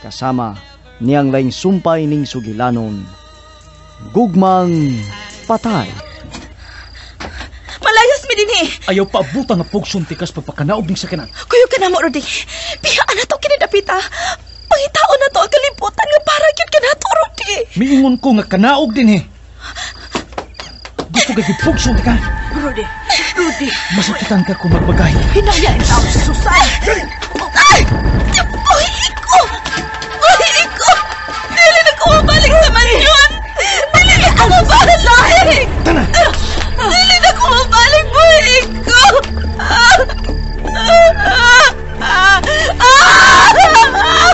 Kasama niyang laing sumpay ning sugilanon, Gugmang Patay. Malayas mi dinhi. Ayaw paabutan nga pugson tikas pagpakanaog ning sakinan. Kuyog ka na mo, Rudy. Piyaan na to kinidapita. Pangitaon na to ang kalibutan nga para gyud ka na to, Rudy. Miingon ko nga kanaog dinhi. Gusto kay pugson tika. Rudy, Rudy. Masakitan ka kung magbagay. Hinaya ang tao si Susan. Ay! Buhi ko! Buhi ko! Dili na ko mabalik sa mansyon! Dili na ko mabalik! Tana! Dili na ko mabalik, buhi ko!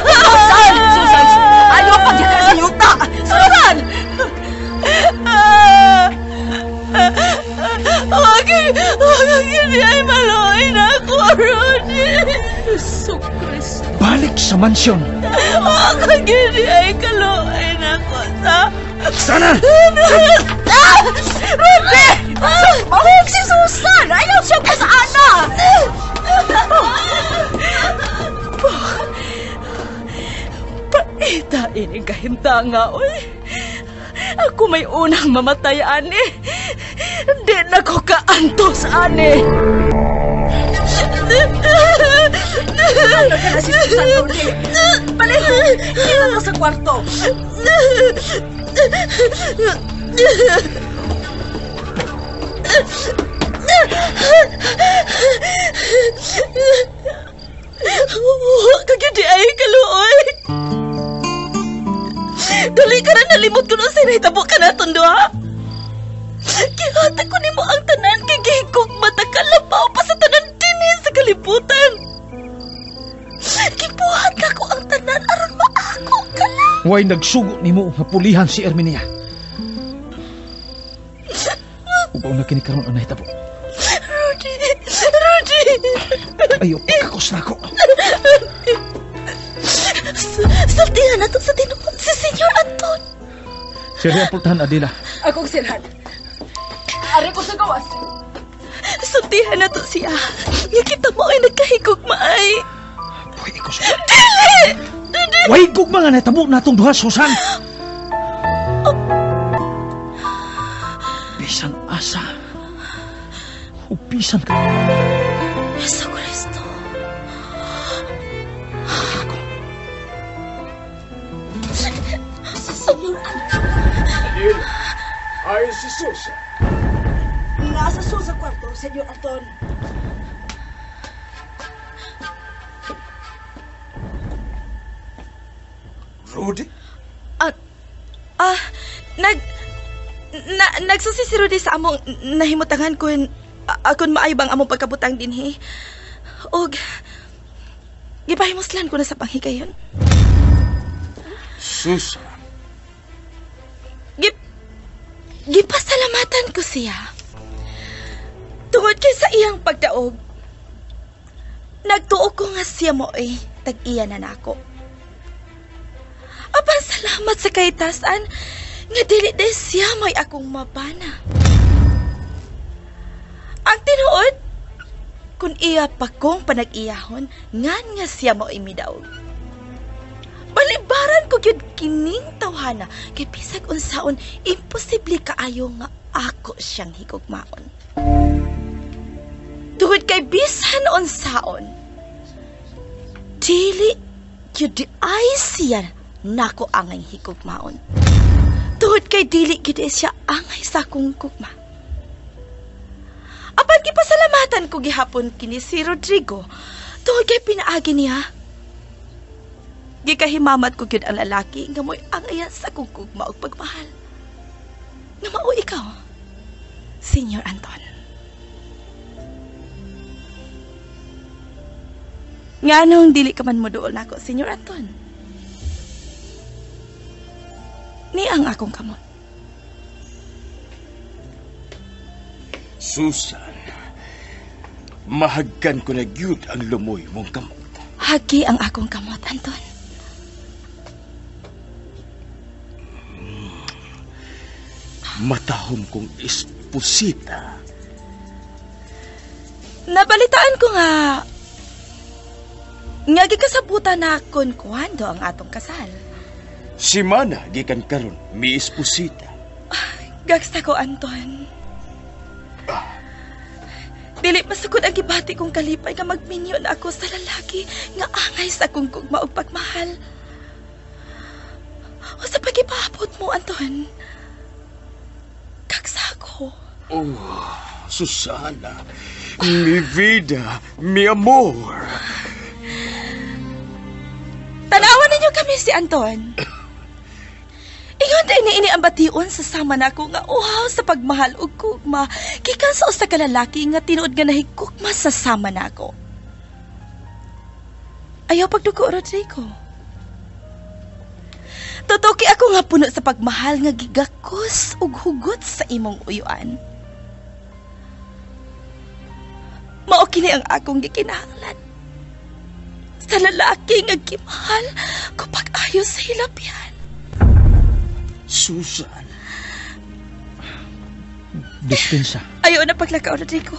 Susan! Susan! Ayaw pagyaka sa yuta! Susan! Okay, ay maluoy na ako, Rudy. Jesu Kristo. Balik sa mansyon. Okay, ay kaluoy na ako sa... Sana! Rudy! Mahog si Susan! Ayaw siya ko sa ana! Paita ining kahimtanga, oy. Ako may unang mamatay, ani. Di na ko kaantos, ani. Ano ka na si Susan, Rudy? Balik! Dito na sa kwarto. Kagyan di ay kaluoy. Dali ka na nalimot ko nung sinahitabo ka na tondo, ha? Gihatag ko nimo ang tanan kay gihigog matakalapaw pa sa tanan dinhi sa kalibutan. Gibuhat na ko ang tanan aron maako ka lang. Way nagsugo nimo nga pulihan si Erminia. Ubaw na kini karon ang nahitabo. Rudy! Rudy! Ayaw pagkakos na ako. Sultihan na to sa tinuod si Senyor Anton. Sir, ang pultahan, Adela. Akong silhan. Ari ko sa gawas. Sultihan na to siya. Nga kita mo ay nagkahigog maay. Buhi ko sa... Dili! Way gugma nga nahitabo natong duha, Susan! Bisan asa. O bisan ka. Yesu Kristo. Ako. Si Senyor Anton. Adela, ay si Susan. Nasa sa kwarto, Senyor Anton. Rudy? Nagsusi si Rudy sa among nahimutangan kun akon maayo bang among pagkabutang dinhi. Og gipahimuslan ko na sa panghigayon. Susan. Gipasalamatan ko siya. Tungod kay sa iyang pagdaog, nagtuo ko nga siya mo ay tag-iya na nako. Apan salamat sa kahitasan nga dili day siya may akong mabana. Ang tinuod, kun iya pa kong panag-iyahon, ngan nga siya mo ay midaog. Balibaran ko gyud kining tawhana kay bisag unsaon imposible kaayo nga ako siyang higugmaon. Tungod kay bisan unsaon, dili gyud di ay siya nako angay higugmaon. Tungod kay dili gyud siya angay sa akong gugma. Apan gipasalamatan ko gihapon kini si Rodrigo tungod kay pinaagi niya. Gikahimamat ko gyud ang lalaki nga mo'y angayan sa akong gugma ug pagmahal. Nga mao ikaw, Senyor Anton. Nganong dili ka man moduol nako, Senyor Anton? Ni ang akong kamot. Susan, mahagkan ko na gyud ang lumoy mong kamot. Hagi ang akong kamot, Anton. Matahom kong esposita. Nabalitaan ko nga Nga gikasabutan na kun kuwando ang atong kasal. Simana gikan karon mi esposita. Gagsta ko, Anton. Dili masukod ang gibati kong kalipay nga magminyo na ako sa lalaki nga angay sa akong gugma ug pagmahal. O sa pag-ipaabot mo, Anton. Gagsa ko. Oh, Susana, mi vida, mi amor. Tanawan ninyo kami si Anton. Ingon day niini ang bation sa sama nako nga uhaw sa pagmahal ug gugma gikan sa usa ka lalaki nga tinuod nga nahigugma sa sama nako. Ayaw pagdugo, Rodrigo. Tutuki ako nga puno sa pagmahal nga gigakos ug hugot sa imong uyuan. Mao kini ang akong gikinahanglan. Sa lalaki nga gimahal ko pag-ayo sa hilabyan. Susan. Dispensa. Ayaw na paglakaw, Rodrigo.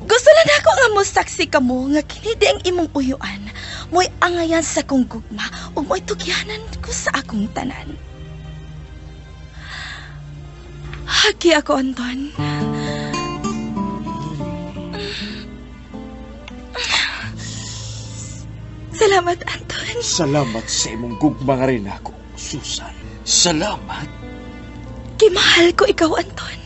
Gusto lang ako nga mosaksi ka mo nga kini di ang imong uyuan. Mo'y angayan sa kong gugma ug mo'y tugyanan ko sa akong tanan. Hagi ako, Anton. Salamat, Anton. Salamat sa imong gugma nga rin ako, Susan. Salamat. Kimahal ko ikaw, Anton.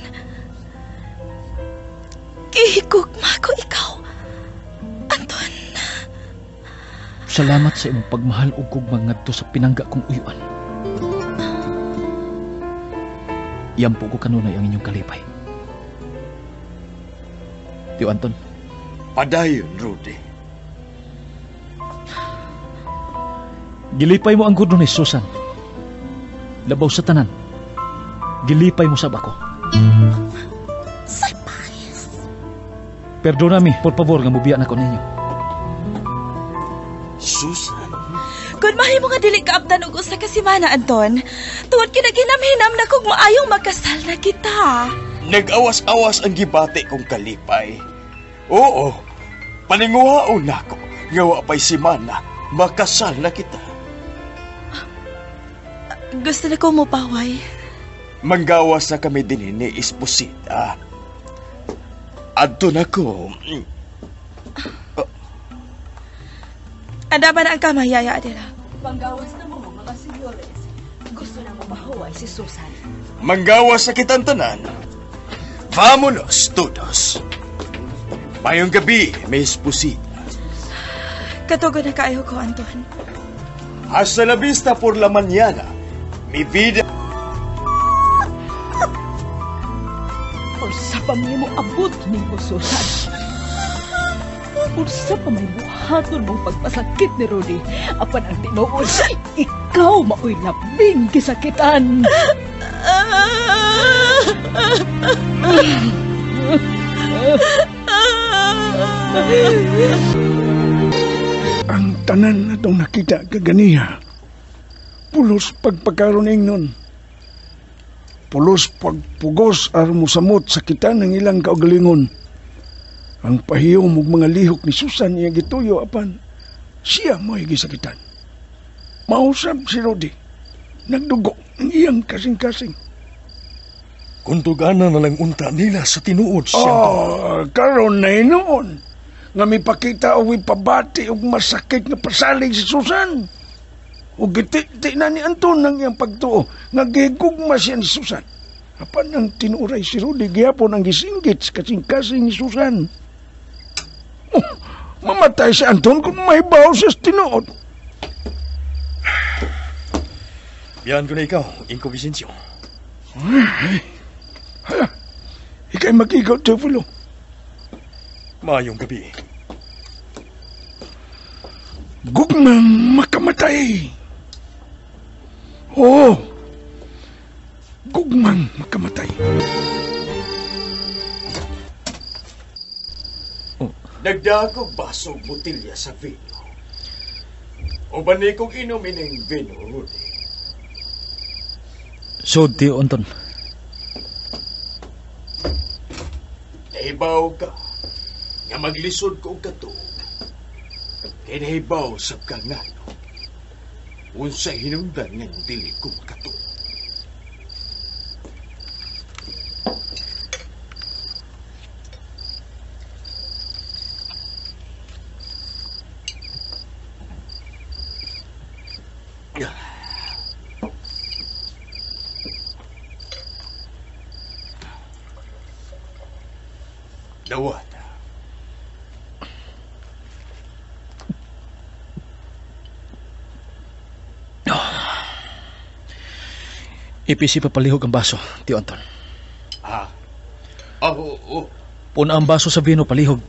Gihigugma ko ikaw, Anton. Salamat sa imong pagmahal ug gugma ngadto sa pinangga kong uyuan. Iampo ko kanunay ang inyong kalipay. Tiyo, Anton. Padayon, Rudy. Gilipay mo ang gudno ni Susan. Labaw sa tanan. Gilipay mo sab ako. Surprise! Perdonami, por favor, nga mubiya na ko ninyo. Susan? Kung mahimo nga dili kaabtan og usa ka semana, Anton, tungod kinaginamhinam na kog maayong makasal na kita. Nag-awas-awas ang gibati kong kalipay. Oo, paninguhaon nako nga wa pa'y semana, makasal na kita. Gusto na ko mo paway. Manggawas na kami din ni Esposita. Adto na ko. Andama na ang kamay, Yaya Adela. Panggawas na mo, mga senyores. Gusto na mapahuway si Susan. Manggawas na kitang tanan. Vámonos, todos. Mayong gabi, may Esposita. Katugo na kaayo ko, Anton. Hasta la vista por la mañana. Mi vida. Unsa pa may mo abot nimo, Susan? Unsa pa may buhaton mong pagpasakit ni Rudy? Apan ang tinuod, ikaw maoy labing gisakitan. Ang tanan atong nakita kaganiha, pulos pagpagkaroon nun. Pulos pagpugos aron mosamot sa kita ng ilang kaugalingon. Ang pahiyom ug mga lihok ni Susan iya gituyo apan siya mo'y gisakitan. Mausab si Rudy, nagdugo ang iyang kasing-kasing. Kung tugana na lang unta nila sa tinuod siya. Oh, karon na hinuon nga mipakita o ipabati og masakit nga pasalig si Susan. O giti-ti na ni Anton ang iyang pagtuo nga gigugma siya ni Susan. Apan ang tinuray si Rudy gihapon ang gisinggit sa kasing-kasing ni Susan. Oh, mamatay si Anton kung mahibaw siya sa tinuod. Biyan ko na ikaw, Inko Vicencio. Ay, hala, ika'y mag-igaw, Teofilo. Maayong gabi. Gugmang makamatay. Oo, gugmang makamatay. Oh. Nagdagog basog botilya sa vino. O bani kong inom ining vino, Rudy. So, Tio Anton. Nahibaw ka nga maglisod ko og katuog. Kay nahibaw sab ka ngano. Unsa hinungdan nga dili ko makatuo. Dawata. Ipisi papalihog ang baso, Tio Anton. Ha? Oh, oo. Puna ang baso sa vino, palihog.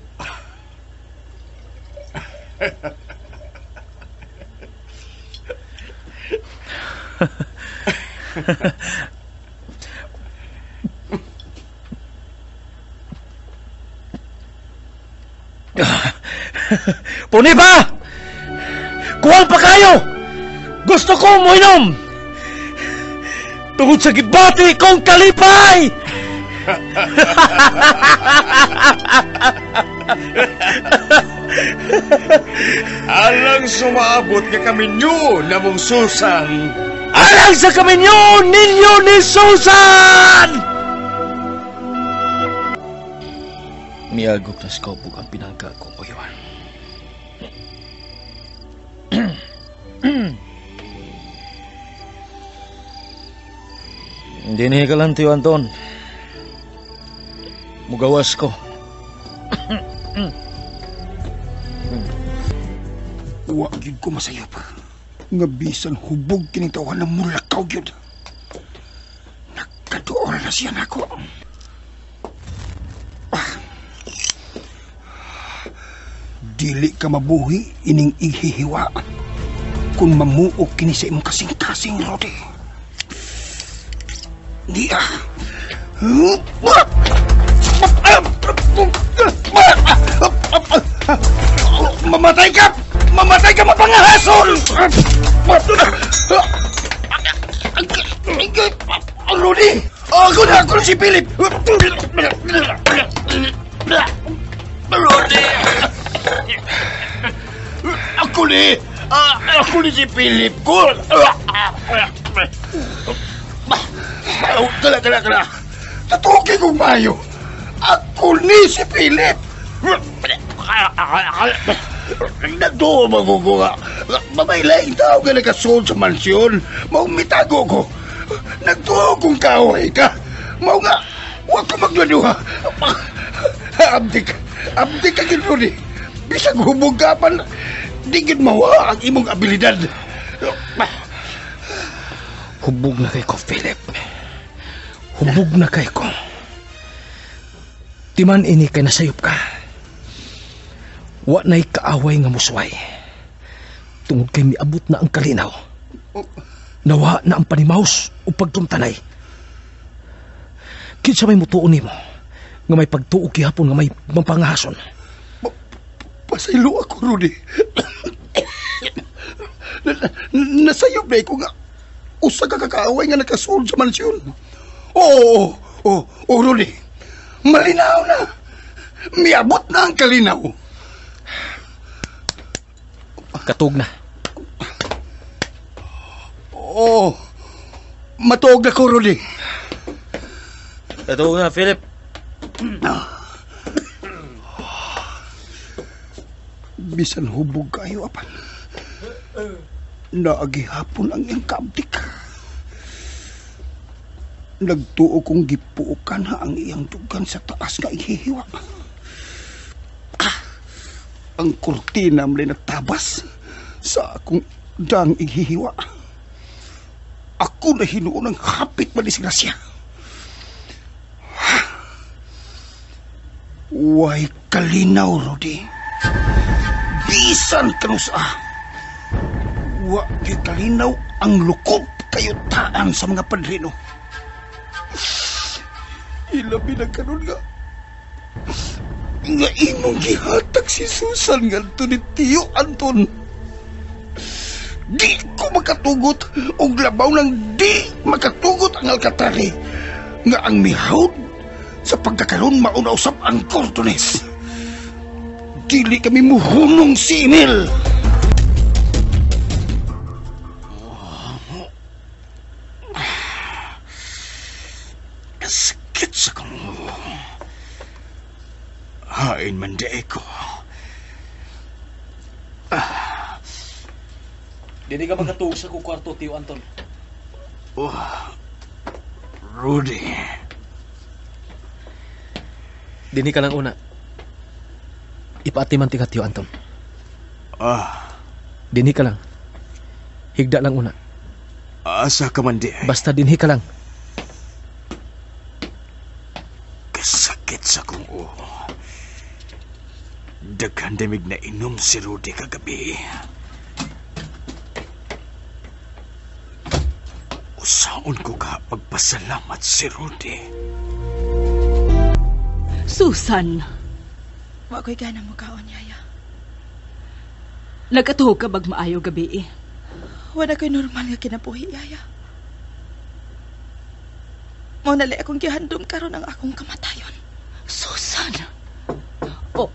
Puni ba? Kuwang pa kayo! Gusto ko moinom! Tungod sa gibati kong kalipay! Alang sumaabot nga kami nyo na mong Susan! Alang sa kami nyo ninyo ni Susan! Miagok na skobog ang pinangka kong uyuan. Hindi niya ka lang, Tio Anton. Mugawas ko. Wa gyud ko masayop. Nga bisan hubog kining tawhan na mulakaw gyud. Nagkaduol na siya nako. Dili ka mabuhi ining ihihiwa. Kung mamuok kini sa imong kasing-kasing, Rodi. Di ah. Mamatay ka! Mamatay ka, mapangahasol! Rodi! Ako na! Ako na si Philip! Rodi! Ako ni! Ako ni si Philip ko! Kala, kala, kala! Tatukin kong mayo! Ako ni si Philip! Nagtuo maguguha. Mamaylaing tao ka nakasulod sa mansyon. Maumitago ko. Nagtuo kong kaaway ka. Mao nga, huwag ka magladuha. Abdik. Abdik ka gid, Rodi. Bisag hubog ka pan, di gid mawa ang imong abilidad. Hubog na kay ko, Philip. Hubog na kay ko. Timan ini kay nasayop ka. Wa na'y kaaway nga musway. Tungod kay miabot na ang kalinaw. Nawa na ang panimaus o pagtumtanay. Kinsa may mutuon nimo nga may pagtuo gihapon nga may mampangahason. Pasaylo ako, Rudy. Nasayop na ko nga usa ka kakaaway nga nakasulod sa mansyon. Oo, oo, oo, Rudy. Malinaw na. Miabot na ang kalinaw. Katug na. Oo. Matuog na ko, Rudy. Katug na, Philip. Bisan hubog kayo, apan. Naagihapon ang iyang kaabdik. Nagtuo kong gipuokan na ang iyang dugan sa taas nga ihihiwa. Ang kurtina mali natabas sa akong dang ihihiwa. Ako na hinuon ang hapit madisgrasya. Way kalinaw, Rudy. Bisan kanusa. Wa kay kalinaw ang lukop kayutaan sa mga padrino. Ilabi na karon nga imong gihatag si Susan ngadto ni Tio Anton. Di ko makatugot og labaw nang di makatugot ang alkatari nga ang mihawd sa pagkakaroon mauna usab ang Cordones. Dili kami muhunong si Emil. Kasakit sa kong ulo. Hain man di ko. Dili ka makatuog sa kong kwarto, Tio Anton. Oh, Rudy. Dini ka lang una. Ipaatiman ti ka, Tio Anton. Ah, Dinhi ka lang. Higda lang una. Asa ka man di ay. Basta dinhi ka lang. Kasakit sa kong ulo. Daghan damig na inom si Rudy kagabi. Usaon ko ka pagpasalamat si Rudy. Susan, Wa ko'y gana mo kaon, Yaya. Nagkatuhog ka bag maayo gabi eh? Wala ko'y normal nga kinabuhi, Yaya. Mao na akong gihandom karon ang akong kamatayon. Susan! Oh,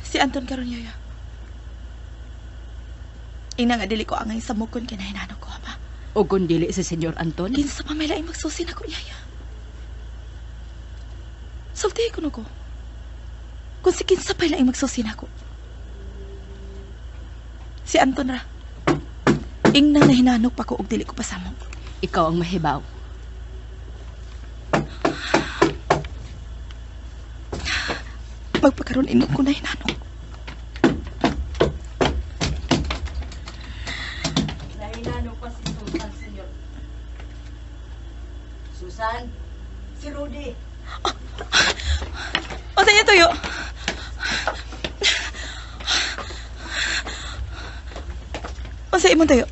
Si Anton karon, Yaya. Ina nga dili ko angay samukon kinahinano ko, ama. O kung dili si Senyor Anton? Kinsa pa may laing magsusi nako, Yaya. Sultihi ko no ko. Kung si kinsa pa laing magsusi nako. Si Anton ra. Ingnang nahinanok pa ko og dili ko pasamok. Ikaw ang mahibaw. Magpakaroon inog ko nahinanok. Nahinanok pa si Susan, Senyor. Susan, si Rudy. O sa inyo tuyo. O sa imong tuyo.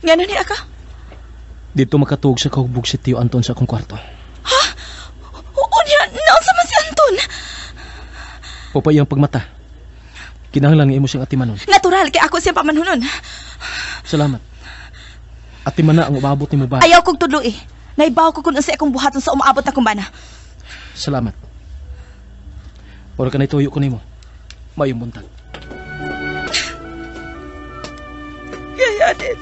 Ngano ni aka? Dito makatuog sa kahugbog si Tio Anton sa akong kwarto. Ha? Oo niya, naunsa man si Anton? O pa iyang pagmata. Kinahanglan nga imo siyang atimanon. Natural, kay ako siyang pamanhunon. Salamat. Atiman na ang umaabot nimo ba? Ayaw kong tudlo eh. Naibaw ko kung unsa akong buhaton sa umaabot na kumbana. Salamat. Ora ka naituyo ko nimo. Mayong buntag. Yaya, din.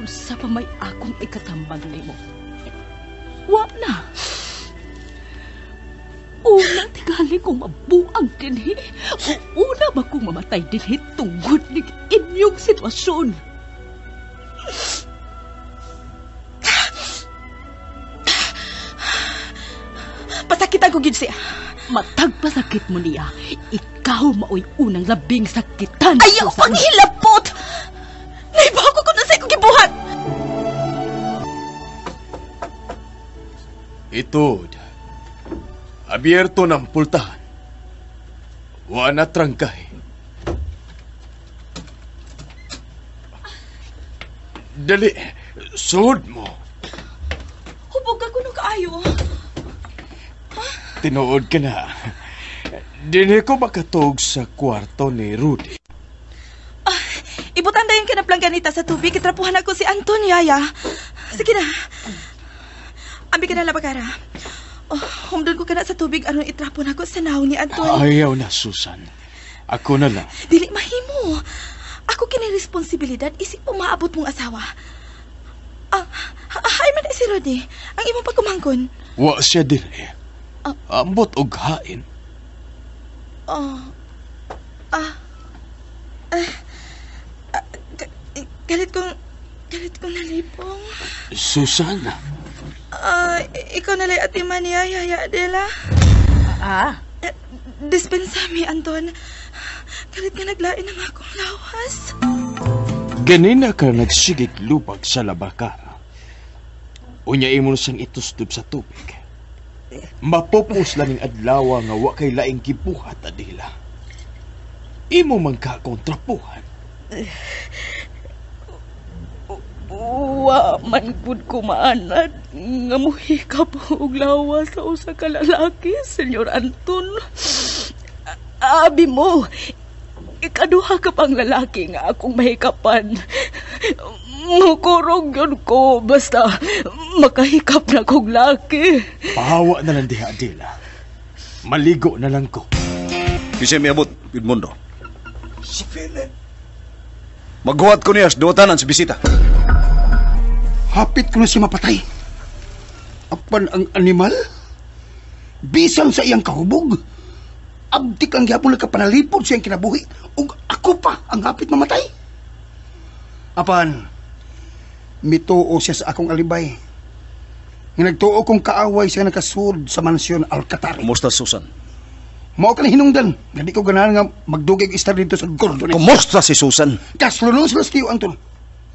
Unsa pa may akong ikatambag nimo? Wa na. Una tingali kong mabuang dinhi. O una ba kong mamatay dinhi tungod ni inyong sitwasyon? Pasakitan ko gid siya. Matagpasakit mo niya. Ikaw maoy unang labing sakitan. Ayaw panghilabot! Naibaw ko kung nasa ko gibuhat! Itod. Abierto ng pultahan. Wa na trangkay. Dali, sud mo. Hubog ka kuno kaayo. Tinuod ka na. Dili ko makatug sa kwarto ni Rudy. Ah, ibutan dayon ka na plangganita sa tubig. Kitrapuhan ako si Anton, Yaya. Sige na. Ambi ka na labakara. Oh, humdon ko ka na sa tubig aron itrapon ako sa nawong ni Anton. Ayaw na, Susan. Ako na lang. Dili mahimo. Ako kini responsibilidad isip umaabot mong asawa. Ah, hay man si Rudy. Ang imong pagkumangkon. Wa siya dire. Ambot og hain. Oh. Galit kong nalipong. Susan. Ikaw na lay ati Mania, Yaya Adela. Ah? Dispensami, Anton. Galit nga naglain ang akong lawas. Ganina ka nagsigig lubag sa labakara. Unya imo siyang itusdob sa tubig. Mapupus lang ning adlaw nga wa kay laing gibuhat, Adela. Imo man ka kontrapuhan. Wa man gud ko maanad nga muhikap og lawas sa usa ka lalaki, Senyor Anton. Abi mo, ikaduha ka pang lalaki nga akong mahikapan. Mukurog yun ko, basta makahikap na kong laki. Pahawa na lang diha, Adela. Maligo na lang ko. Kasi miabot, Edmundo. Si Philip. Maghuwat ko niya sa duwatanan sa bisita. Hapit ko na siya mapatay. Apan ang animal, bisan sa iyang kahubog, abdik ang gihapon nagkapanalipod sa iyang kinabuhi, ug ako pa ang hapit mamatay. Apan, mituo siya sa akong alibay. Nga nagtuo kong kaaway siya nakasud sa mansyon Alcatari. Kumusta, Susan? Mao ka na hinungdan. Nga di ko ganahan nga magdugay og istar dito sa Gordones. Kumusta si Susan? Kaslunon sila sa Tiyo Anton.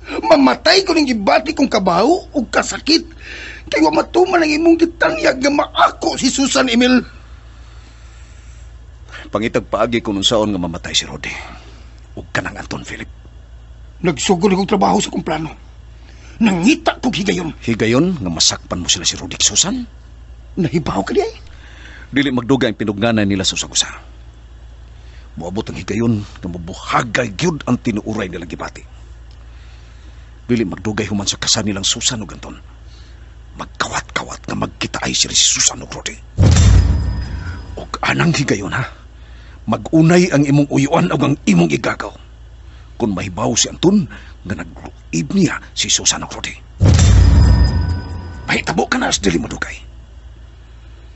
Mamatay ko ning gibati kong kabaho ug kasakit. Kay wa matuman ang imong gitanyag nga maako si Susan, Emil. Pangitag paagi ko nung saon nga mamatay si Rody. Ug kanang Anton Philip. Nagsugod akong trabaho sa kong plano. Nangita kog higayon. Higayon nga masakpan mo sila si Rody Susan? Nahibaw ka di ay? Dili magdugay ang pinugnanay nila sa usag-usa. Moabot ang higayon nga mabuhagay gyud ang tinuuray nilang gibati. Dili magdugay human sa kasal nilang Susan ug Anton. Magkawat-kawat nga magkita ay sila si Susan ug Rody. Ug anang higayon ha, magunay ang imong uyuan ug ang imong igagaw. Kung mahibaw si Anton nga nagluib niya si Susan ug Rody. Mahitabo ka na as dili madugay.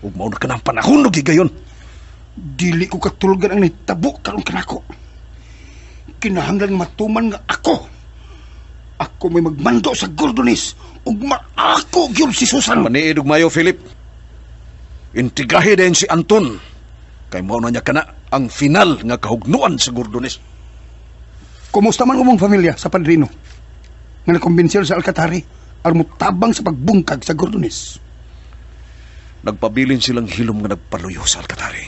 Ug mao na ka ng panahon og higayon. Dili ko katulgan ang nahitabo karon kanako. Kinahanglan matuman nga ako. Ako may magmando sa Gordones ug maako gyud si Susan. Maniid og mayo, Philip. Intigahi din si Anton. Kay mao na niya kana ang final nga kahugnuan sa Gordones. Kumusta man umong pamilya sa padrino? Nga nakumbinsil sa Alcatari aron motabang sa pagbungkag sa Gordones. Nagpabilin silang hilom nga nagpaluyo sa Alcatari.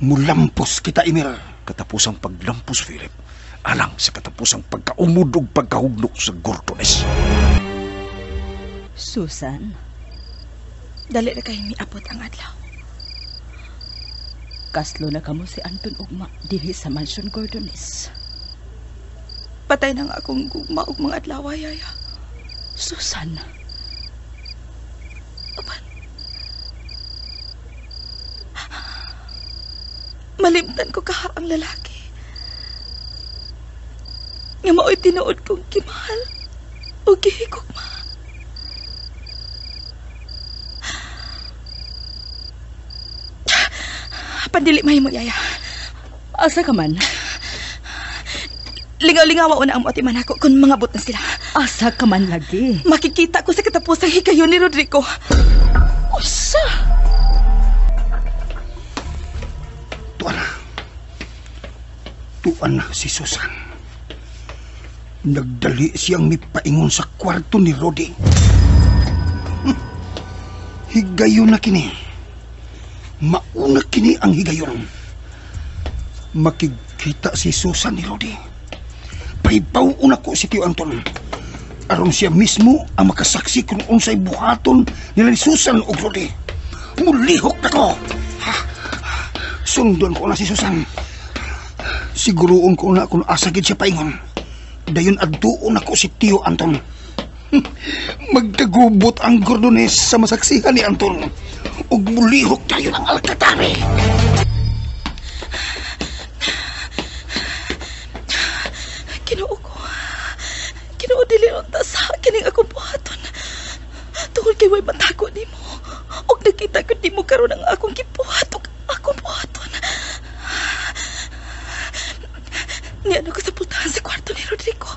Mulampos kita, Emil. Katapusang paglampos, Philip, alang sa katapusang pagkaumod ug pagkahugno sa Gordones. Susan? Dali na kayo miabot ang adlaw. Kaslo na kamo si Anton ugma dinhi sa Mansion Gordones. Patay na nga akong gugma og mga adlaw, yaya. Susan? Apan, malimtan ko kaha ang lalaki. Nga mao'y tinuod kong kimahal o gihigugma. Pandili mahimo, yaya. Asa ka man? Lingaw-lingawa una ang moatiman ako kung mga but na sila. Asa ka man lagi? Makikita ko sa katapusang higayon ni Rodrigo. Usa! Tuan na. Tuan na si Susan. Nagdali siyang mipaingon sa kwarto ni Rody. Higayon na kini. Mauna kini ang higayon. Makikita si Susan ni Rody. Pahibaw una ko si Tio Anton. Aron siya mismo ang makasaksi kung unsay buhaton nila ni Susan ug Rody. Mulihok na ko. Sundon ko na si Susan. Siguroon ko na kung asa gid siya paingon. Dayon adtuon ako si Tio Anton. Magkagubot ang Gordones sa masaksihan ni Anton. Ug mulihok tayo ng Alcatari. Kinoo ko. Kinoo dili unta sa kining akong buhaton. Tungod kay way matago nimo. Ug nakita ko nimo karon ang akong gibuhat ug akong buhaton. Niano ko sa pultahan sa kwarto ni Rodrigo.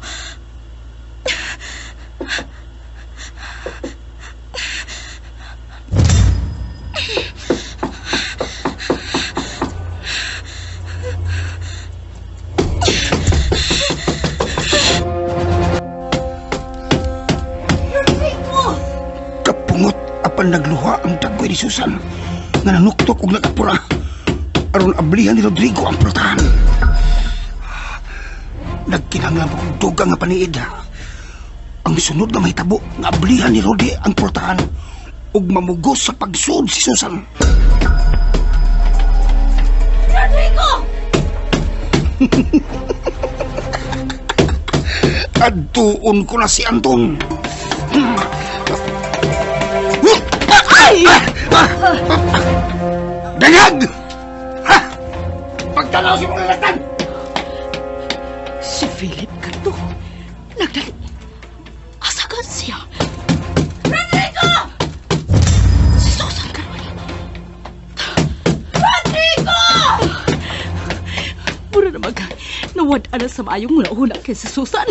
Kapungot apan nagluha ang taggoy ni Susan nga nanuktok og nagapura aron ablihan ni Rodrigo ang pultahan. Nagkinahanglan pa kong dugang nga paniid. Ang sunod nga mahitabo nga ablihan ni Rodi ang pultahan ug mamugos sa pagsud si Susan. Rodrigo! Adtuon ko na si Anton. Ay! Dangag! Ha? Pagtanaw si mga latan! Si Philip kato. Nagdali. Asa ka siya? Rodrigo! Si Susan karon. Rodrigo! Mura na mag nawad-an na sa maayong una-una kay si Susan.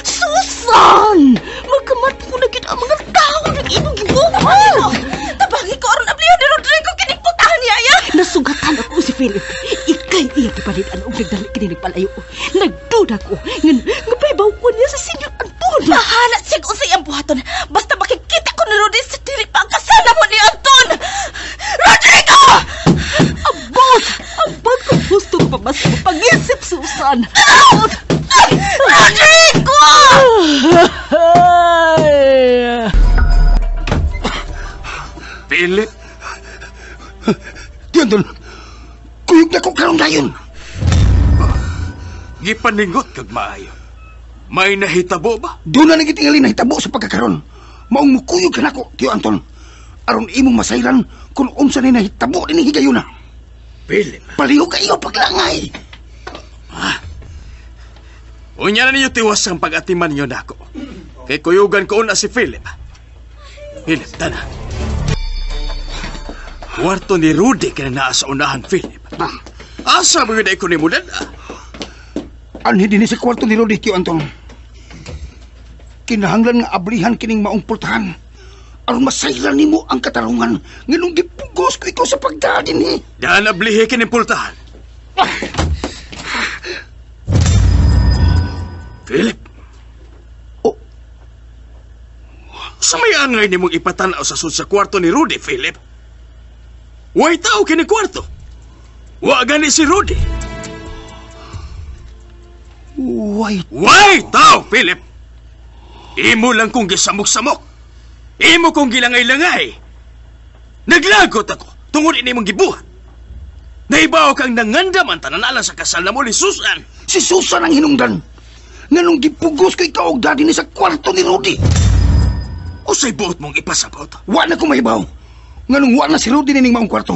Susan! Magkamat ko na gid ang mga tao ng imong gibuhat. Tabagi ko aron ablihan ni Rodrigo kining putahan yaya. Nasugatan ako si Philip. Ikay iya gipalit-an og nagdali kini nagpalayo. Nagduda ko nga nga ko niya sa Senyor Anton. Bahala siya kung sa iyang buhaton. Basta makikita ko ni Rudy sa dili pa ang kasala mo ni Anton. Rodrigo! Abot! Abot kung gusto ko pa mas pag-isip, Susan. Abot! Rodrigo! Ay! Philip, Tio Anton, kuyog na ko karon dayon. Gipaningot kag maayo. May nahitabo ba? Doon na nagitingali nahitabo sa pagkakaron. Maong mukuyog ka nako, Tio Anton. Aron imong masayran kung unsa ni nahitabo dinhi higayuna. Philip, Palihog kayo paglangay. Unya na ninyo tiwas ang pag-atiman ninyo nako. Kay kuyugan ko una si Philip. Philip, tana. Kwarto ni Rudy kaya naa sa unahan, Philip. Asa mo yun ay kunin mo na? Anhi dinhi sa kwarto ni Rudy, Tio Anton. Kinahanglan nga ablihan kining maong pultahan. Aron masayran nimo ang katarungan nganong gipugos ko ikaw sa pagdaa dinhi. Daan ablihi kining pultahan. Philip. Oh. Sa may angay nimong ipatanaw sa sud sa kwarto ni Rudy, Philip? Way tao kini kwarto. Wa gani si Rudy. Way, Way tao, Philip. Imo lang kong gisamok-samok. Imo kong gilangay-langay. Naglagot ako tungod ini mong gibuhat. Naibaw kang nangandam ang tanan sa kasal na mo ni Susan. Si Susan ang hinungdan. Nganong gipugos ko ikaw og daddy ni sa kwarto ni Rudy. Usay buot mong ipasabot. Wa na ko mahibaw. Nganong wa na si Rudy nining maong kwarto.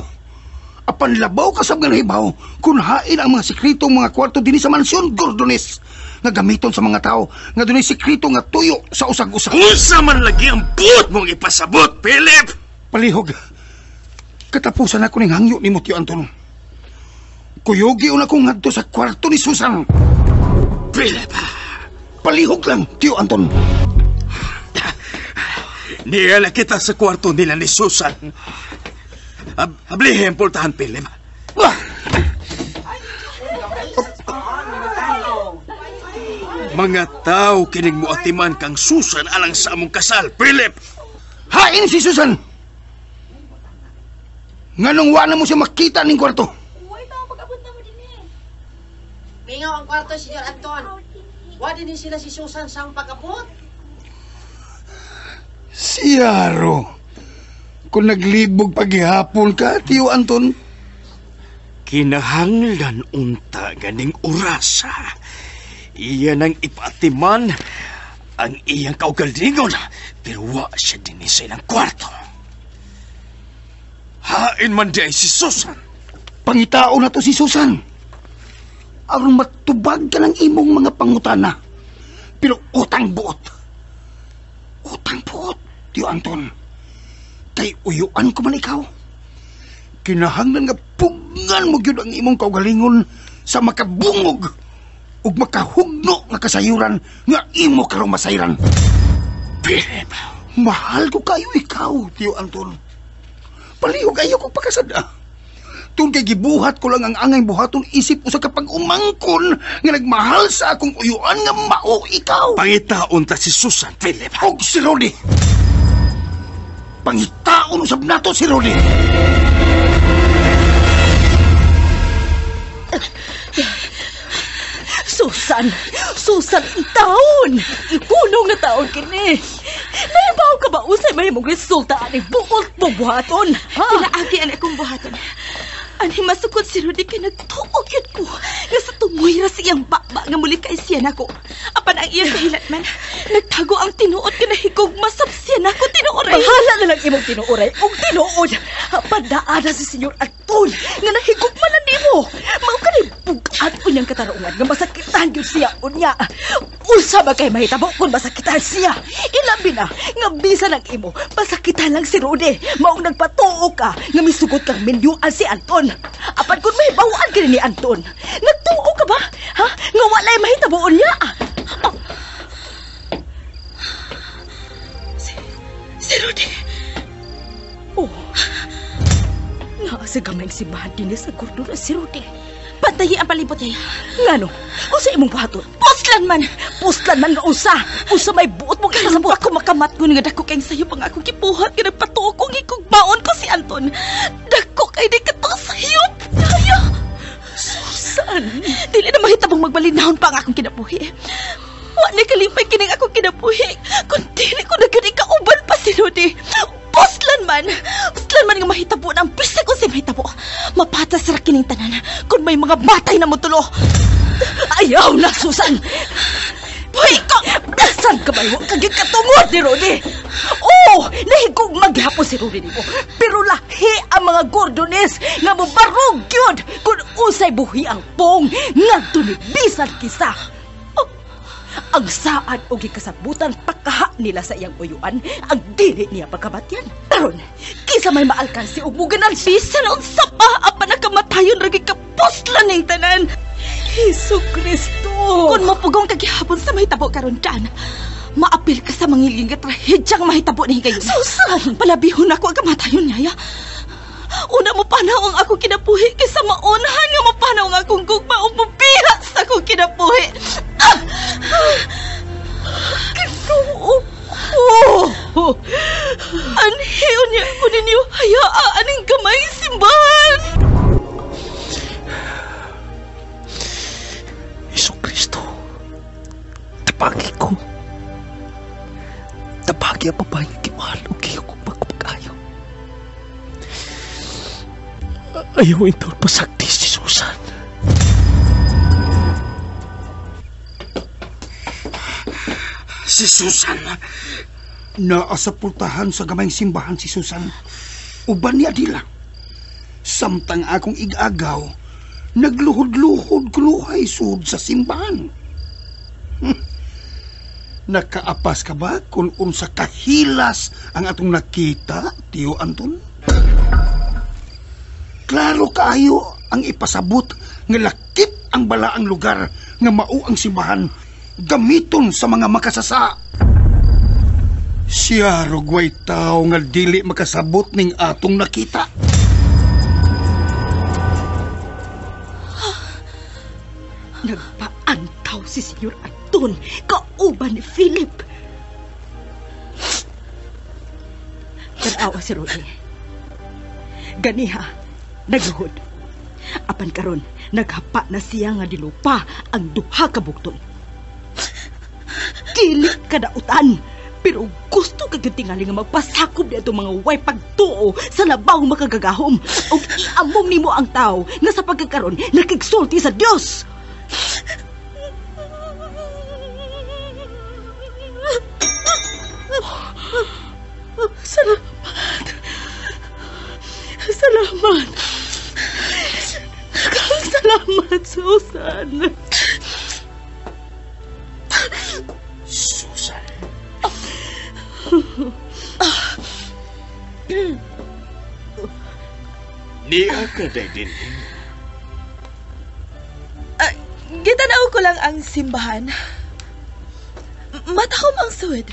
Apan labaw kasab nga nahibaw kung hain ang mga sekretong mga kwarto dinhi sa mansyon Gordones nga gamiton sa mga tao nga dunay sekreto nga tuyo sa usag-usag. Unsa man lagi ang buot mong ipasabot, Philip? Palihog. Katapusan ako ning hangyo nimo, Tio Anton. Kuyugi una kong ngadto sa kwarto ni Susan. Philip, Palihog lang, Tio Anton. Niyala kita sa kwarto nila ni Susan. Ablihin ang pultahan, Philip. Wah! Mga tao kining muatiman kang Susan alang sa among kasal, Philip. Hain si Susan! Nganong wa na mo siya makita ning kwarto? Mingaw ang kwarto, Senyor Anton. Wa din sila si Susan sa pag-abot. Siyaro. Kung naglibog paghihapon ka, Tio Anton. Kinahanglan unta ganing orasa. Iyan ang ipatiman ang iyang kaugalingon, pero wa siya dinhi sa ilang kwarto. Hain man di ay si Susan. Pangitao na to si Susan. Aron matubag ka ng imong mga pangutana. Pero utang buot. Utang buot, Tio Anton. Kay uyuan ko man ikaw. Kinahanglan nga pugnan mo gyud ang imong kaugalingon sa makabungog ug makahugno nga kasayuran nga imo karong masayran. Philip, mahal ko kayo ikaw, Tio Anton. Palihog ayo ko pakasada. Tun kay gibuhat ko lang ang angay buhaton isip usa ka pag-umangkon nga nagmahal sa akong uyuan nga mao ikaw. Pangitaon ta si Susan, Philip. Og si Rudy. Pangitaon usab nato si Rudy. Susan! Susan, taon! Ikunong na taon kini! Naibaw ka ba usay may mong resulta ani buot mong buhaton? Ha? Pinaagi ani akong buhaton. Ani masukod si Rudy kay nagtuog yun ko nga sa tumoy ra siyang baba nga muli kay siya nako. Apan ang iyang kahilatman, nagtago ang tinuod nga nahigugma sab siya nako tinuoray. Bahala na lang imong tinuoray og tinuod. Padaana si Senyor Anton nga nahigugma na nimo. Mao kani bug-at unyang katarungan nga masakitan gyud siya unya. Unsa ba kay mahitabo kung masakitan siya? Ilabi na nga bisan ang imo, masakitan lang si Rudy. Maong nagpatuo ka nga misugot kang minyuan si Anton. Apan kung mahibawaan kini ni Anton, nagtuo ka ba? Ha? Nga walay mahitabo niya. Oh. Si Rudy. Oh. Naa sa gamayng simbahan dinhi sa Gordon si Rudy. Pantayi ang palibot niya. Ngano? Unsa imong buhaton? Puslan man! Puslan man nga unsa! Unsa may buot mong ipasabot? Karon pa ko makamat ko nga dako kayong sayo pang akong gibuhat nga nagpatuo kong higugmaon ko si Anton. Dako kay di katong sayop! Yaya! Susan! Dili na mahitabong magbalinahon pa ang akong kinabuhi. Wa ni kalipay kining akong kinabuhi. Kung dili ko na gyud ikauban pa si Rudy. Puslan man! Puslan man nga mahitabo na ang bisag unsay mahitabo. Mapatas ra kining tanan kung may mga batay na motulo. Ayaw na, Susan! Buhi ko! Bisan ka ba? Wa ka gyud katungod ni Rudy! Oh, nahigog maghapon si Rudy nimo. Pero lahi ang mga Gordones nga mobarog gyud kung unsay buhi ang pong ngadto ni bisan kisa. Oh, ang saad og gikasabutan pakaha nila sa iyang uyuan ang dili niya pagkabatyan. Karon, kinsa may maalkansi og muganan bisan unsa pa apan nakamatayon ra gyud kapuslan ning tanan. Hesus Kristo! Kung mapugong kagihapon sa mahitabo karon dyan, maapil ka sa mangiling nga trahedyang mahitabo ni higayon. Susan! Palabihon ako ang kamatayon niya. Una mo panaw ang akong kinabuhi kaysa maunhan nga mapanaw ang akong gugma o mubiha sa akong kinabuhi. Ah! Ginoo ko! Anhiyon niya ko ninyo hayaan aning gamay simbahan! Jesucristo, tabagi ko. Tabagi ang babae nga gimahal o kiyo kong pagpag-ayo. Ayaw ito pasakti si Susan. Si Susan. Naa sa pultahan sa gamayng simbahan si Susan. Uban ni Adila. Samtang akong igagaw, nagluhod-luhod kunuhay sud sa simbahan. Nakaapas ka ba kung unsa kahilas ang atong nakita, Tiyo Anton? Klaro kaayo ang ipasabot nga lakip ang balaang lugar nga mao ang simbahan gamiton sa mga makasasa. Siya rugway tao nga dili makasabot ning atong nakita. Nagpaantaw si Senyor Anton kauban ni Philip. Tanawa si Rudy. Ganiha, nagluhod. Apan karon, naghapa na siya nga dilupa ang duha ka bugton. Dili ka dautan, pero gusto ka gyud tingali nga magpasakop ni atong mga way pagtuo sa labaw makagagahom ug iamom nimo ang tawo nga sa pagkakaron nakigsulti sa Dios. Salamat. Salamat. Salamat, Susan. Susan. Niya ka day din. Gitanaw ko lang ang simbahan. Matahom ang sud.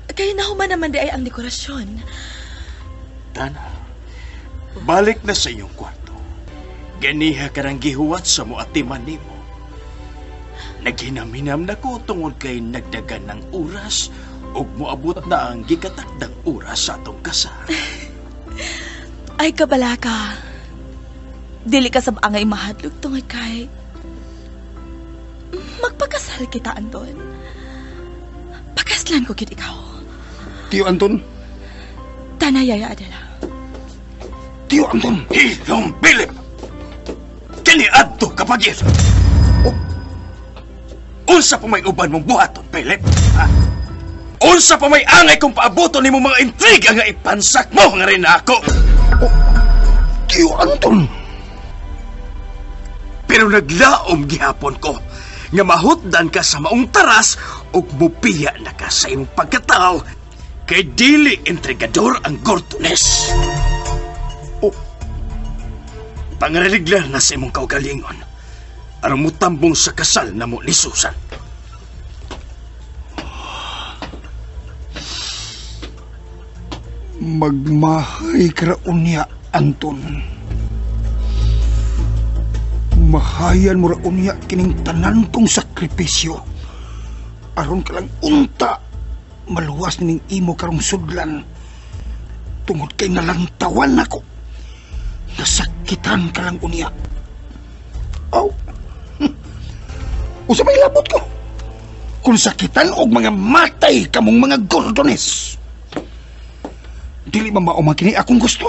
Kaya nahuman naman di ay ang dekorasyon. Tana, balik na sa iyong kwarto. Ganiha ka ng gihuwat sa moatiman nimo. Naghinam-hinam na ko tungod kay nagdagan ng oras ug moabot na ang gikatakdang oras sa atong kasal. Ay, kabalaka. Dili ka sab angay mahadlok tungod kay magpakasal kita, Anton. Pakaslan ko gid ikaw. Tiyo Anton? Tana, Yaya Adela. Tiyo Anton! Hilom Philip! Kini adto kapagir! Oh, Unsa pa may uban mong buhaton, Philip? Ha? Unsa pa may angay kung paabuton nimo mga intriga nga ipansak mo nga rin ako? Oh, Tiyo Anton! Pero naglaom gihapon ko nga mahutdan ka sa maong taras ug mupiya na ka sa imong pagkatao kay dili intrigador ang Gordones. Oh. Pangareliglar na sa imong kaugalingon aron mutambong sa kasal na mo ni Susan. Magmahay ka raon niya, Anton. Mahayan mo raon niya kining tanan kong sakripisyo. Aron ka lang unta, maluwas ning imo karong sudlan. Tungod kay nalantawan nako. Nasakitan ka lang unya. Aw. Usa may labot ko. Kung sakitan og mga matay kamong mga Gordones. Dili ba mao man kini akong gusto?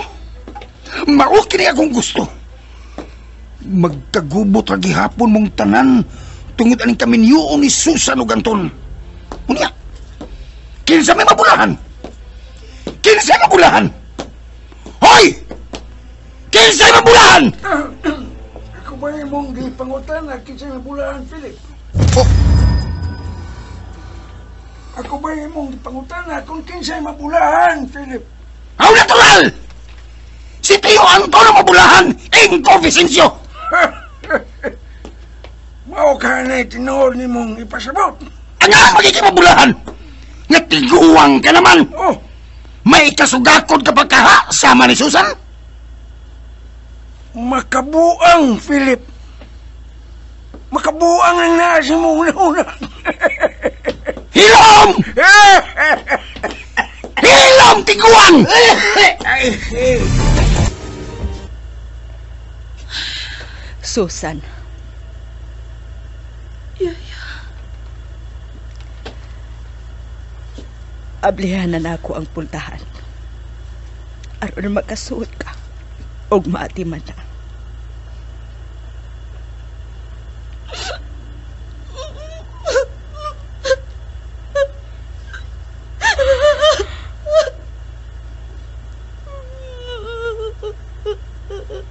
Mao kini akong gusto. Magkagubot ra gihapon mong tanan tungod aning kaminyoon ni Susan ug Anton. Unya, kinsa may mabulahan? Kinsa mabulahan? Hoy! Kinsa mabulahan? Ako ba imong gipangutan na kinsa mabulahan, Philip? Oh. Ako ba imong gipangutan na kung kinsa mabulahan, Philip? Aw, natural! Si Tio Anton ang mabulahan! Ingko Vicencio! Mao ka na tinuod ni mong ipasabot. Ang ang magiging mabulahan! Nga tiguang ka naman! Oh. May kasugakod ka pagkaha sama ni Susan? Makabuang, Philip. Makabuang ang nasa mong una-una. Hilom! Hilom, tiguang! Susan. Yaya. Ablihan na nako ang pultahan. Aron makasuot ka og maatiman na.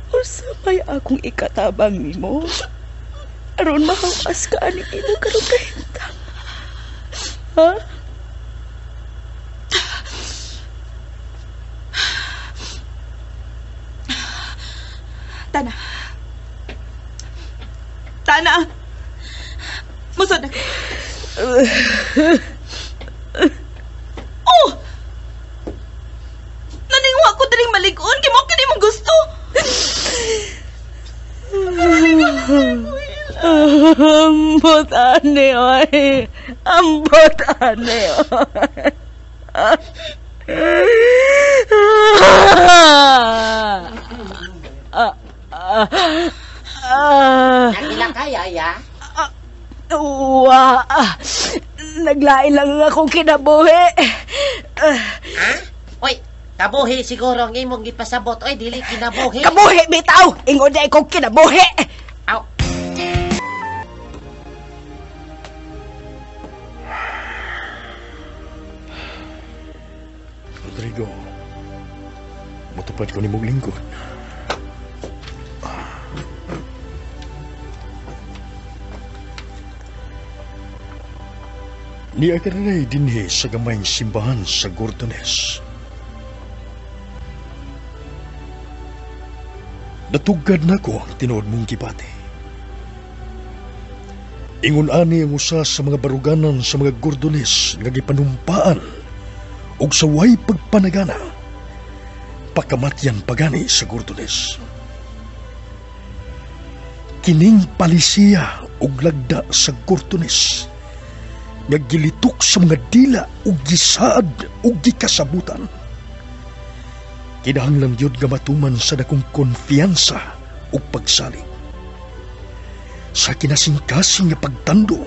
Unsa may akong ikatabang nimo? Aron mahawas ka aning imo karong kahintang. Ha? Tana. Tana. Musod na. Oh! Naningwa ko diring malig-on kay mo kini mong gusto. Ambot ane oy. Ambot ane oy. Nagila ka, Yaya? Wa. Naglain lang akong kinabuhi. Ha? Oy, kabuhi siguro ang imong gipasabot. Oy, dili kinabuhi. Kabuhi, bitaw! Ingon na ikong kinabuhi! Aw. Rodrigo, mutupad ko ni mong lingkod. Niya ka rin dinhi sa gamayng simbahan sa Gordones. Natugad na ko ang tinuod mong gibati. Ingon ani ang usa sa mga baruganan sa mga Gordones nga gipanumpaan og sa way pagpanagana, pakamatyan pagani sa Gordones. Kining palisiya og lagda sa Gordones nga gilitok sa mga dila ug gisaad ug gikasabutan. Kinahanglan gyud nga matuman sa dakong konfiansa ug pagsalig. Sa kinasingkasing nga pagtando,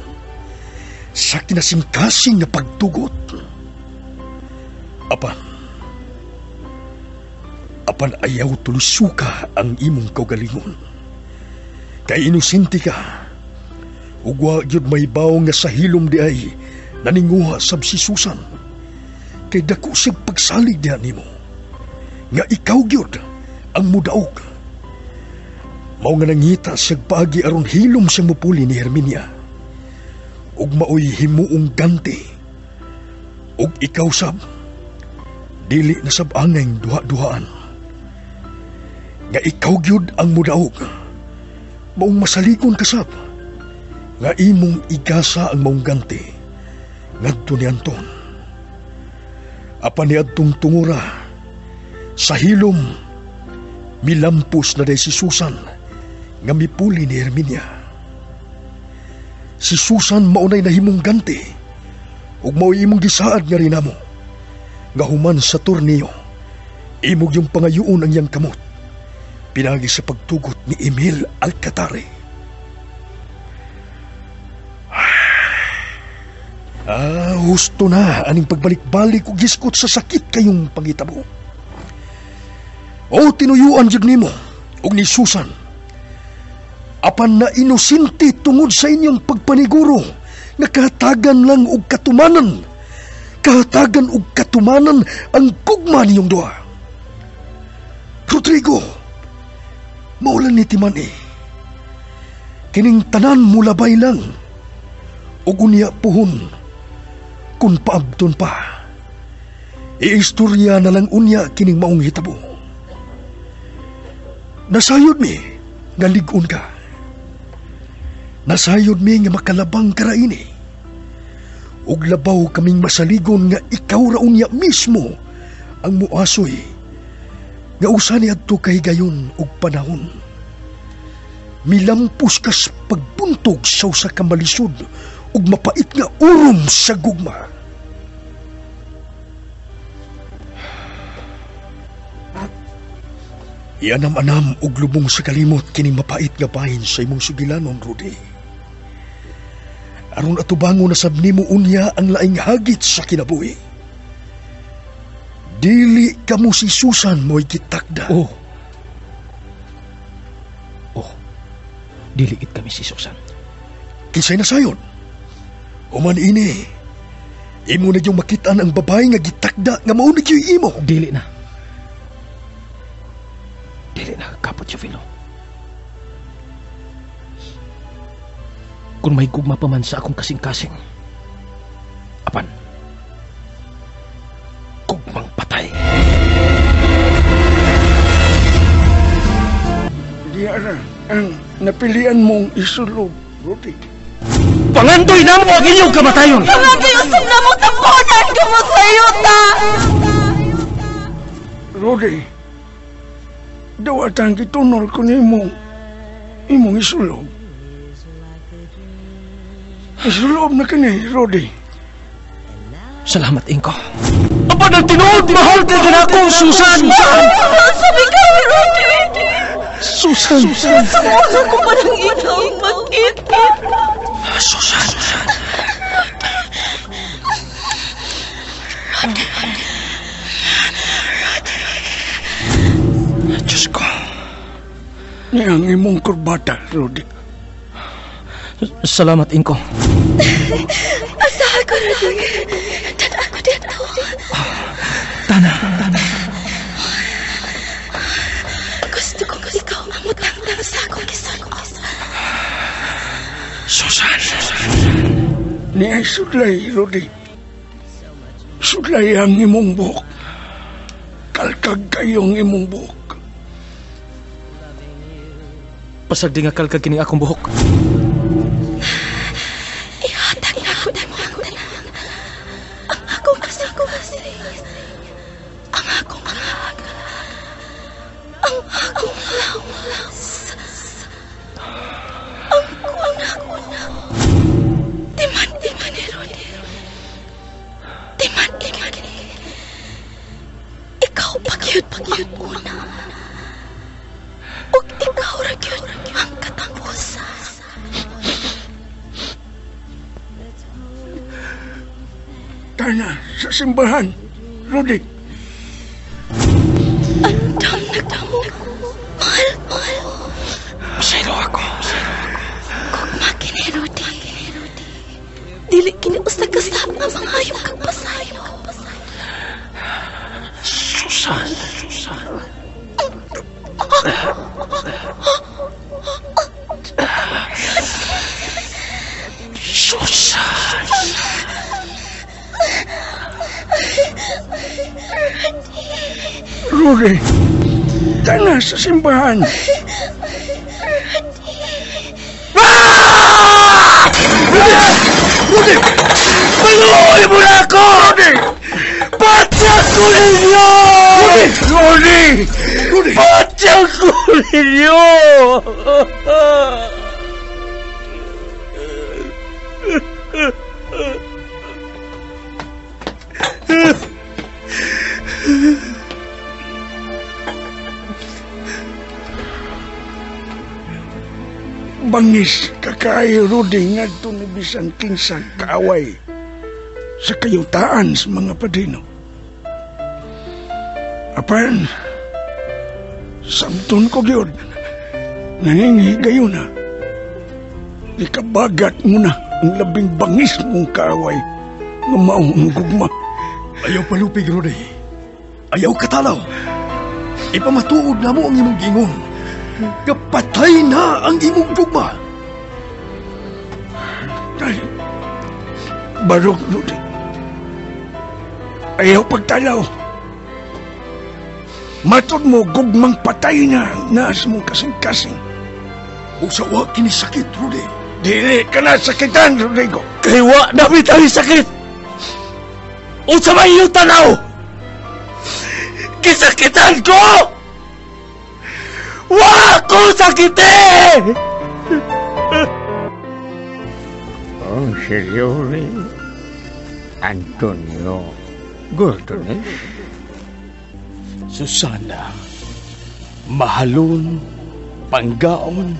sa kinasingkasing nga pagtugot. Apan ayaw tulisuka ang imong kaugalingon. Kay inosente ka, Ug wa gyud mahibaw nga sa hilom di ay naninguha sab si Susan. Kay dako siyang pagsalig diha nimo. Nga ikaw gyud ang mudaog. Mao nga nangita siyang paagi aron hilom siyang mupuli ni Herminia. Ug maoy himuong ganti. Ug ikaw sab, dili na sab angay duha-duhaan. Nga ikaw gyud ang mudaog. Maong masaligon ka sab. Nga imong igasa ang maong ganti ngadto ni Anton. Apan niadtong tungura sa hilom milampos na day si Susan nga mipuli ni Herminia. Si Susan maunay nahimong ganti ug mao'y imong gisaad nga rinamo nga human sa torneo imog yung pangayuon ang iyang kamot pinagi sa pagtugot ni Emil Alcatare. Ah, husto na aning pagbalik-balik ug giskot sa sakit kayong pangitabo. O tinuyuan jud nimo ug ni Susan. Apan na inosente tungod sa inyong pagpaniguro nga kahatagan lang og katumanan. Kahatagan og katumanan ang gugma ninyong duha. Rodrigo, maulan ni timan eh. Kining tanan mulabay lang ug unya puhon kun paabton pa. Iistorya na lang unya kining maong hitabo. Nasayod mi nga lig-on ka. Nasayod mi nga makalabang ka ra ini. Ug labaw kaming masaligon nga ikaw ra unya mismo ang muasoy nga usa ni adto kahigayon ug panahon. Milampos kas pagbuntog sa usa ka malisod ug mapait nga urom sa gugma. Ianam-anam og lubong sa kalimot kining mapait nga bahin sa imong sugilanon, Rudy. Aron atubangon na sab nimo unya ang laing hagit sa kinabuhi. Dili kamo si Susan mo'y gitakda. Oh. Oh. Dili gid kami si Susan. Kinsay nasayon? Human ini, imo na yung makitaan ang babae nga gitakda nga mao na gyud imo. Dili na. Dili na, Kapot Jovilo. Kung may gugma pa man sa akong kasing-kasing, apan, gugmang patay. Diara, ang napilian mong isulob, Rudy. Pangandoy na mo ang inyong kamatayon! Pangandoy usab na mo tapunan ka mo sa iyo, ta! Rudy, dawat ang gitunol ko nimo imong isulob. Isulob na kini, Rudy. Salamat, Inko. Apan ang tinuod, mahal ka na akong Susan! Sabi ka, Rudy! Susan! Susan! Wala ko pa ng ikaw makita. Susan! Rudy! Rudy! Diyos ko. Niyang imong kurbata, Rudy. Salamat, Inko. Asa ako, Rudy. Dad ako dito. Tana, Tana. Gusto kong ikaw ang mutangtang sa akong gisulod. Susan! Niya sudlay, Rudy. Sudlay ang imong buhok. Kalkag kayong imong buhok. Pasag di nga kalkag kining akong buhok. Ihatag na ako na mo tanan. Ang akong kasing-kasing. Ang akong hag. Ang akong lawas. Ang kuna-kuna. Timan-timan ni Rudy. Timan-timan ni. Ikaw pagyud ang una. Ug ikaw ra gyud ang katapusan. Tana sa simbahan, Rudy. Andam nagdamo ko. Mahal ko. Pasaylo ako. Gugma kini, Rudy. Dili kini usa ka sab nga mangayo kag pasayo. Susan, Susan. Susan. Rudy, tana sa simbahan. Ah! Rudy! Rudy! Paluoy mo na ako! Rudy! Patyan ko ninyo! Rudy! Rudy! Rudy! Patyan ko ninyo! Bangis kakayo, Rudy, ngadto ni bisan kinsa kaaway sa kayutaan sa mga padino. Apan, samton ko gyud, naninghigayon na, ikabagat mo na ang labing bangis mong kaaway nga mao ang gugma. Ayaw palupig, Rudy. Ayaw katalaw. Ipamatuod na mo ang imong gingon. Kapatay na ang imong gugma. Ay, barog, Rudy. Ayaw pagtalaw. Matod mo, gugmang patay na naas mong kasing-kasing. Usa wa kini sakit, Rudy. Dili ka na sakitan, Rodrigo. Kay wa na bitay sakit. Unsa man iyong tanaw? Kisakitan ko! Wa ko sakite! Oh, Signore Antonio Gordones. Susana, mahalon, panggaon,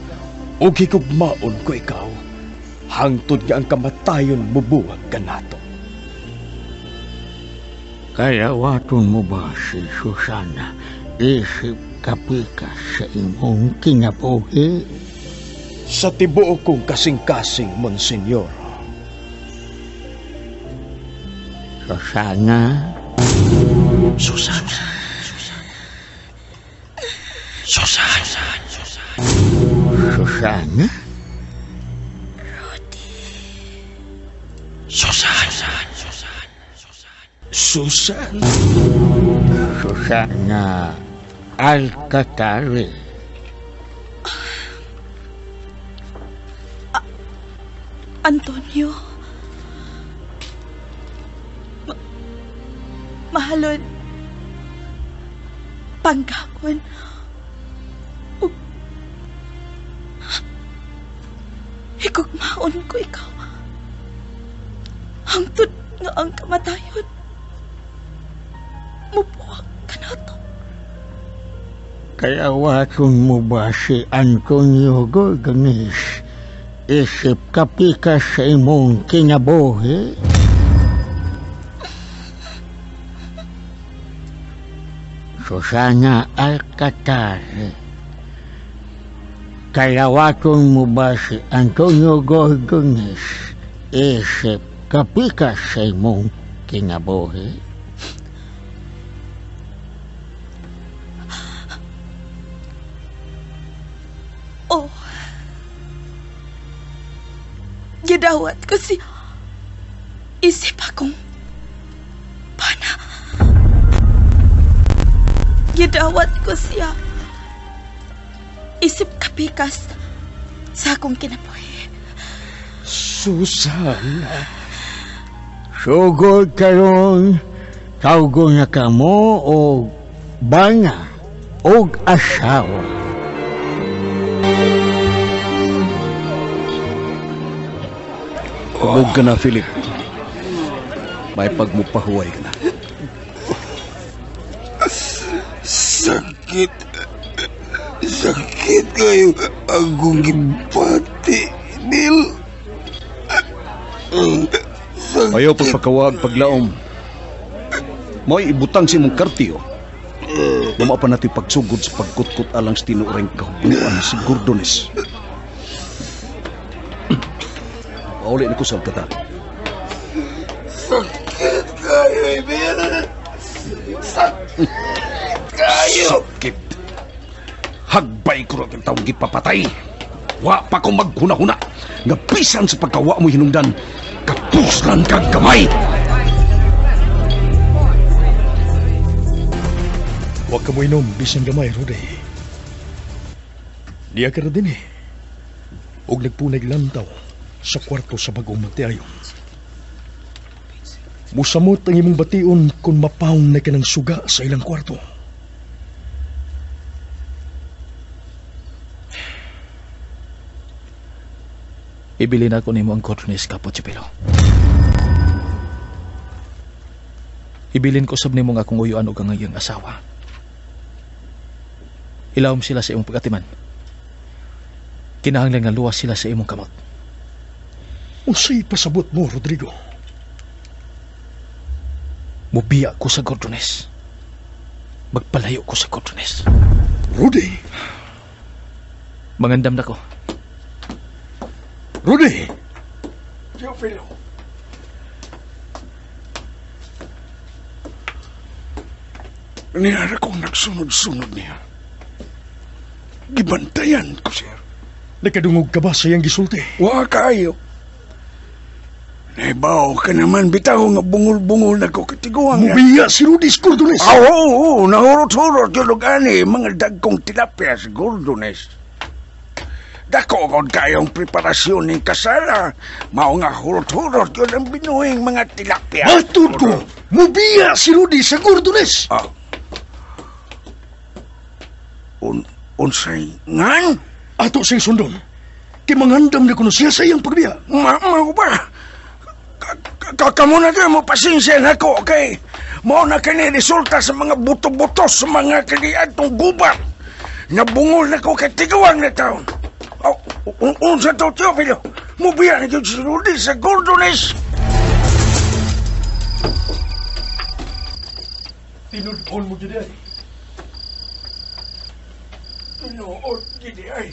ug higugmaon ko ikaw, hangtod nga ang kamatayon mubuwag kanato. Kalawaton mo ba si Susana isip kapikas sa imong kinabuhi? Sa tibuok kong kasing-kasing, Monsenyor. Susana? Susana. Susan. Susana? Rudy. Susan. Susan. Susana Alcatali. Antonio. Mahalon. Panggaon. Higugmaon ko ikaw. Hangtod nga ang kamatayon. Mubuwag ka na to. Kalawaton mo ba si Antonio Gorgonis? Isip kapikas sa imong kinabuhi? Susana Alcatali. Kalawaton mo ba si Antonio Gorgonis? Isip kapikas sa imong kinabuhi? Oh. Gidawat ko si isip akong pana. Gidawat ko siya isip kapikas sa akong kinabuhi. Susan. Sugod karon, tawgo na kamo o bana og asawa. Hubog ka na, Philip. May pagmupahuway ka na. Sakit. Sakit kayo akong gibati, Bill. Sakit. Ayaw pagpakawag paglaom. Mo'y ibutang si mong kartiyo. Luma pa natin pagsugod sa pagkutkot alang sa tinuring kahugnuan si Gordones. Pauli na ko sa Alcatali. Sakit kayo, Emil. Sakit kayo. Sakit. Hagbay ko rin taong gipapatay. Wa pa ko maghuna-huna. Nga bisan sa pagkawa mo hinungdan, kapuslan kag gamay. Wa ka mo inom bisan gamay, Rudy. Diya ka na din eh. Og nagpunay lantaw sa kwarto sa bagong magtiayon. Musamot ang imong bation kung mapawng na ka ng suga sa ilang kwarto. Ibili na ko nimo ang Gordones, Capo Chipilo. Ibilin ko sab nimo nga akong uyuan og ang iyang asawa. Ilawom sila sa imong pagatiman. Kinahanglan nga luwas sila sa imong kamot. Unsay pasabot mo, Rodrigo? Mubiya ko sa Gordones. Magpalayo ko sa Gordones. Rudy! Mangandam na ko. Rudy! Teofilo. Niyara kong nagsunod-sunod niya. Gibantayan ko siya. Nakadungog ka ba sa iyang gisulti? Wa kayo. Naibaw ka naman, bitaw nga bungol-bungol na ko katiguang. Mubiya si Rudy sa Gordones. Ah, oo, nahurot-hurot yun og ani, mga dagkong tilapia sa Gordones. Dako kon kayong preparasyon ng kasala. Mao nga hurot-hurot yun ang binuhing mga tilapia. Matud ko, mubiya si Rudy sa Gordones. Ah. Unsay ngan? Ato siyang sundon. Kay mangandam na kuno siya sa iyang pagbiya. Mao ba? Kamo na kayo mo pasensya na ko, okay? Mao na kini resulta sa mga buto-buto sa mga kaniadtong gubat. Nabungol na ko kay tiguang na taon. Oh, unsa to, Teofilo? Mubiya na yun si Rudy sa Gordones. Tinudon mo gid ay. Tinuod gid ay.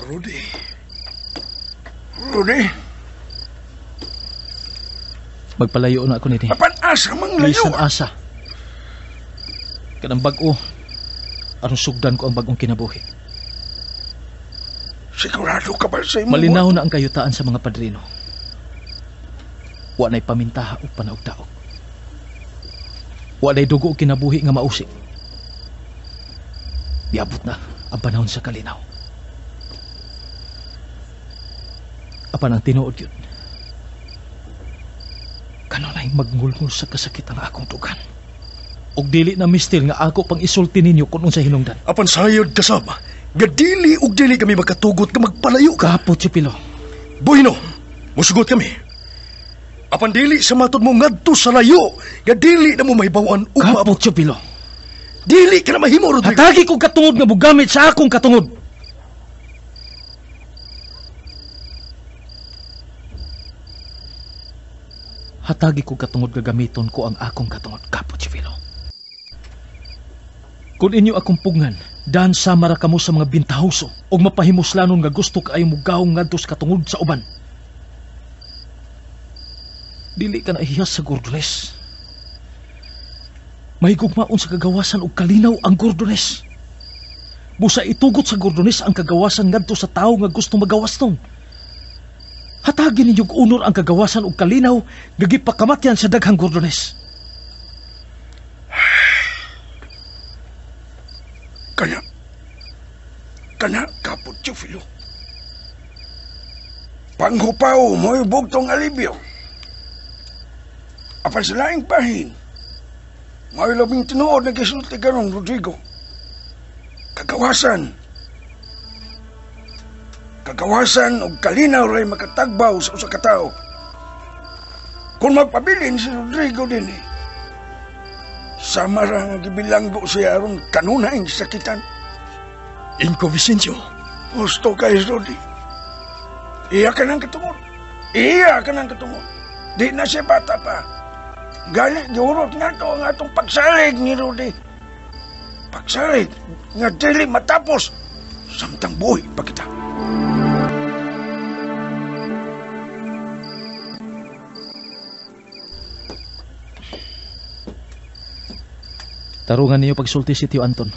Rudy. Rudy? Magpalayo na ako nini. Apan asa mang layo? Bisan asa. Kanang bag-o, aron sugdan ko ang bagong kinabuhi. Sigurado ka ba sa imong Malinaw na ang kayutaan sa mga padrino. Wa na'y pamintaha o panaugdaog. Wa na'y dugo o kinabuhi nga mausi. Diabot na ang panahon sa kalinaw. Apan ang tinuod yun. Kanunay magngulngul sa kasakit ang akong dugan. Og dili na mistil nga ako pang isulti ninyo kung unsa hinungdan. Apan sayod kasab, nga dili og dili kami makatugot nga magpalayo ka. Kapo, Chipilo. Bueno, musugot kami. Apan dili sa matod mo ngadto sa layo, nga dili na mo mahibaw-an ug Kapo, Chipilo. Dili ka na mahimo, Rodrigo. Hatagi kog katungod nga mogamit sa akong katungod. Hatagi ko katungod gagamiton ko ang akong katungod, Kapo Chivilo. Kung inyo akong pugngan, daan samara kamo sa mga bintahoso og mapahimuslanon nga gusto kaayo mugawong ngadto sa katungod sa uban. Dili ka na ihiyas sa Gordones. Mahigugmaon sa kagawasan og kalinaw ang Gordones. Busa itugot sa Gordones ang kagawasan ngadto sa tawo nga gusto magawas nung. Hatagin ninyong unor ang kagawasan og kalinaw nga gipakamatyan sa daghang Gordones. Kana, Kapo Teofilo. Panghupaw mo'y bugtong alibyo. Apan sa laing bahin, mo'y labing tinuod na gisulti karon, Rodrigo. Kagawasan. Kagawasan og kalinaw ray makatagbaw sa usa ka tawo. Kung magpabilin si Rodrigo din eh, sama ra nga gibilanggo siya aron kanunay sakitan. Inko Vicencio. Gusto kay Rudy. Iya ka ng katungod. Iya ka ng katungod. Di na siya bata pa. Gali, giurot nga to ang atong pagsalig ni Rudy. Pagsalig nga dili matapos samtang buhi pa kita. Tarungan niyo pagsulti si Tio Anton.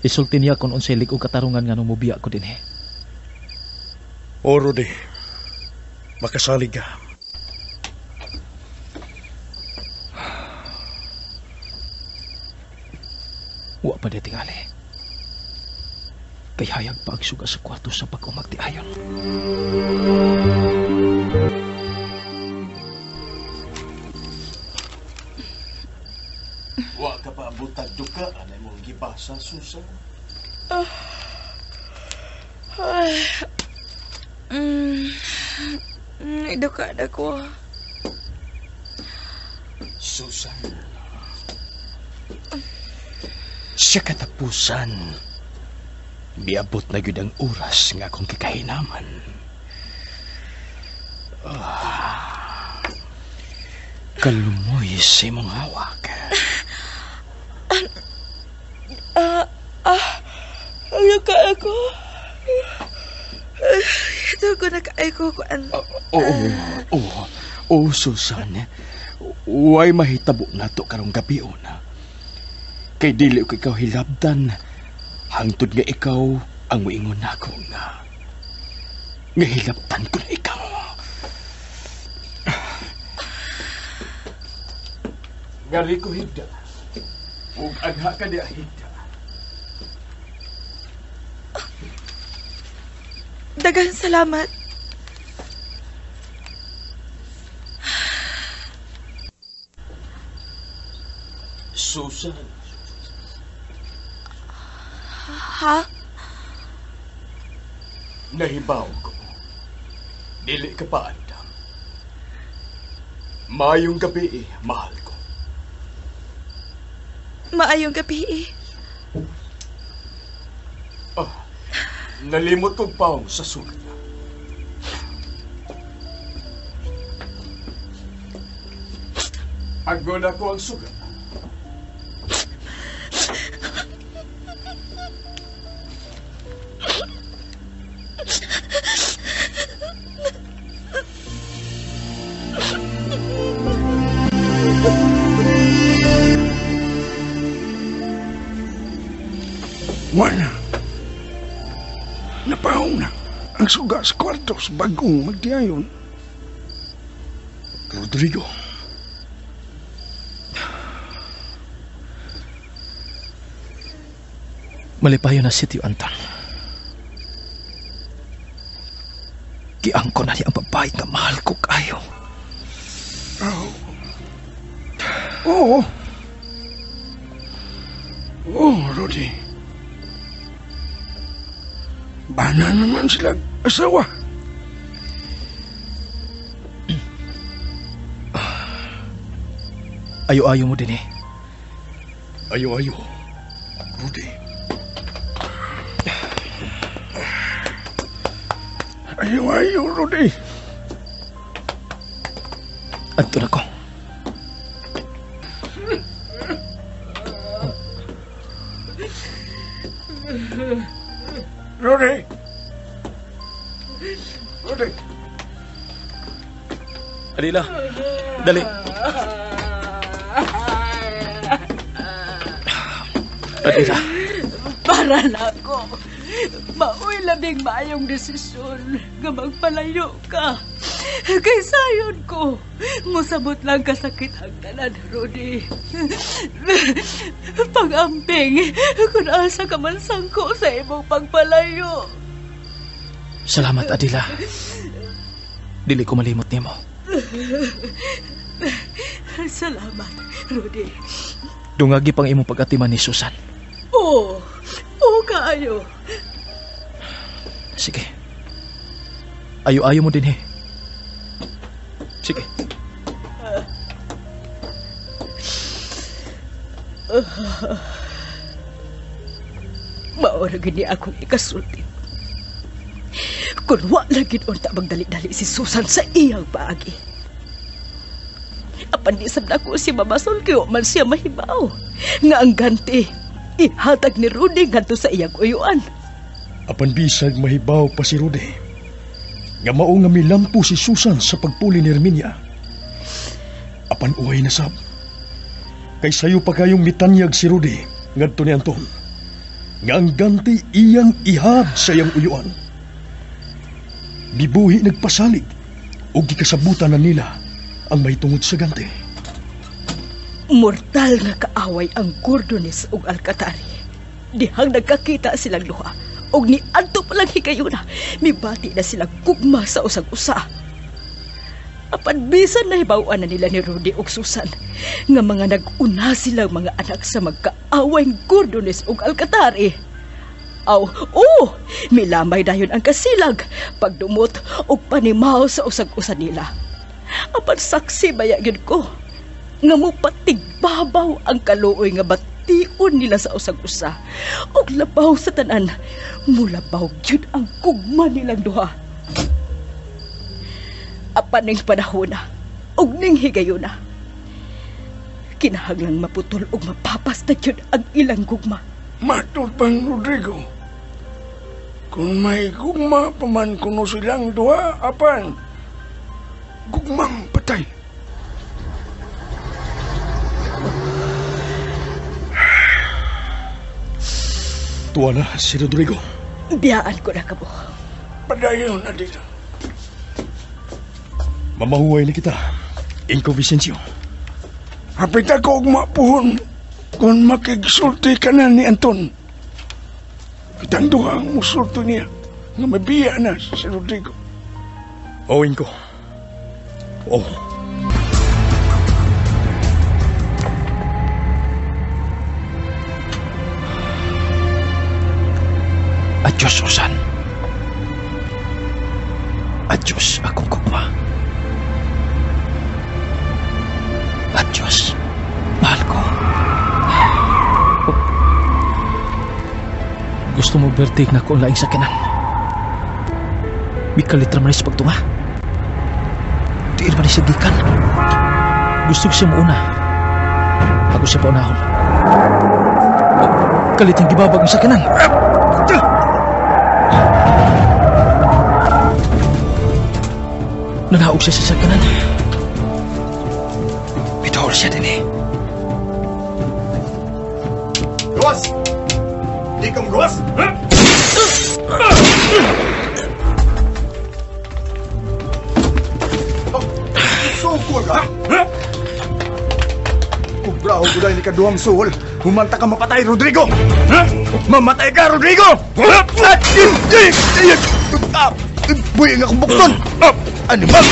Isulti niya kung unsay lig-og katarungan nga mubiya ko dinhi. O, Rudy. Makasalig ka. Wa pa di tingali. Kay hayag pa ang suga sa kwarto sa pag-umagtiayon. Wa ka pa abutag duka anay mong gibasa, Susan. Iduka na ko. Susan. Sa katapusan, miabot na gyud ang oras nga akong kikahinaman. Kalumoy sa imong hawak. Ayoko ako. Ito ko nakaay ko. Oo, Susan. Way mahitabo na to karong gabi una. Kay dili ko ikaw hilabdan. Hangtod nga ikaw ang muingon nako nga. Nga hilabdan ko na ikaw. Ngari ko higda. Ug agha ka diha higda. Daghang salamat. Susan. Ha? Nahibaw ko. Dili ka pa andam. Maayong gabi, mahal ko. Maayong gabi. Oh, nalimot kong paong sa sugat. Agol ako ang sugat. Wala. Napahong na ang suga sa kwarto sa bagong magdiayon. Rodrigo. Malipayo na si Tio Anton. Giangko na niya ang babae nga mahal ko kayo. Oo. Oo, Rudy. Bana naman sila asawa. Ayo-ayo mo din eh. Ayo-ayo, Rudy. Ayo-ayo, Rudy. Anton ako. Rudy! Rudy! Adila, dali. Adila. Para na ako. Maoy labing maayong desisyon nga magpalayo ka. Kay sayon ko, musabot lang kasakit ang tanan, Rudy. Pag-amping, kung asa ka man sangko sa imong pagpalayo. Salamat, Adila. Dili ko malimot nimo. Salamat, Rudy. Dungagi pang imong pag-atiman ni Susan. Oo, oo kaayo. Sige. Ayo-ayo mo din eh. Sige. Maura gini akong ikasulti. Kung wa lagi unta magdali-dali si Susan sa iyang paagi. Apan di sab nako si Mama Sol kay wa man siya mahibaw. Nga ang ganti ihatag ni Rudy ngadto sa iyang uyuan. Apan bisag mahibaw pa si Rudy. Nga mao nga milampo si Susan sa pagpuli ni Herminia. Apan uhay na sab. Kay sayo pa kayong mitanyag si Rudy ngadto ni Anton. Nga ang ganti iyang ihad sa iyang uyuan. Gibuhi nagpasalig ug gikasabutan na nila ang mahitungod sa ganti. Mortal nga kaaway ang Gordones ug Alcatari. Dihang nagkakita silang duha ug niadto pa lang higayuna, mibati na sila gugma sa usag-usa. Apan bisan nahibaw-an na nila ni Rudy ug Susan nga mga nag-una silang mga anak sa magkaaway Gordones ug Alcatari. Aw, oh, milamay dayon ang kasilag pagdumot ug panimaw sa usag-usa nila. Apan saksi baya gyud ko nga mupatigbabaw ang kaluoy nga bation nila sa usag-usa ug labaw sa tanan, mulabaw gyud ang gugma nilang duha. Apan ning panahona ug ning higayuna, kinahanglang maputol ug mapapas na gyud ang ilang gugma. Matod pang Rodrigo, kung may gugma pa man kuno silang duha, apan gugmang patay. Tuwa na si Rodrigo. Biyaan ko na kamo. Padayon na dito. Mamahuway na kita, Inko Vicencio. Hapit ako og mapuhon kung makigsulti ka na ni Anton. Kitang duha ang musulti niya nga mabiya na si Rodrigo. O, Inko. O. Adios, Susan. Adios, akong gugma. Adios, mahal ko. Oh. Gusto mo, Bertig, na kung laing sakinan. Mikalit raman sa pagtunga. Diin man siya gikan. Gusto ko siya mauna. Ako siya paunahon. Oh, kalit ang gibabag ang sakinan. Nanaog siya sa sakinan. Bitawar siya din eh. Gawas! Di ka magawas! Sukol ka? Kubraho ko dahil ni kaduhang suhol. Humanta ka mapatay, Rodrigo! Mamatay ka, Rodrigo! Buhi nga akong bukton! Animal!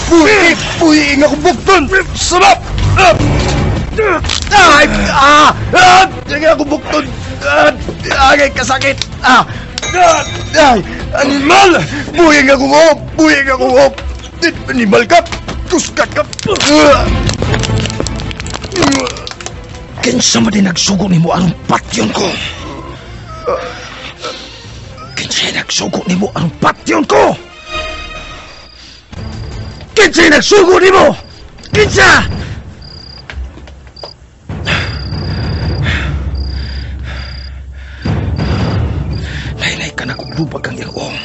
Buhi! Buhi nga akong bukton! Sarap! Ay! Ah! Nga akong bukton! Ay, kasakit! Ay! Animal! Buhi nga akong op! Buhi nga akong op! Animal ka! Tuskat ka! Kinsa man din nagsugo nimo aron patyon ko? Kinsa nagsugo nimo aron patyon ko? Kinsa nagsugo nimo? Kinsa? Laylay ka na kung lubag ang iyang uong.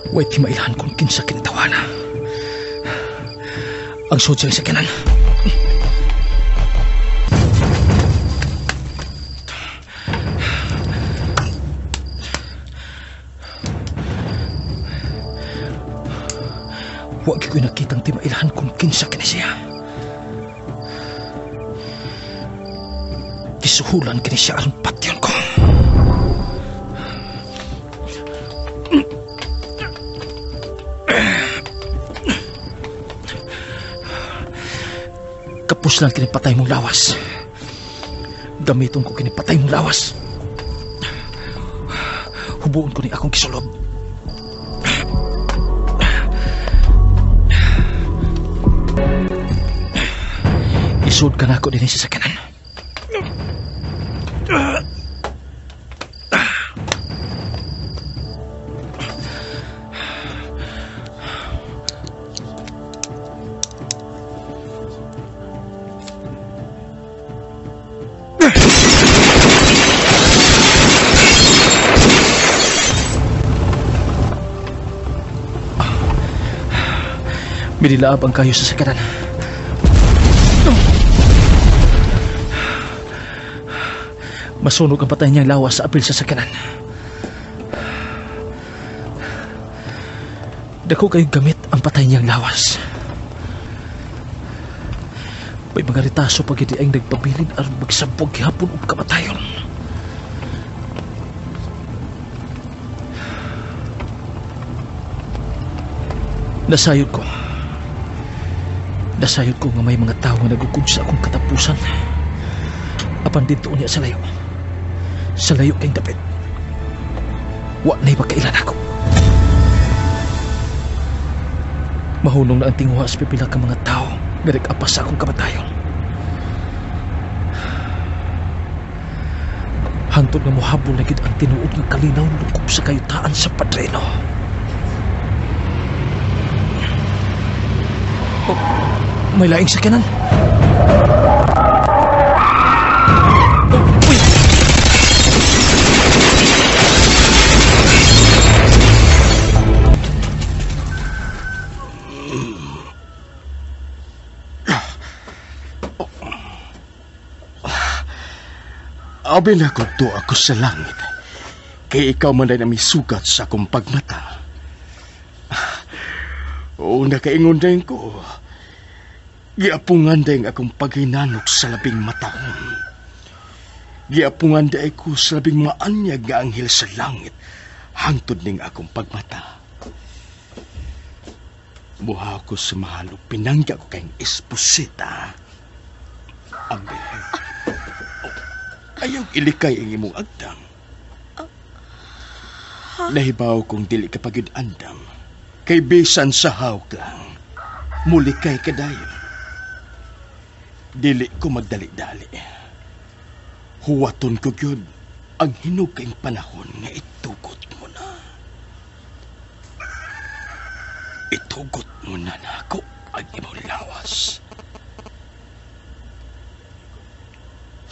Way timailan kung kinsa kinatawana. Ang sud siyang sakinan. Wa gyud ko'y nakitang timailan kung kinsa kini siya. Gisuhulan kini siya aron patyon ko. Kapos lang kinipatay mong lawas. Gamiton ko kinipatay mong lawas. Hubuon ko ni akong kisulob. Isud ka na ako din sa sakanan. Midilaab ang kayo sa sakanan. Masunog ang patay niyang lawas sa apil sa sakanan. Dako kayong gamit ang patay niyang lawas. May mga ritaso pag hindi ang nagpabilin aron magsabog gihapon og kamatayon. Nasayod ko. Nasayod ko nga may mga tao nga nagukod sa akong katapusan. Apan dito niya sa layo. Sa layo kayong dapit. Wa na'y makailan ako. Mahunong na ang tinguha sa pipila ka mga tao nga nag-apas sa akong kamatayon. Hantod nga mohabol na gid ang tinuod nga kalinaw lukop sa kayutaan sa padrino. Oh, may laing sakyanan. Oh, uy! Abi na ko ako sa langit. Kay ikaw man na misugat sa akong pagmata. O nakaingon din ko. Giapungan din akong paghinanok sa labing matahon. Giapungan din ko sa labing maanyag nga anghel sa langit. Hangtod ning akong pagmata. Buha ko sa mahal o pinangga ko kayong esposita. Ambe. Ayaw ilikay ang imong agdam. Nahibaw kong dili ka pagid andam. Kay bisan sa hawk lang, mulikay ka dayon. Dili ko magdali-dali. Huwaton ko gyud ang hinog kayong panahon nga itugot mo na. Itugot mo na nako ang imong lawas.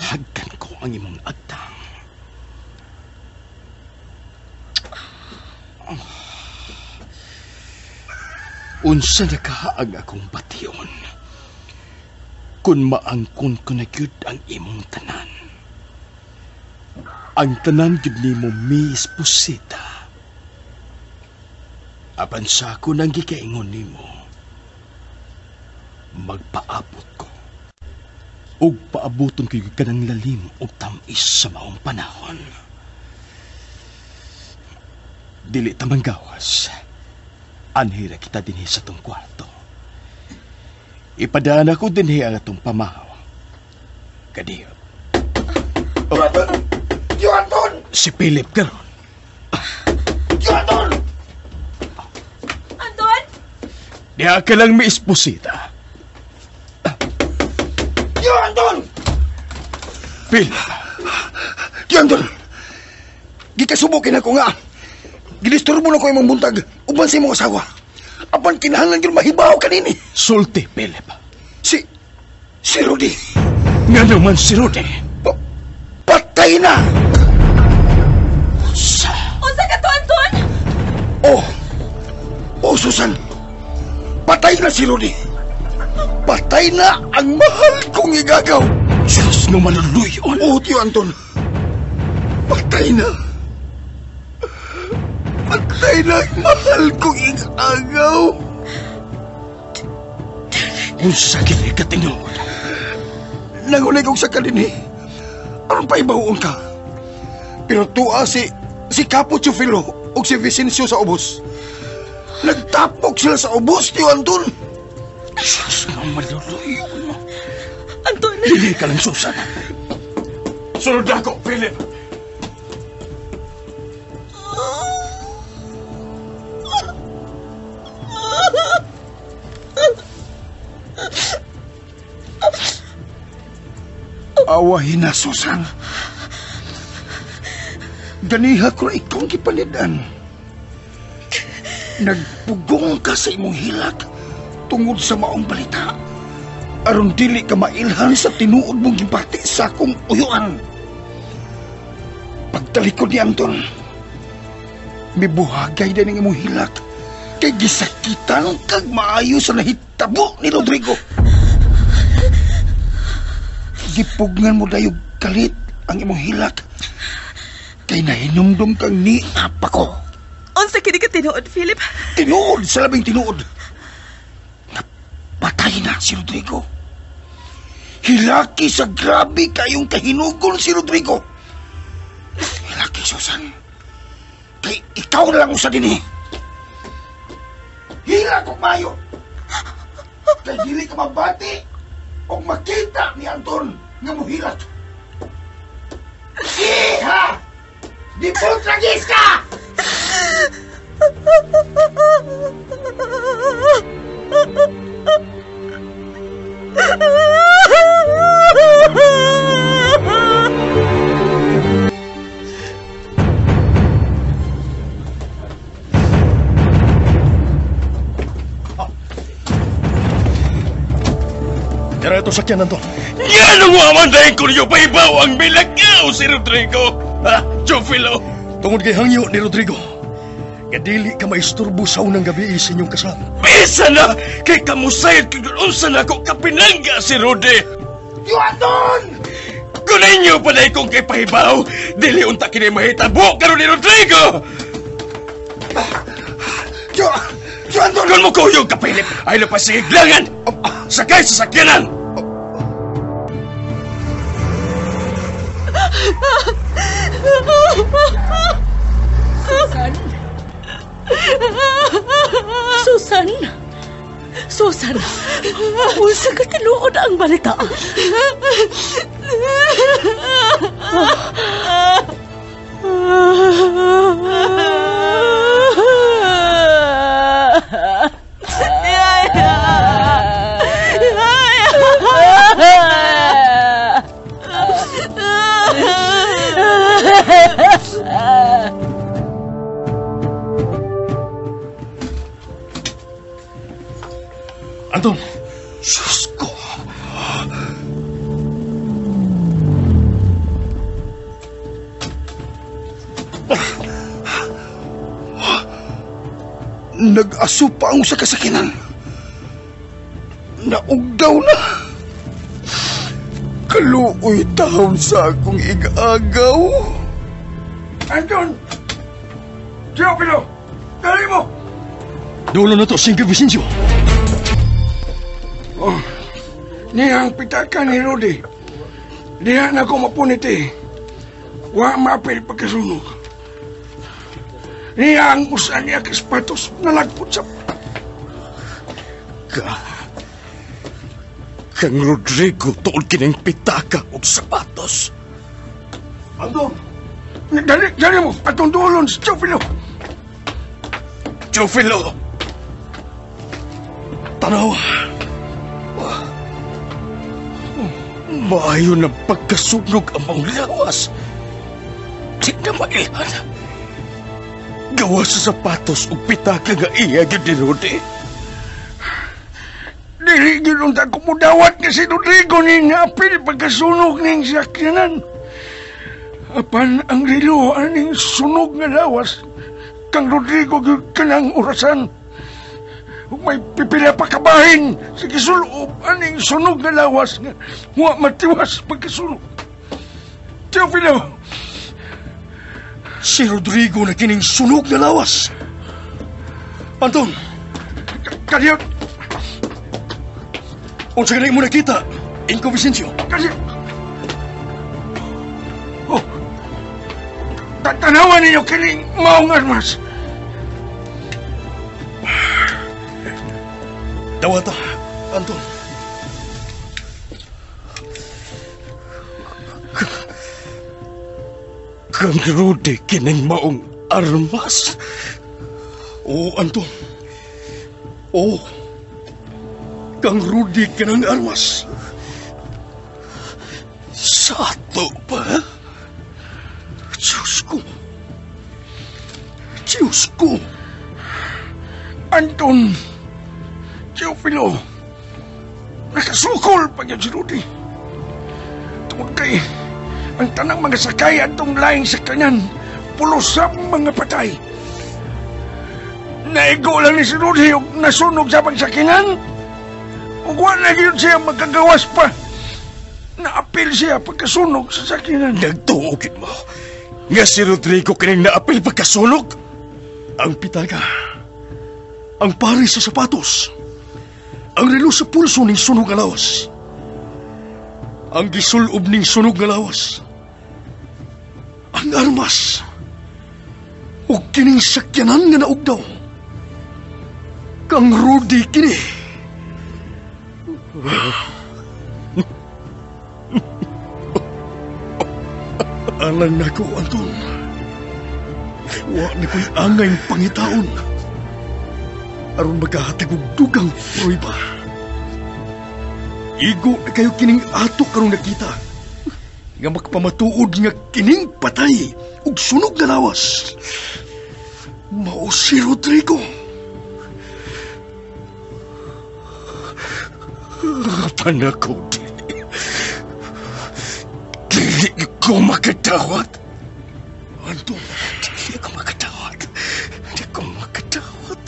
Hagkan ko ang imong agtang. Unsa na kahaag akong bation kung maangkon ko na gyud ang imong tanan. Ang tanan gyud nimo mi esposita. Apan sa ako nang gikaingon nimo, magpaabot ko. Ug paabuton ko kanang lalim ug tam-is sa maong panahon. Dili ta manggawas. Anhira kita dinhi sa tong kwarto. Ipadaan ako dinhi ang atong pamahaw. Kadiyo. Oh, Yo, Anton! Si Philip karon. Yo, Anton! Anton! Diha ka lang mi esposita. Yo, Anton! Philip! Yo, Anton! Gikasubukin ako nga. Gidisturbo na ko imong buntag uban sa imong asawa. Apan kinahanglan gyud mahibaw kanini. Sulti, Philip. Si Rudy. Nga naman si Rudy? Patay na! Unsa? Unsa ka to, Anton? Oh! Oh, Susan! Patay na si Rudy! Patay na ang mahal kong igagaw! Diyos no maluluyon! Oh, Tiyo Anton! Patay na! Patay na ang mahal kong igagaw! Unsa kini katinuod? Nangulay kong sa kanini. Aron pa ibawoon ka. Pero tuwa si Capo Chufilo o si Vicencio sa ubos. Nagtapok sila sa ubos, Tiyo Anton! Diyos no maluluyon! Anton! Dili ka lang, Susan. Sunod ako, Philip! Awahin na, Susan. Ganiha ko na ikong gipalidan. Nagpugong ka sa imong hilak tungod sa maong balita. Aron dili ka mailhan sa tinuod mong gibati sa akong uyuan. Pagtalikod ni Anton, mibuhagay din ang imong hilak Kay gisakitan kag maayo sa nahitabo ni Rodrigo. Gipugnan mo dayog kalit ang imong hilak. Kay nahinumdum kang niapa ko. Unsa kini ka tinuod, Philip? Tinuod sa labing tinuod. Napatay na si Rodrigo. Hilaki sa grabe kayong kahinugon si Rodrigo. Hilaki, Susan. Kay ikaw na lang usa dinhi. Hila kong mayo. Kay dili ka mabati o makita ni Anton nga muhilak. Iha! Di putragis ka! Dara ito sakyan, Anton. Yan ang waman dahil ko niyo paibaw ang bilagaw si Rodrigo. Ha, Teofilo? Tungod kay hangyo ni Rodrigo, kadili ka maisturbo sa unang gabi sa inyong kasal. Bisa na! Kay kamusayad kung unsa na ako kapinangga si Rudy! Yo, Anton! Kung ninyo pa dahil kong kay pahibaw, dili unta kini mahitabo karon ni Rodrigo! Yo, yo, Anton! Kung mo kuyog ka, Philip, ay napasigiglangan! Sakay sa sakyanan! Susan! Susan! Susan! Unsa ka tinuod ang balita? Anton! Diyos ko! Nag-aso pa ang sa kasakinan. Naugdaw na. Kaluoy taon sa akong igagaw. Anton! Teofilo! Dali mo! Dulo na to, Singke Vicencio. Oh, niya ang pitaka ni Rudy. Diha na ko mapunit eh. Wa maapil pagkasunog. Niya ang usa niya kaspatos nalagpot sa... Kang Rodrigo tuol kining pitaka og sapatos. Anton! Dali, dali mo! Atong duolon si Teofilo! Teofilo! Tanaw! Maayo ng pagkasunog ang mga lawas. Di na mailhan. Gawa sa sapatos ug pitaka nga iya gyud ni Rudy. Dili gyud unta ko mudawat nga si Rodrigo ning apil pagkasunog ning sakyanan. Apan ang relo aning sunog nga lawas kang Rodrigo gyud kanang orasan. Ug may pipila pa kabahin sa gisulob aning sunog nga lawas nga wa matiwas pagkasunog. Teofilo! Si Rodrigo na kining sunog nga lawas. Anton! Kadiyot! Unsa gani mo nakita, Inko Vicencio? Kadiyot! Oh! Tanawan ninyo kining maong armas! Dawata, Anton. Kang Rudy kining maong armas. Oo, Anton. Oo. Kang Rudy kinang armas. Sa ato pa? Diyos ko. Diyos ko. Anton! Teofilo, nakasukol pa niya si Rudy. Tungod kay ang tanang mga sakay atong laing sa kanyan, pulos sa mga patay. Naigo lang ni si Rudy ug nasunog sa pagsakinan. Ug wa na gyud siya magkagawas pa. Naapil siya pagkasunog sa sakinan. Nagtuo gid mo nga si Rodrigo kining naapil pagkasunog? Ang pitaga, ang pari sa sapatos, ang relo sa pulso ning sunog nga lawas, ang gisulob ning sunog nga lawas, ang armas, ug kining sakyanan nga naugdaw. Kang Rudy kini. Alang nako, Anton. Wa na ko'y angay pangitaon. Aron magkahatag og dugang prueba. Igo na kayo kining ato karong nakita. Nga magpamatuod nga kining patay ug sunog na lawas. Mao si Rodrigo. Panako, dili ko makadawat. Anton, dili ko makadawat. Dili ko makadawat.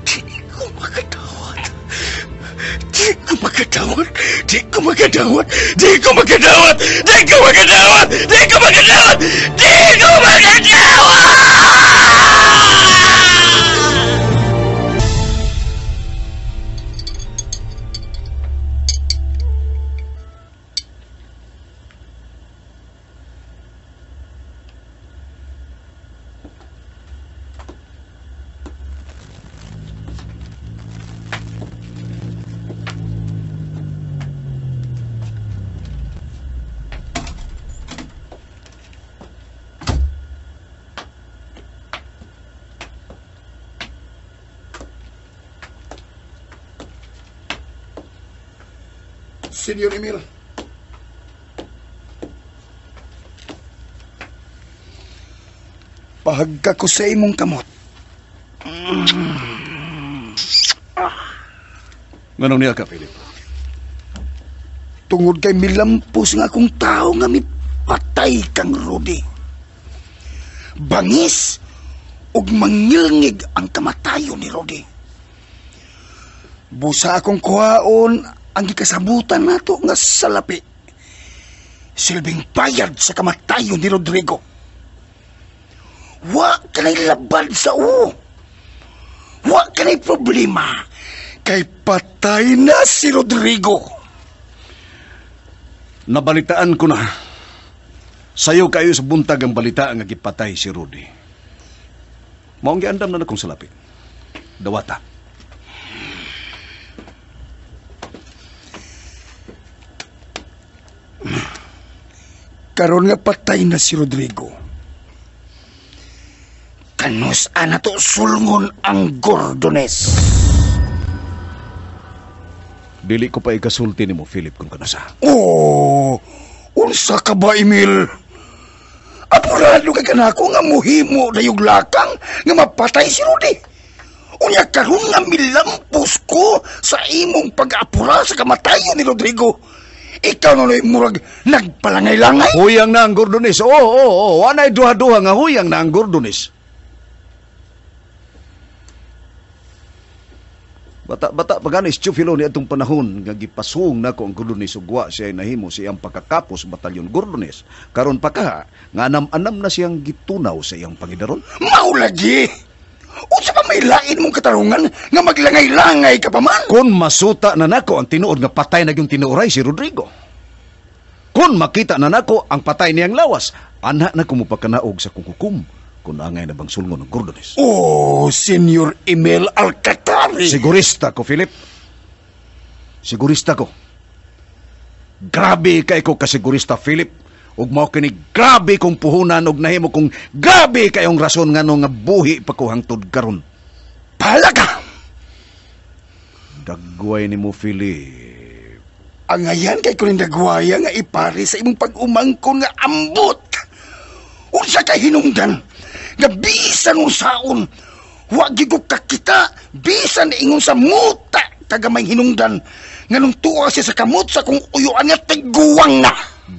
Dili ko makadawat. Dili ko makadawat. Dili ko makadawat. Dili ko makadawat. Dili ko makadawat. Dili ko makadawat. Dili ko makadawat. Senyor Emil. Pahagka ko sa imong kamot. Nganong niya ka, Philip? Tungod kay milampos nga akong tao nga mipatay kang Rudy. Bangis ug mangilngig ang kamatayon ni Rudy. Busa akong kuhaon ang gikasabutan nato nga salapi. Silbing bayad sa kamatayon ni Rodrigo. Wa kanay labad sa uo. Wa kanay problema. Kay patay na si Rodrigo. Nabalitaan ko na. Sayo kayo sa buntag ang balita nga gipatay si Rudy. Maong giandam na nakong salapi. Dawata. Karon nga patay na si Rodrigo. Kanus ana to sulngon ang Gordones. Dili ko pa ikasulti nimo, Philip, kung kanusa. Oh, unsa ka ba, Emil? Apurado kay kanako nga muhimo dayog lakang nga mapatay si Rudy. Unya karon nga milampos ko sa imong pag-apura sa kamatayon ni Rodrigo. Ikaw na nu'y murag nagpalangay-langay. Huyang na ang Gordones. Oo, oo, oo. Wanay duha-duha nga huyang na ang Gordones. Bata-bata pa gani si Chufilo ni atong panahon nga gipasung nako ang Gordones ug wa siya nahimo sa iyang pagkakapos batalyon Gordones. Karon pa ka nga anam-anam na siyang gitunaw sa iyang pangidaron. Mao lagi. Unsa pa may lain mong katarungan nga maglangay-langay ka pa man? Kung masuta na nako ang tinuod nga patay na yung tinuoray si Rodrigo. Kung makita na nako ang patay niyang lawas, anha na kumupakanaog sa kungkukum kung angay na bang sulngon ng Gordones. Oh, Senyor Emil Alcatari. Sigurista ko, Philip. Sigurista ko. Grabe kay ko kasigurista, Philip. Ug mao kini grabe kong puhunan ug nahimo kong grabe kayong rason ngano nga buhi pa ko hangtod karon. Bahala ka. Dagway nimo, Philip. Angayan kay kuning dagwaya nga ipare sa imong pag-umangkon nga ambot. Unsa kay hinungdan nga bisan unsaon wa gyud ko kakita bisan ingon sa muta kagamay hinungdan nganong tuwa siya sa kamot sa kung uyuan nga tiguang na.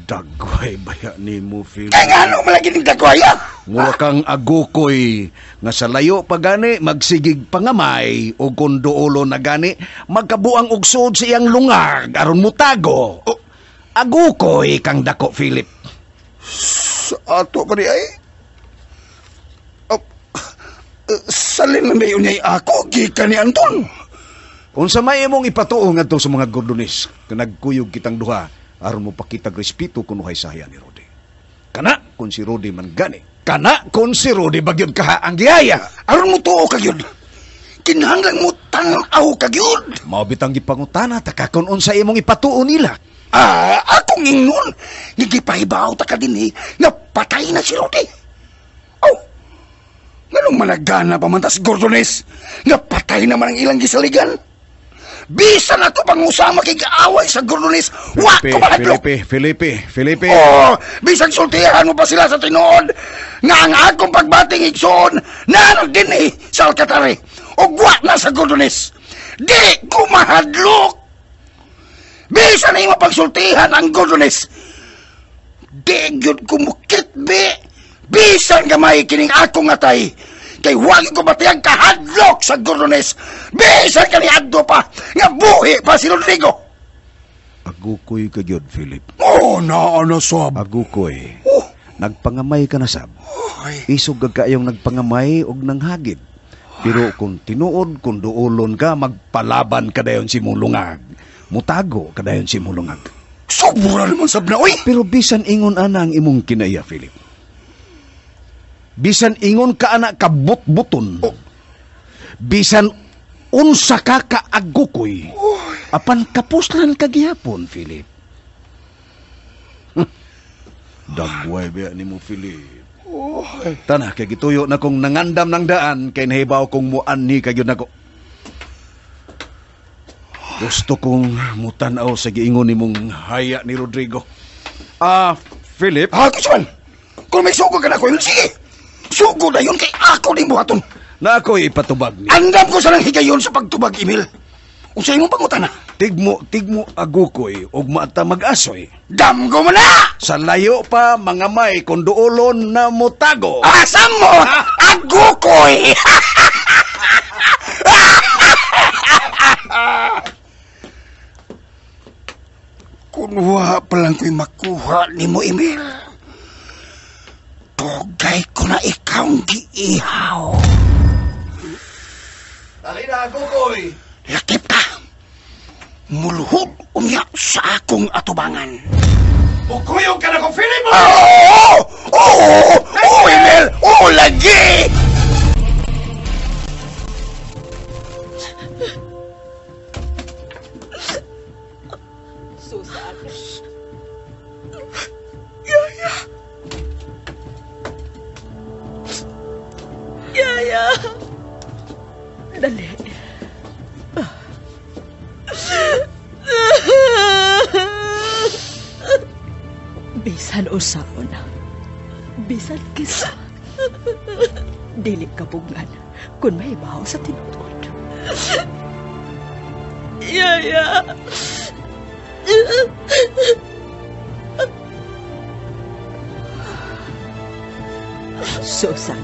Dagway baya nimo, Philip. Kaya nga ano malagi ning dagway, ah? Mura kang agukoy nga sa layo pa gani magsigig pangamay o kung duolo na gani magkabuang og suod sa iyang lungag aron mutago. O, agukoy kang dako, Philip. Sa ato pa ni ay? Oh, salin lang na yun ay ako, gikan ni Anton. Unsa may imong ipatuo ngadto sa mga Gordones nga nagkuyog kitang duha aron mo pakitag respeto kunuhay sa haya ni Rody. Kana kung si Rody man gani. Kana kung si Rody bagyod kaha ang giyaya. Aron mo tuo ka gyud. Kinahanglan mo tan-aw ka gyud. Mao bitang gipangutana ta ka kung unsa imong ipatuo nila. Ah, akong ingnon nga gipahibaw ta ka dinhi nga patay na si Rody. Oh. Nganong managana pa man ta si Gordones nga patay naman ang ilang gisaligan? Bisan ako pangusama kay gaaway sa Gordones, wa ko mahadlok. Felipe. Oh, bisan sultihan mo pa sila sa tinuod nga ang akong pagbating igsoon naa dinhi sa Alcatare ug wa na sa Gordones. Di ko mahadlok. Bisan imo pagsultihan ang Gordones, di gyud ko mukitbi. Bisan gamay kining akong atay. Kay wag ko batiyang kahadlok sa Gordones. Bisan kaniadto pa nga buhi pa si Rodrigo. Agukoy ka gyud, Philip. Oh, naa na sab. Agukoy. Oh. Nagpangamay ka na sab. Isog ka kayong nagpangamay og nanghagid. Pero kung tinuod, kung duolon ka, magpalaban ka dayon si mulungag. Mutago ka dayon si mulungag. Sobra naman sab na oy. Pero bisan ingon ana ang imong kinaiya, Philip. Bisan ingon ka ana kabutbuton. Oh. Bisan unsa ka kaagukoy. Oh. Apan kapuslan ka gihapon, Philip. Dagway ba nimo, Philip? Oh. Tana kay gituyo na kong nangandam ng daan kay nahibaw kong muanhi ka gyud nako. Gusto kong mutan-aw sa giingon nimong haya ni Rodrigo. Ah, Philip. Ah, Kusman. Kung may sugo ka na ko, sige. Sugo na yun kay ako din buhaton. Na ako'y ipatubag niya. Andam ko sa lang higayon sa pagtubag, Emil. Unsa imong pangutana? Tigmo agukoy og maata mag-asoy. Damgo mo na! Sa layo pa mga may kung duolon na mutago. Asam mo! Agukoy! Kung wa pa lang ko'y makuha ni mo, Emil. Tugay ko na ikaw ang giihaw. Dali na, Agukoy! Lakip ka! Mulhod unya sa akong atubangan. Mukuyog ka na ko, Philip! Oo! Oo! Oo, Emil! Oo, lagi! Susan. Yaya! Yaya! Dali. Bisan usaon, bisan kisa, dili ka bugnan kung may bahaw sa tinuod. Yaya! Susan,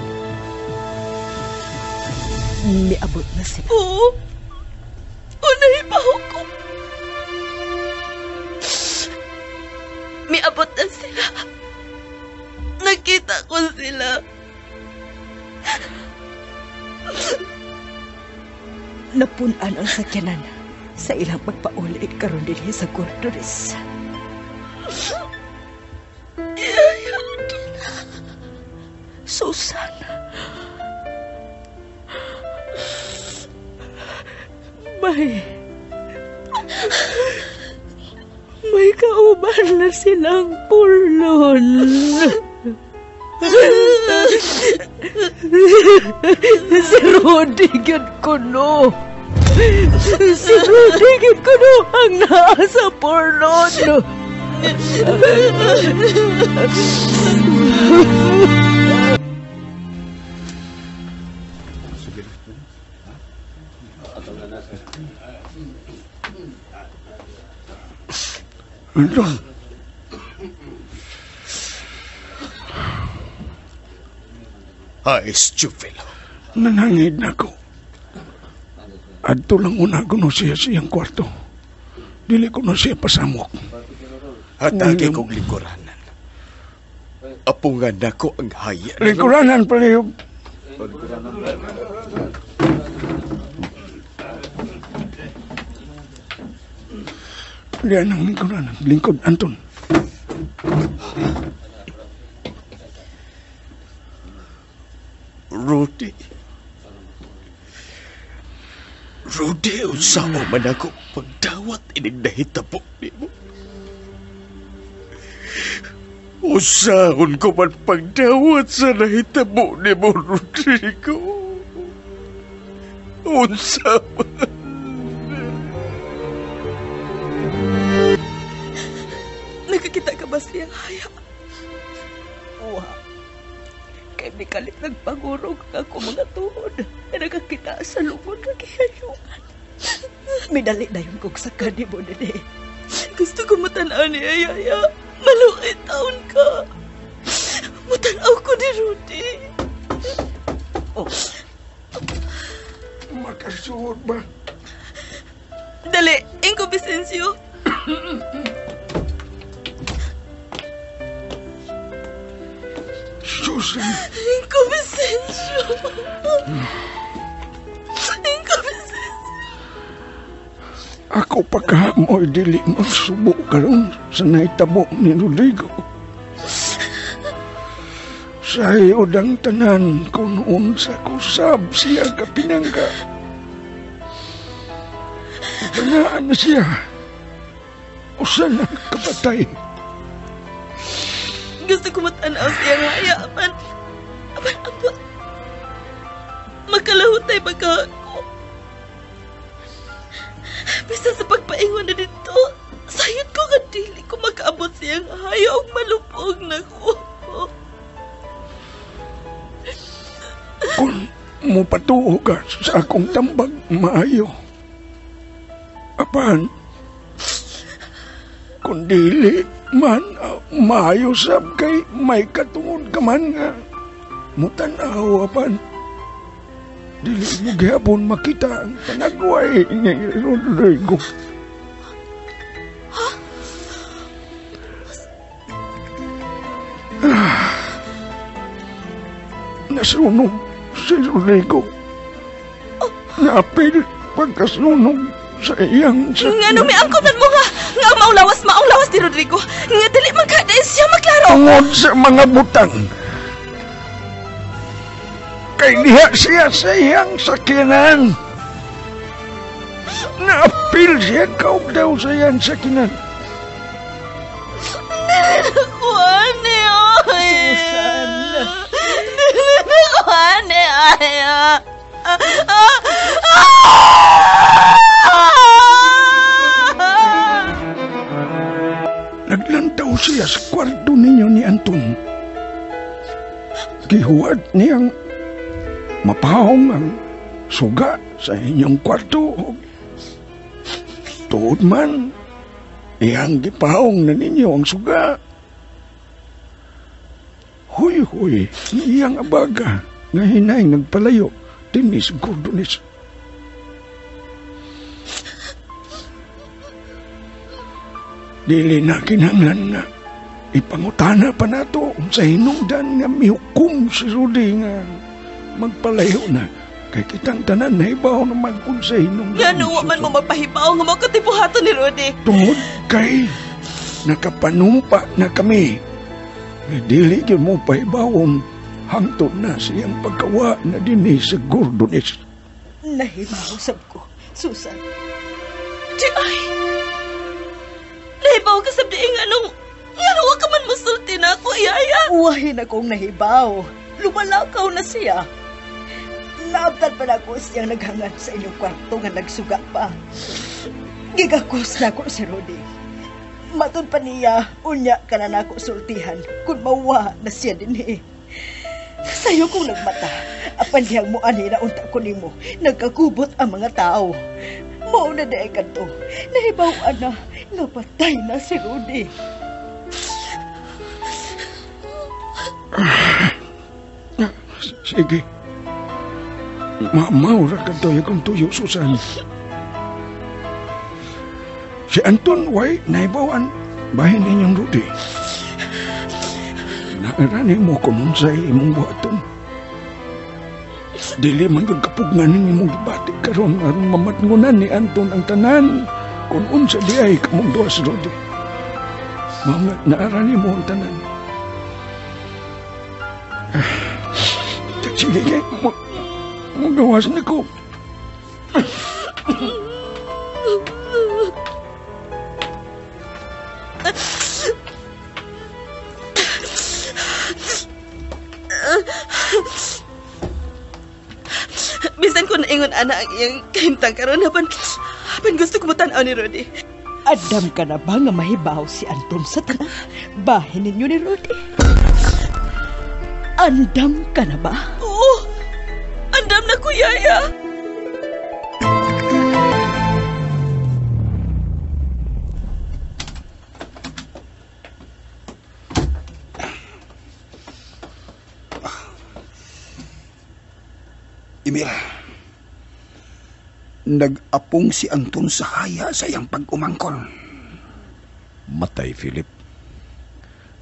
miabot na sila. Oo. Unahibaw ko. Miabot na sila. Nakita ko sila. Napun-an ang sakyanan sa ilang pagpauli karon dinhi sa Gordones. Yaya. Susan. May kauban na silang pulon. Si Rudy gyud kuno. Si Rudy gyud kuno ang naa sa pulon. Anton! Ay, stupid. Nanangid na ko. Adto lang una kuno siya sa iyang kwarto. Dili ko na siya pasamok. Hatagi kong lingkuranan. Apungan nako ang haya. Lingkuranan palihog. Diyan ang lingkuranan. Lingkod, Anton. Rudy. Rudy, unsa man ako pagdawat ining nahitabo nimo. Usahon ko man pagdawat sa nahitabo nimo, Rodrigo. Unsa man. Nakakita ka ba siyang haya? Uwa. Kay mikalit nagpangurog ako mga tuhod na nakakita sa lungod nga gihayungan. Midali na yung kong saka ni mo dili. Gusto ko matanaw niya, Yaya. Malukit taon ka. Matanaw ko ni Rudy. Oh. Makasuod ba? Dali, Inko Vicencio. Susan. Inko Vicencio. Inko Vicencio. Ako pa ka mo'y dili magsubo karon sa nahitabo ni Rodrigo. Sayod ang tanan kung unsa kusab siya kapinangga. Banaan na siya. Usa na kapatay. Gusto ko matanaw siya nga. Apan, apan, apan. Makalahutay baka ako. Bisan sa pagpaingon na dito, sayod ko nga dili ko makaabot siyang hayo og malupog na ko. Kung mupatuo ka sa akong tambag, maayo. Apan, kung dili man, maayo sab kay may katungod ka man nga mutanaw, apan. Dili mo gihapon makita ang panagway ni Rodrigo. Ha? Nasunog si Rodrigo. Naapil pagkasunog sa iyang sakit. Nga nung may angkotan mo nga, nga ang maong lawas ni Rodrigo. Nga dili man ka, dahil siya maklaro. Tungod sa mga butang. Kay diha siya sa iyang sakinan. Naapil siya kaog daw sa iyang sakinan. Dili na ko, ane, oy. Susan. Dili na ko, ane, ay. Naglantaw siya sa kwarto ninyo ni Anton. Gihuwat niyang mapahong ang suga sa inyong kwarto. Tuod man, iyang gipahong na ninyo ang suga. Huy-huy, iyang abaga nga hinay nagpalayo dinis Gordonis. Dili na kinahanglan nga ipangutana pa nato sa hinungdan nga mihukom si Rudy nga magpalayo na. Kay kitang tanan nahibaw na magkun sa hinungdan. Nga nuwa man mo magpahibaw nga magkatipuhato ni Rudy. Tungod kay nakapanumpa na kami. Nga dili gyud mo pahibawon hangtod na siyang pagkawa na dinhi sa Gordonis. Nahibaw sab ko, Susan. Di ay! Nahibaw ka sab di nga nung wa ka man musulti na ako, Yaya. Uwahin akong nahibaw. Lumalakaw na siya. Naabtan pa na ako siyang naghangad sa inyong kwarto nga nagsuga pa. Gigakos na ako si Rudy. Matun pa niya, unya ka na nako sultihan kung mawa na siya din eh. Sayo kong nagmata, apan diyang mo ani na unta ko nimo, nagkakubot ang mga tao. Mao na daay kadto, nahibaw-an na, napatay na si Rudy. Sige. Maura ka to akong tuyo, Susan. Si Anton, way, naibawan. Bahin ninyong Rudy. Naarani mo kung unsay imong buhaton. Dili man yung kapugnan ng imong gibati karon aron mamatngunan ni Anton ang tanan kung unsa di ay kamong duha si Rudy. Mama, naarani mo ang tanan. Sige, kay magawas na ko. Bisan ko naingon ana ang iyang kahimtang karon hapan gusto ko mo tan-aw ni Rudy. Adam ka na ba nga mahibaw si Anton sa tanan? Bahin ninyo ni Rudy. Andam ka na ba? Oo. Andam na ko, Yaya. Emil, nag-apong si Anton sa haya sa iyang pag-umangkon. Matay, Philip.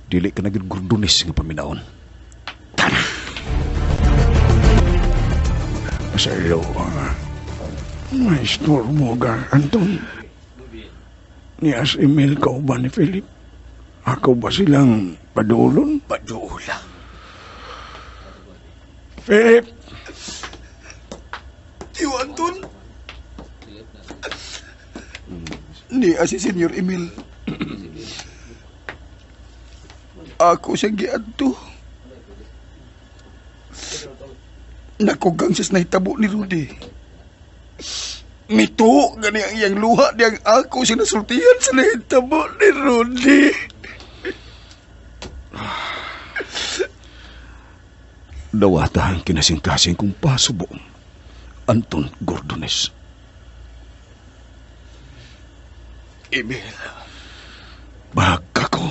Dili ka naging gordonis nga paminaon. Tara! Sa iyo, may istorbo ka, Anton. Niya si Emil ka ba ni Philip? Ako ba silang padulon? Padula. Philip! Tiyo, Anton. Niya si Senyor Emil. Ako siyang giadto. Nakugang siyas nahitabo ni Rudy. Mito, gani ang iyang luha niyang ako sinasultihan sa nahitabo ni Rudy. Dawata ang kinasingkasing kong pasubong, Anton Gordones. Emil. Bahag ako.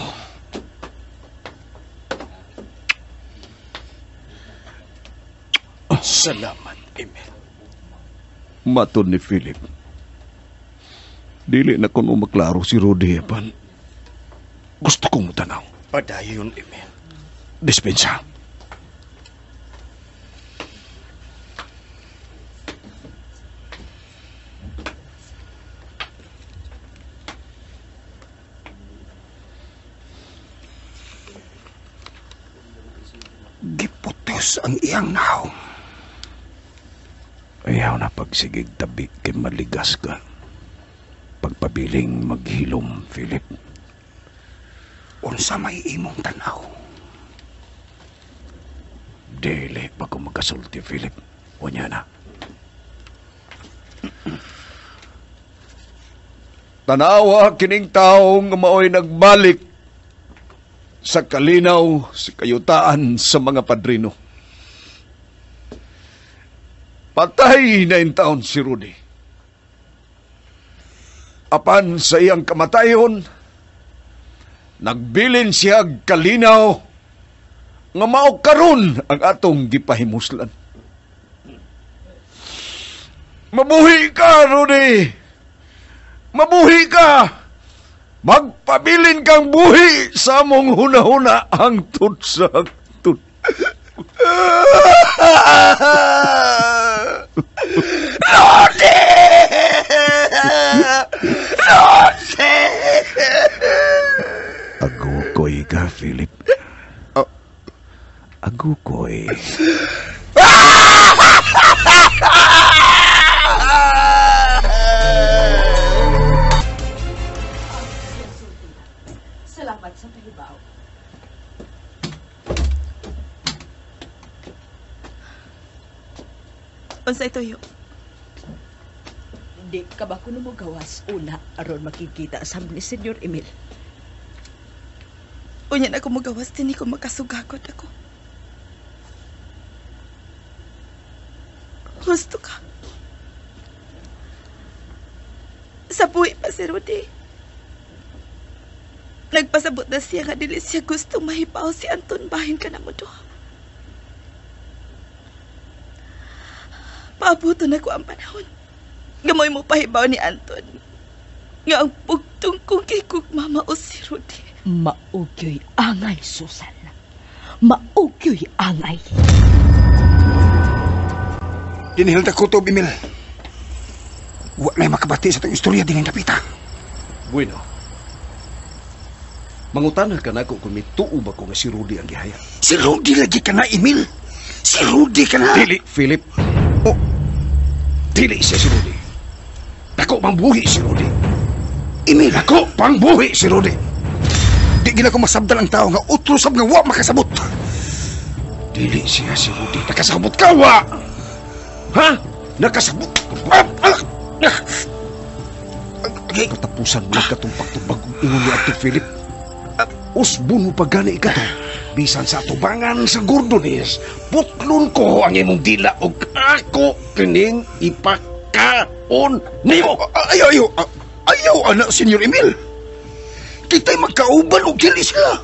Oh, salamat, Emil. Matod ni Philip. Dili na kuno maklaro si Rudy, apan. Gusto kong mutanaw. Padayon, Emil. Dispensa. Giputos ang iyang naong. Ayaw na pagsigig tabi kay maligas ka. Pagpabiling maghilom, Philip. Unsa may imong tanaw? Dili pa ko magkasulti, Philip. Unya na. Tanawa kining taong nga maoy nagbalik sa kalinaw, sa kayutaan sa mga padrino. Patay na in taon si Rudy. Apan sa iyang kamatayon, nagbilin siya kalinaw nga mao karon ang atong gipahimuslan. Mabuhi ka, Rudy! Mabuhi ka! Magpabilin kang buhi sa among hunahuna hangtod sa hangtod. Rudy! Rudy! Agukoy ka, Philip. Agukoy. Salamat sa pahibaw. Unsay tuyo? Hindi ka ba kuno mo gawas una aron makikita sa ni Senyor Emil? Unya na ko mogawas dinhi ko makasugakot ako. Gusto ka. Sa buhi pa si Rudy. Nagpasabot na siya nga dili siya gusto mahipaw si Anton bahin ka na mo duha. Paabuton ako ang panahon. Gamoy mo pahibaw ni Anton. Nga ang pugtong kong gigugma mao si Rudy. Maugyo'y angay, Susan. Maugyo'y angay. Dinhil ta kutob, Emil. Wa na'y makabati sa itong istorya din napita. Bueno. Mangutana ka na ko kung mituo ba ko nga si Rudy ang gihaya. Si Rudy lagi ka na, Emil. Si Rudy ka na. Dili, Philip. Oh, dili siya si Rudy. Dako pangbuhi si Rudy. Emil. Dako pangbuhi si Rudy. Di gina ko masabdan ang tao nga utro sab nga wa makasabot. Dili siya si Rudy. Nakasabot ka, wa! Ha? Nakasabot? Katapusan mo katong pagtubag og ingon ni Ato Philip. Usbon mo pa gani ka to. Bisan sa atubangan sa Gordones, putlon ko ang imong dila og ako kining ipakaon nimo. Ayaw, ayaw. Ayaw, anak, Senyor Emil. Kita'y magkauban og dili sila.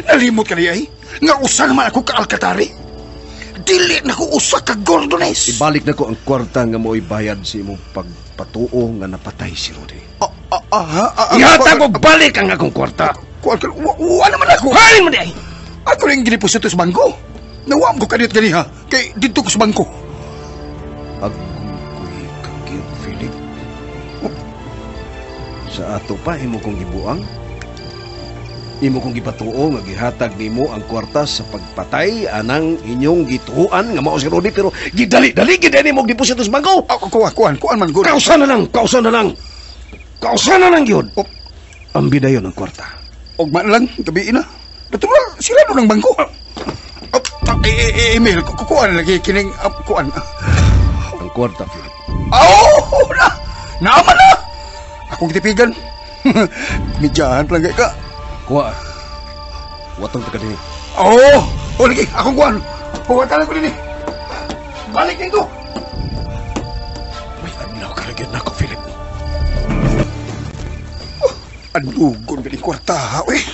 Nalimot ka niya, nga usa naman ako ka Alcatari. Dili na ko usa ka Gordones. Ibalik na ko ang kwarta nga mo'y bayad sa imong pagpatuo nga napatay si Rudy. Ihatag og balik ang akong kwarta. Wa naman ako. Halin mo di ay. Ako rin giniposito sa bangko. Nawam ko kaniyot ganiha. Kay dito ko sa bangko. Agkuy kagiyot, Philip. Sa ato pa, imo kong gibuang. Imo kong gipatuo nga gihatag nimo ang kwarta sa pagpatay anang inyong gituoan nga mao si Rudy, pero gidali-dali gid nimo og deposito sa bangko. Kuan man gud. Kausa na lang, kausa na lang. Kausa na lang gyud. Ang bidayon ang kwarta. Ugma na lang, gabi na. Natural, sila doon ang bangko. Emil, kukuan lagi kining kuan. Ang kwarta, Philip. Oh, na! Naman na! Akong kitipigan. Kumidyahan palangay ka. Kuha. Watong taga din. Oo! Oh, lagi, akong kuan. Huwatan ko din. Balik dito! May adlaw ka rin na ako, Philip. Anugon galing kwarta, ha, eh.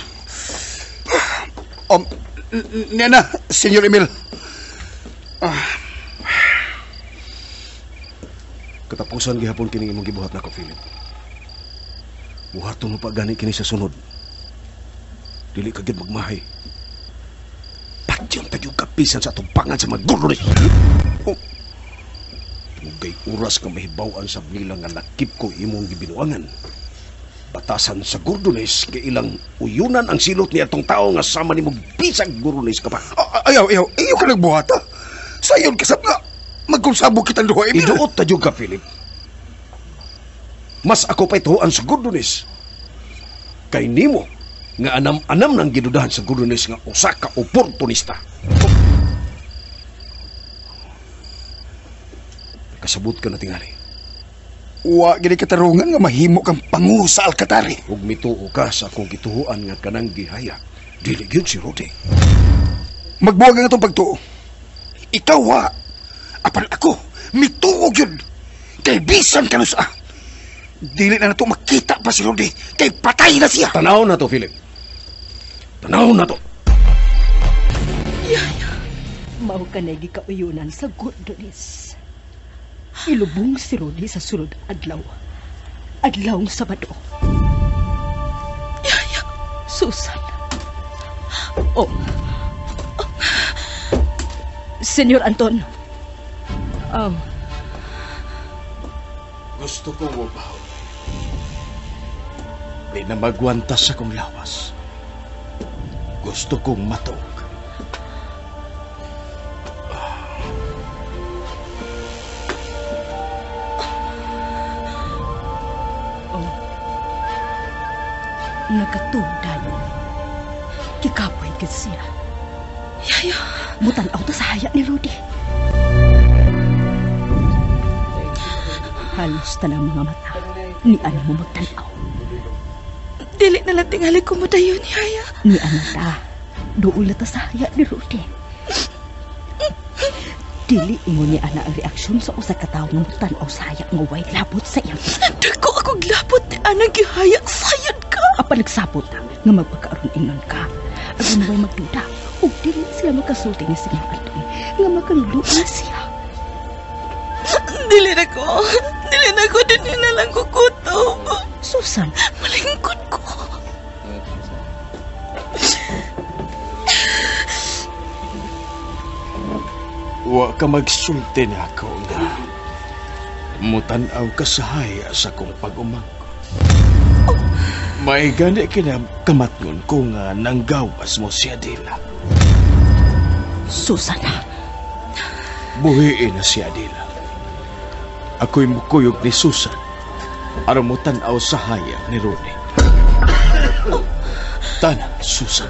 Nena, Senyor Emil. Katapusan gihapon kining imong gibuhat nako, Philip. Buhaton mo pa gani kini sa sunod. Dili ka gyud magmahay. Patyon tayo kapisan sa atong pangan sa mga Gordones. Oh. Tugay oras ka mahibaw-an sa nila nga nakip ko imong gibinuangan. Batasan sa Gordones kay ilang uyunan ang silot ni atong tao nga sama nimo bisag Gordones ka pa. Ayaw, ayaw, ayaw ka nagbuhata. Sayon kasab nga magkonsabo kitang duha, Emil. Iduot ta jud ka, Philip. Mas ako pa'y tuhuan sa Gordones. Kay nimo nga anam-anam nang gidudahan sa Gordones nga usa ka oportunista. Kasabot ka na tingali. Wa gini katarungan nga mahimo kang pangu sa Alcatari. Ug mituo ka sa akong gituhuan nga kanang gihaya. Dili gyud si Rudy. Magbuwag ang atong pagtuo. Ikaw wa. Apan ako, mituo gyud. Kay bisan kanusa. Dili na nato makita pa si Rudy. Kay patay na siya. Tanaw na to, Philip. Tanaw na to. Yaya. Mao ka na gikauyunan sa Gordones. Ilubong si Rudy sa sulod adlaw. Adlawng Sabado. Yaya. Susan. Oh. Senyor Anton. Gusto kong mabahon. Di na magwantas akong lawas. Gusto kong matuog. Oh. Nakatugdan. Kikapoy gid siya. Yaya. Mutan-aw ta sa haya ni Rudy. Halos tanang mga mata ni ano mo magtanaw. Dili na lang tingali ko mo dayon, Yaya. Ni ano ta, dool na ta sa haya ni Rudy. Dili mo ni ana ang reaksyon sa usa ka tawo nga mutanaw sa haya nga way labot sa iyang. Dako akong labot ni ana gihaya sayod ka. Apan nagsabot ta nga magpagkaaron ingon ka. Aron way magduda ug dili sila makasulti ni Senyor Anton nga makanluan siya. Dili na ko. Dili na ko. Dili na lang ko kutob. Susan. Malingkod ko. Wa ka magsulti na ako nga mutan-aw ka sa haya sa kong pag-umangkot. May gani kinakamatngon ko nga nanggawas mo si Adela. Susan. Buhiin na si Adela. Ako'y mukuyog ni Susan aron mutan-aw sa haya ni Rudy. Tana, Susan.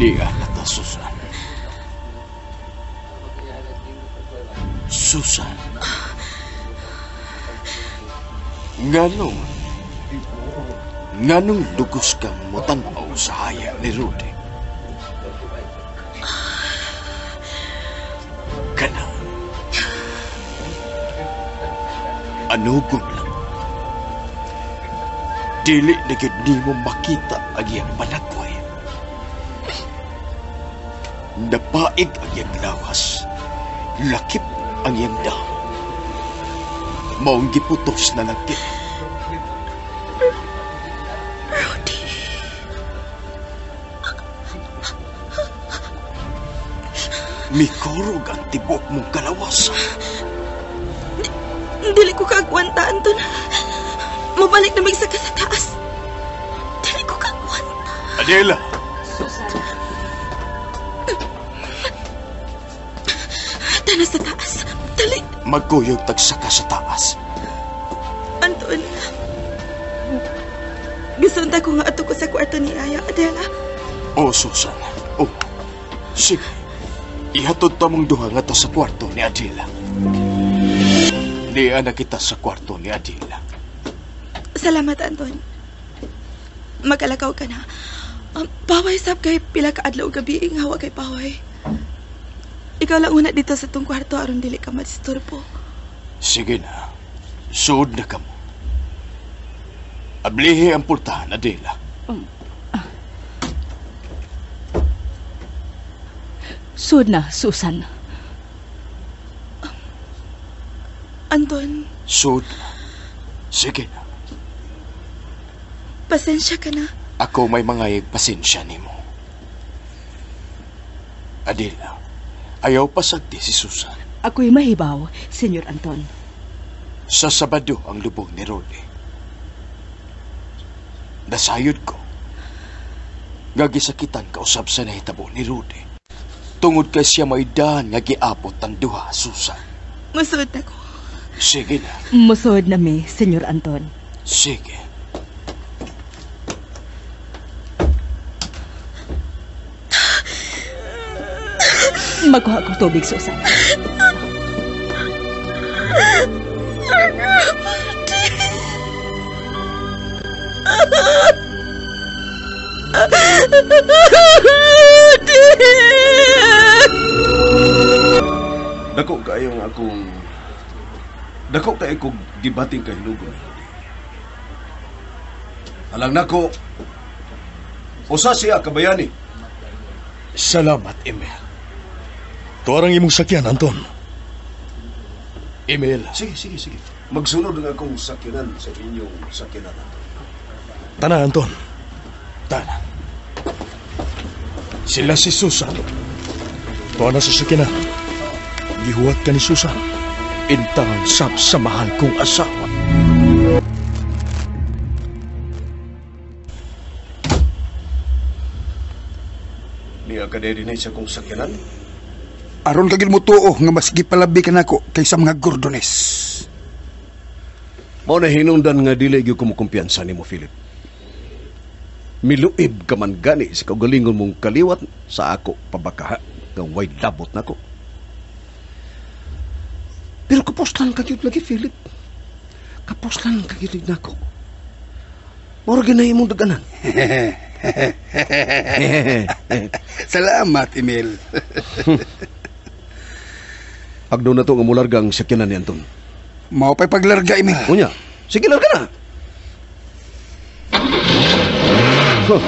Niya na ta, Susan. Susan. Nganong lugos kang mutan-aw sa haya ni Rudy? Kana. Anugon lang. Dili na gyud nimo makita ang iyang panagway. Napaig ang iyang lawas. Lakip ang iyang dam. Maong giputos na lang kini. Rudy. Mikurog ang tibok mong kalawasan. Dili ko kaagwanta, Anton. Mabalik na magsaka sa taas. Dili ko kaagwanta. Adela! Susan. Tana sa taas. Dali. Magkuyog tagsaka sa taas. Anton. Gusto ko nga ato ko sa kwarto ni Aya, Adela. Oh, Susan. Oh, sige. Ihatod ta mong duha nga to sa kwarto ni Adela. Niya na kita sa kwarto ni Adela. Salamat, Anton. Magalakaw ka na. Paway sab kay pila ka adlaw gabi ing hawa kay paway. Ikaw lang una dito sa tong kwarto aron dili ka madisturbo. Sige na. Suod na kamo. Ablihi ang pultahan, Adela. Suod na, Susan. Anton. Suod na. Sige na. Pasensya ka na. Ako may mga pasensya nimo. Adela, ayaw pasagdi si Susan. Ako'y mahibaw, Senyor Anton. Sa Sabado ang lubong ni Rolly. Nasayod ko. Gagisakitan kausap sa nahitabo ni Rudy. Tungod kay siya may daan nga giabot ang duha, Susan. Musuod na ko. Sige na. Musuod na mi, Senyor Anton. Sige. Magkuha kong tubig, Susan. Dako kayo nga akong... Dako kayo kong gibating kahilugon. Alang nako, usa siya kabayani. Salamat, Emil. Tuwarang imong sakyan, Anton. Emil. Sige, sige, sige. Magsunod ang akong sakyanan sa inyong sakyanan, Anton. Tana, Anton. Tana. Sila si Susan. Tuwa na sa sakyanan. Gihuwat ka ni Susan. Intangan sab sa mahal kong asawa. Niya ka din sa kong sakyanan? Aron kagil mo tuo nga mas gipalabi ka nako kaysa mga Gordones. Mao na hinungdan nga dili gyud ko mokumpiyansa nimo, Philip. Miluib ka man gani sa kaugalingon mong kaliwat sa ako pabakaha nga way labot nako. Pero kaposlan ka gyud lagi, Philip. Kaposlan ka gyud nako. Mao ra gyud na imong daganan. Salamat, Emil. Agdo na to nga mularga ang sakyanan ni Anton. Mao pa'y paglarga, Emil. Unya, sige larga na. Huh.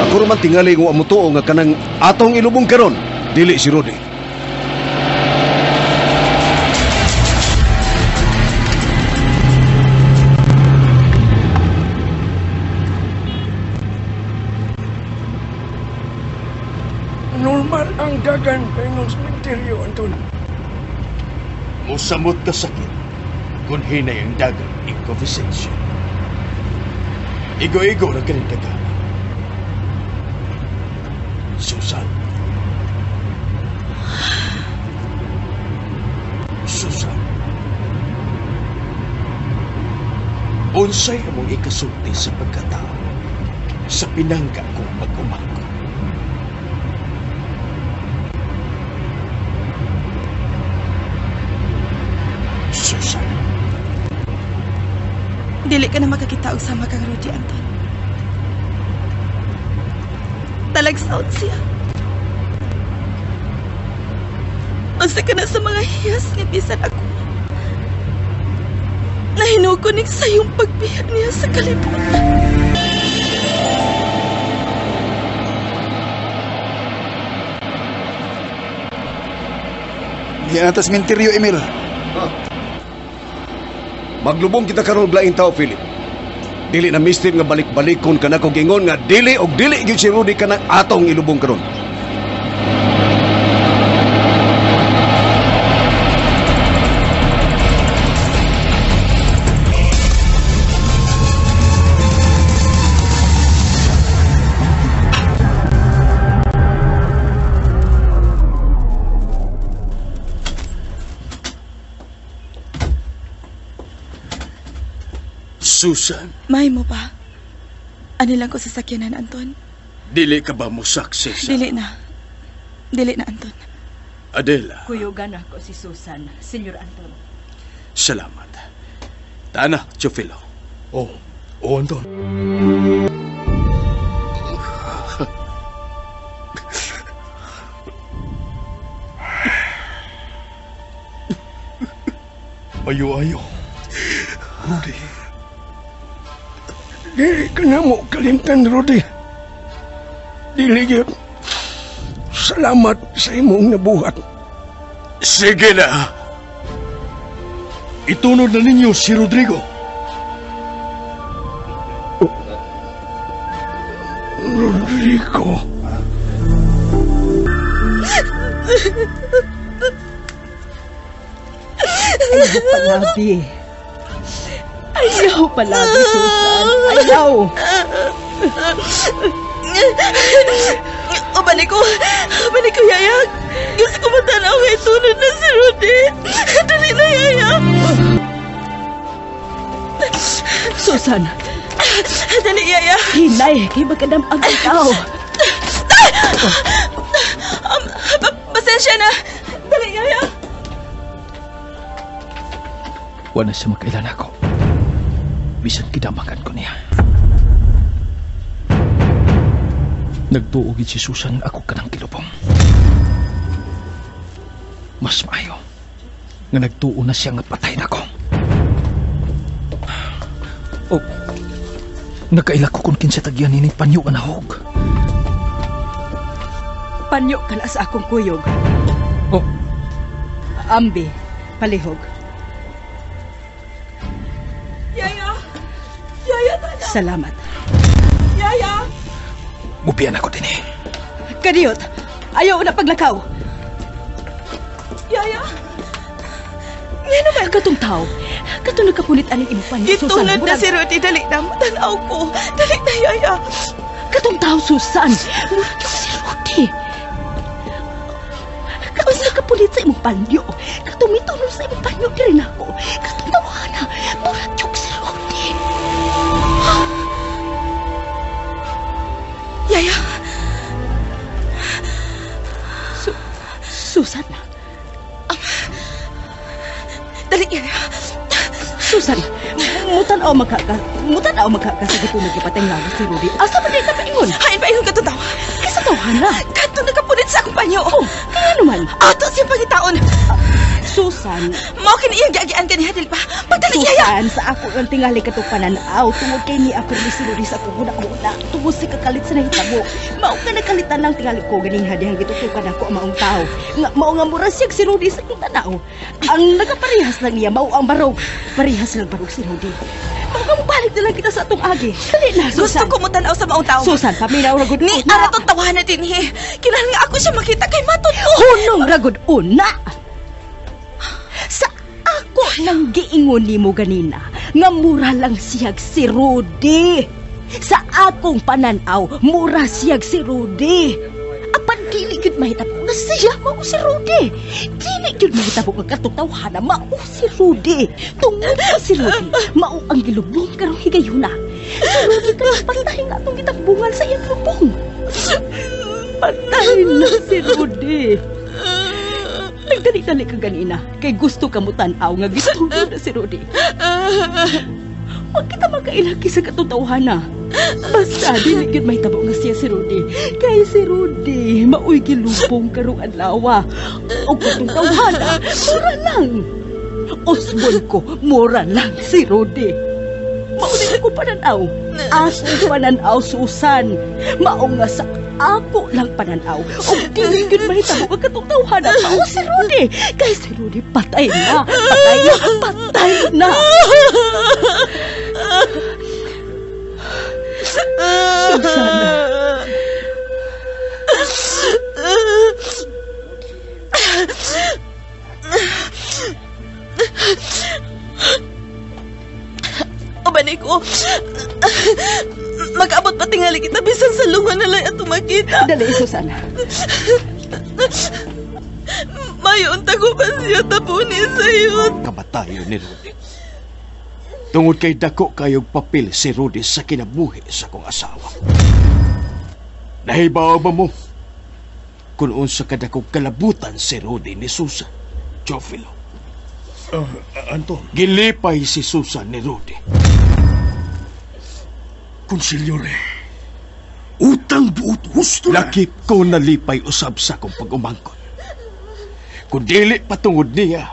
Ako raman tingali nga mutuo nga kanang atong ilubong karon, dili si Rudy. Ang dagan paingon sementeryo, Anton. Musamot ka sakit kung hinay ang dagan, Igo Vicencio. Igo-igo na kaning dagan. Susan. Susan. Unsay among ikasulti sa pagkatao sa pinangga kong pag-umangko. Susan. Dili ka na makakita og sama kang Rudy, Anton. Talagsaon siya. Unsa ka na sa mga hiyas nga bisan ako. Nahinukunig sa iyong pagbiya niya sa kalibutan. Diyan na ta sementeryo, Emil. Ha? Maglubong kita karon og laing tao, Philip. Dili na mister nga balik-balikon ka na kog ingon nga dili og dili gyud si Rudy kanang atong ilubong karon. Susan. May mo ba? Ano lang ko sa sakyanan, Anton? Dili ka ba mo success? Dili na. Dili na, Anton. Adela. Kuyugan ako si Susan, Senyor Anton. Salamat. Tana, Chofilo. Oh, oh, Anton. Ayo-ayo. Rudy. Dili ka na mo kalimtan, Rudy. Dili gyud. Salamat sa imong nabuhat. Sige na. Itunod na ninyo si Rodrigo. Rodrigo. Ayaw palabi. Ayaw palabi, Susan. Ayaw. Ubalik ko. Ubalik ko, Yaya. Gusto ko matanaw kay tunod na si Rudy. Dali na, Yaya. Susan. Dali, Yaya. Hinay, kay magkadam ang tao. Pasensya na. Dali, Yaya. Wala siya makailan ako. Bisan kidamakan ko niya. Nagtuogid si Susan ako kanang kilubong. Mas maayo nga nagtuo na siya nga patay na ko. Oh, nagkaila ko kung kinsa tagyan nining panyo nga nahog. Panyo ka na sa akong kuyog. Oh. Ambi, palihog. Yaya! Yaya, tana! Salamat. Yaya! Mubiyan ako din eh. Kadiyot, ayaw na paglakaw. Yaya! Nga naman katong tao. Katong nagkapunit aning imong panyo, Susan. Gitunod na si Rudy. Dali na, matanaw ko. Dali na, Yaya. Katong tao, Susan. Murag yung si Rudy. Katong nagkapunit sa imong panyo. Katong mitulong sa imong panyo, diri na ako. Katong tawana. Murag yung si Rudy. Yaya! Susan. Dali, Yaya. Susan, mutan-aw magkaka sa gitulog ipatay nga si Rudy. Asa ba di ka paingon? Hain paingon ka to tawa. Kaysa tawhana. Katong nakapunit sa akong panyo. Oh, kaya naman. Ato siya pangitaon. Susan. Mao kini iyang giagian kaniha dili pa. Pagdali, Yaya. Susan, sa ako ang tingali katong pananaw tungod kay ni ako ni si Rudy sa akong huna-huna. Tungod sa kakalit sa nahitabo. Mao ka nakalitan lang tingali ko ganing hadihang gitutukan ako ang maong tao. Nga mao nga mura siya si Rudy sa akong tanaw. Ang nagaparehas lang niya mao ang barog. Parehas lang barog si Rudy. Mabalik na lang kita sa atong agi. Dali na, Gusto Susan. ko mo tanaw sa maong tao. Susan, paminaw ragod Ni una. ara tong tawanan dinhi. Kinahanglan nga ako siya makita kay matod ko. Hunong ragod una. Sa ako nang giingon nimo ganina nga mura lang siyag si Rudy. Sa akong pananaw, mura siyag si Rudy. Apan dili gyud mahitabo nga siya mao si Rudy. Dili gyud mahitabo nga katong tawhana mao si Rudy. Tungod pa si Rudy, mao ang gilubong karong higayuna. Si Rudy karon patay nga atong gitambungan sa iyang lubong. Patay na si Rudy. Nagdali-dali ka ganina kay gusto ka mo tan-aw nga gitulog na si Rudy. Wag kita makailaki sa katong tawhana. Basta dili gyud mahitabo nga siya si Rudy. Kay si Rudy maoy gilubong karong adlaw. Og katong tawhana, mura lang. Usbon ko, mura lang si Rudy. Mao ni ako pananaw. Ako pananaw, Susan. Mao nga sa ako lang pananaw. Og dili gyud mahitabo nga katong tawhana mao si Rudy. Kay si Rudy patay na, patay na, patay na. Susana. Ubanay ko. Mag-abot pa tingali kita bisan sa lungan na lang atong makita. Dali, Susana. Mayon tagupan siya tapuni sa iyo. Kamatayon ni Rudy. Tungod kay dako kayog papel si Rudy sa kinabuhi sa kong asawa. Nahibaw ba mo kung unsa kadakong kalabutan si Rudy ni Susan, Teofilo? Anton. Gilipay si Susan ni Rudy. Konsilyore, utang buot husto na. Lakip ko nalipay usab sa akong pag-umangkon. Kung dili patungod niya,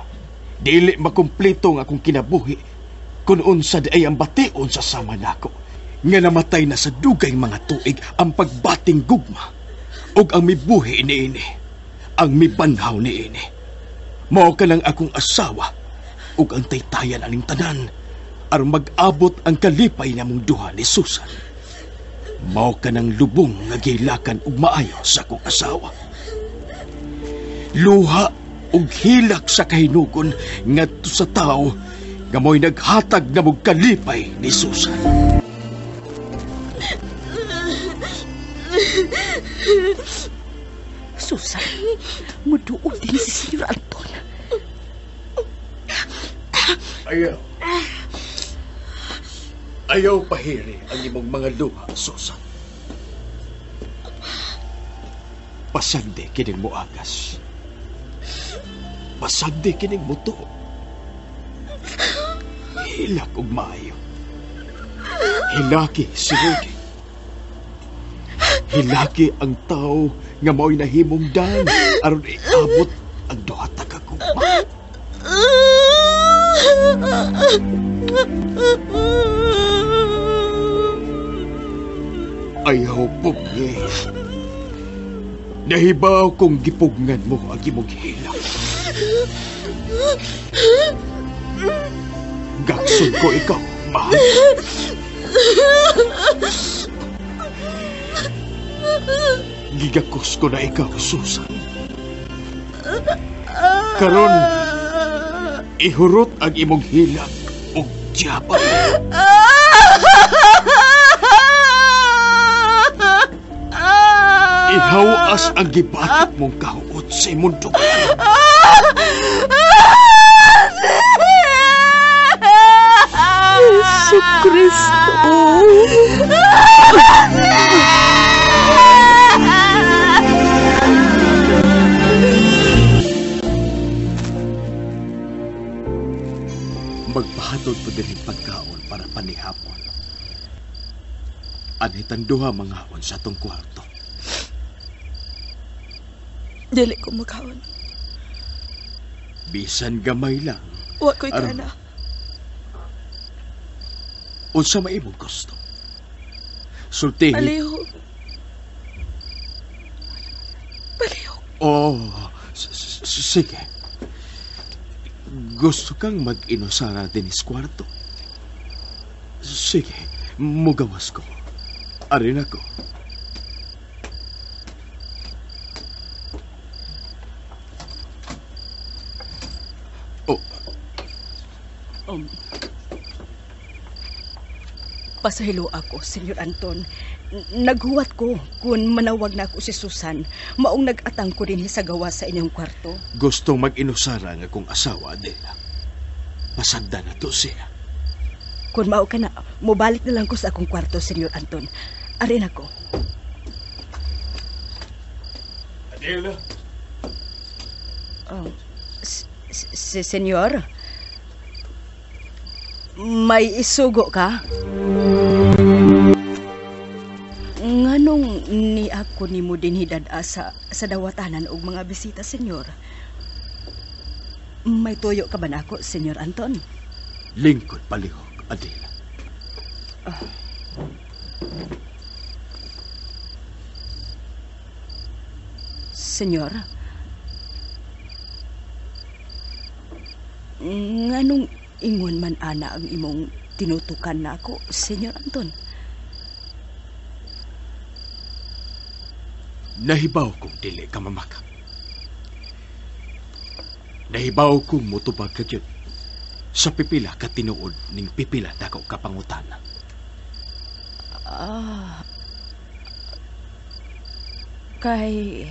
dili makumpleto ang akong kinabuhi kung unsa di ay ang bation sa sama nako nga namatay na sa dugay mga tuig ang pagbating gugma ug ang mibuhi niini, ang mibanhaw niini. Mao ka lang akong asawa ug ang taytayan aning tanan aron mag-abot ang kalipay namong duha ni Susan. Mao ka ng lubong nga gilakan ug maayo sa akong asawa. Luha ug hilak sa kahinugon ngadto sa tawo nga mo'y naghatag na mong kalipay ni Susan. Susan, muduol din si Senyor Anton. Ayaw. Ayaw pahiri ang imong mga luha, Susan. Pasagdi kining moagas. Pasagdi kining mutuo. Hilak og maayo. Hilaki si Rudy. Hilaki ang tao nga mao'y nahimong daan aron iabot ang duha ta ka gugma. Ayaw pugni. Nahibaw kong gipugnan mo ang imong hilak. Gaksun ko ikaw, mahal. Gigakos ko na ikaw, Susan. Karon, ihurot ang imong hilak og tiyabay. Ihawas ang gibatik mong kahuot sa imong dugan. Jesucristo. Magpahatod po din pagkaon para panihapon. Anhitan duha mangaon sa atong kwarto. Dili ko magkaon. Bisan gamay lang. Wa ko'y kana. Unsa may imong gusto? Sultihi. Palihog. Palihog. Oh, sige. Gusto kang mag-inusara din is kwarto. Sige, mugawas ko. Ari na ko. Oh. Pasahilo ako, Senyor Anton. Naghuwat ko kung manawag na ako si Susan. Maong nag-atang ko din sa gawa sa inyong kwarto. Gustong mag-inusara nga kong asawa, Adela. Pasagda na to siya. Kung mao ka na, mubalik na lang ko sa akong kwarto, Senyor Anton. Arin ako. Adela? Oh, Senyor? May isugo ka? Nganong ni ako nimo dinhi dad-a sa dawatanan og mga bisita, Senyor? May tuyo ka ba nako, Senyor Anton? Lingkod palihog, Adela. Oh. Senyor? Nganong ingon man ana ang imong tinutukan na ako, Senyor Anton? Nahibaw kong dili ka mamakak. Nahibaw kong mutubag ka gyud sa pipila ka tinuod ning pipila dako ka pangutana. Ah, kay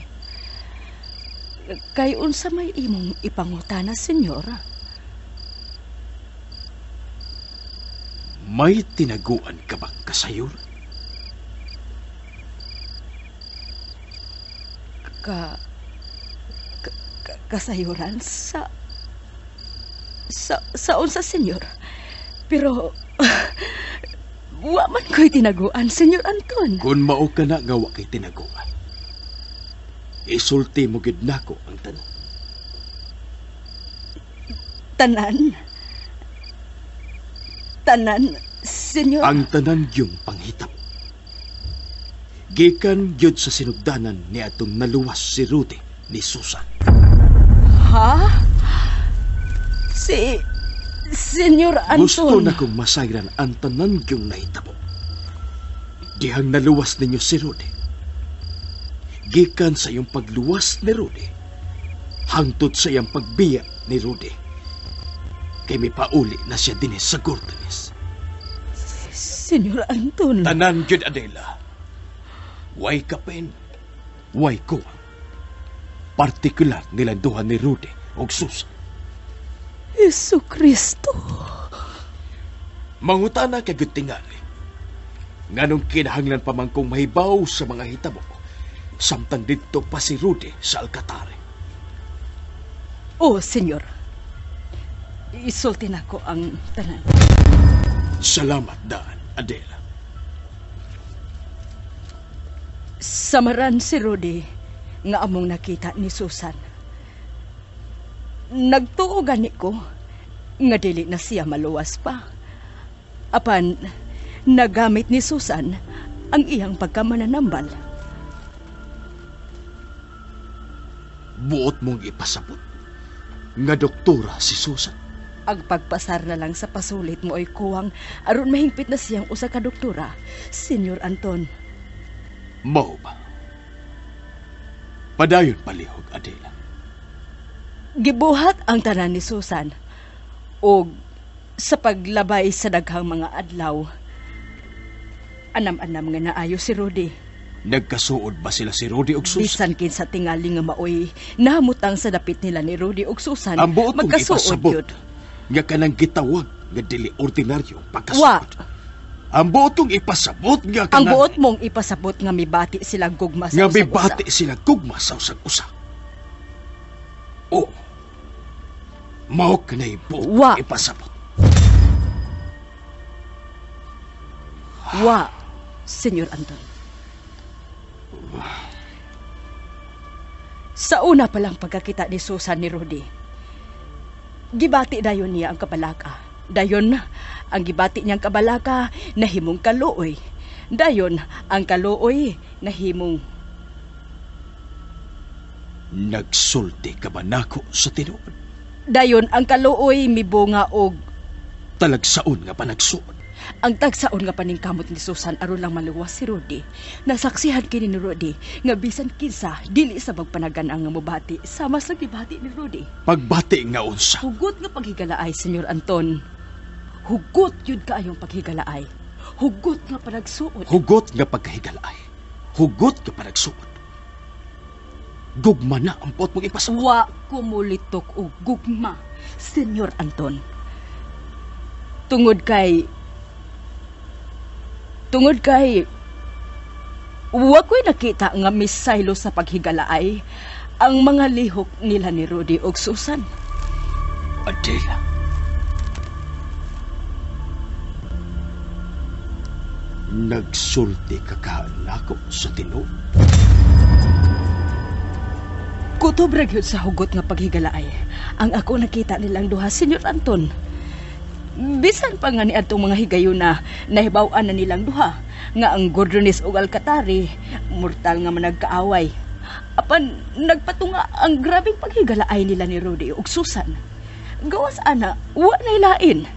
unsa may imong ipangutana, Senyora? May tinaguan ka bang kasayor? Kasayuran sa unsa, Senyor? Pero wa man ko'y tinaguan, Senyor Anton. Kung mao ka na nga wa kay tinaguan, isulti mo gid nako ang tanan. Tanan? Tanan, Senyor? Ang tanan yung panghitabo. Gikan gyud sa sinugdanan ni atong naluwas si Rudy ni Susan. Ha? Si Senyor Anton. Gusto na kong masayran ang tanan yung nahitabo. Dihang naluwas ninyo si Rudy. Gikan sa iyong pagluwas ni Rudy, hangtod sa iyang pagbiya ni Rudy. Kay may pauli na siya din sa Gordones. Senyor Anton. Tanan gyud, Adela. Way kapin, way kuwang. Partikular nilang duha ni Rudy og Susan. Jesu Kristo. Mangutana kay gyud tingali. Nganong kinahanglan pa man kong mahibaw sa mga hitabo, samtang didto pa si Rudy sa Alcatare. Oh, Senyor. Isulti nako ang tanan. Salamat daan, Adela. Samaran si Rudy nga among nakita ni Susan. Nagtuo gani ko nga dili na siya maluwas pa. Apan nagamit ni Susan ang iyang pagkamananambal. Buot mong ipasabot nga doktora si Susan. Ang pagpasar na lang sa pasulit mo ay kuwang aron mahingpit na siyang usa ka doktora, Senyor Anton. Mao ba? Padayon palihog, Adela. Gibuhat ang tanan ni Susan. Og sa paglabay sa daghang mga adlaw, anam-anam nga naayo si Rudy. Nagkasuod ba sila si Rudy og Susan? Bisan kinsa tingali nga maoy nahamutang sa dapit nila ni Rudy og Susan. Ang buot kong ipasabot yun nga kanang gitawag nga dili ordinaryo pagkasuod. Wa. Ang buot kong ipasabot nga kanang... Ang buot mong ipasabot nga mibati sila gugma sa nga usag-usa. Nga mibati sila gugma sa usag-usa. O, mao kanay buot ipasabot. Wa, Senyor Anton. Sa una palang pagkakita ni Susan ni Rudy, gibati dayon niya ang kabalaka. Dayon, ang gibati niyang kabalaka nahimong kaluoy. Dayon, ang kaluoy nahimong... Nagsulti ka ba nako sa tinuod? Dayon, ang kaluoy mibunga og... Talagsaon nga panagsuod. Ang tagsaon nga paningkamot ni Susan aron lang maluwas si Rudy. Nasaksihan kini ni Rudy nga bisan kinsa dili sa magpanagan ang mobati sama sa gibati ni Rudy. Pagbati nga unsa? Hugot nga paghigalaay, Senyor Anton. Hugot yun kaayong paghigalaay. Hugot nga panagsuod. Hugot nga pagkahigalaay. Hugot nga panagsuod. Gugma na ang buot mong ipasabot. Wa kumulitok og gugma, Senyor Anton. Tungod kay wa ko'y nakita nga misaylo sa paghigalaay ang mga lihok nila ni Rudy og Susan. Adela. Nagsulti ka nako sa tinuod. Kutob ra gyud sa hugot nga paghigalaay ang ako nakita nilang duha, Senyor Anton. Bisan pa nga ni adtong mga higayon na nahibaw-an na nilang duha nga ang Gordones ug Alcatari mortal nga managkaaway. Apan nagpatunga ang grabeng paghigalaay nila ni Rudy ug Susan. Gawas ana, wa nailain.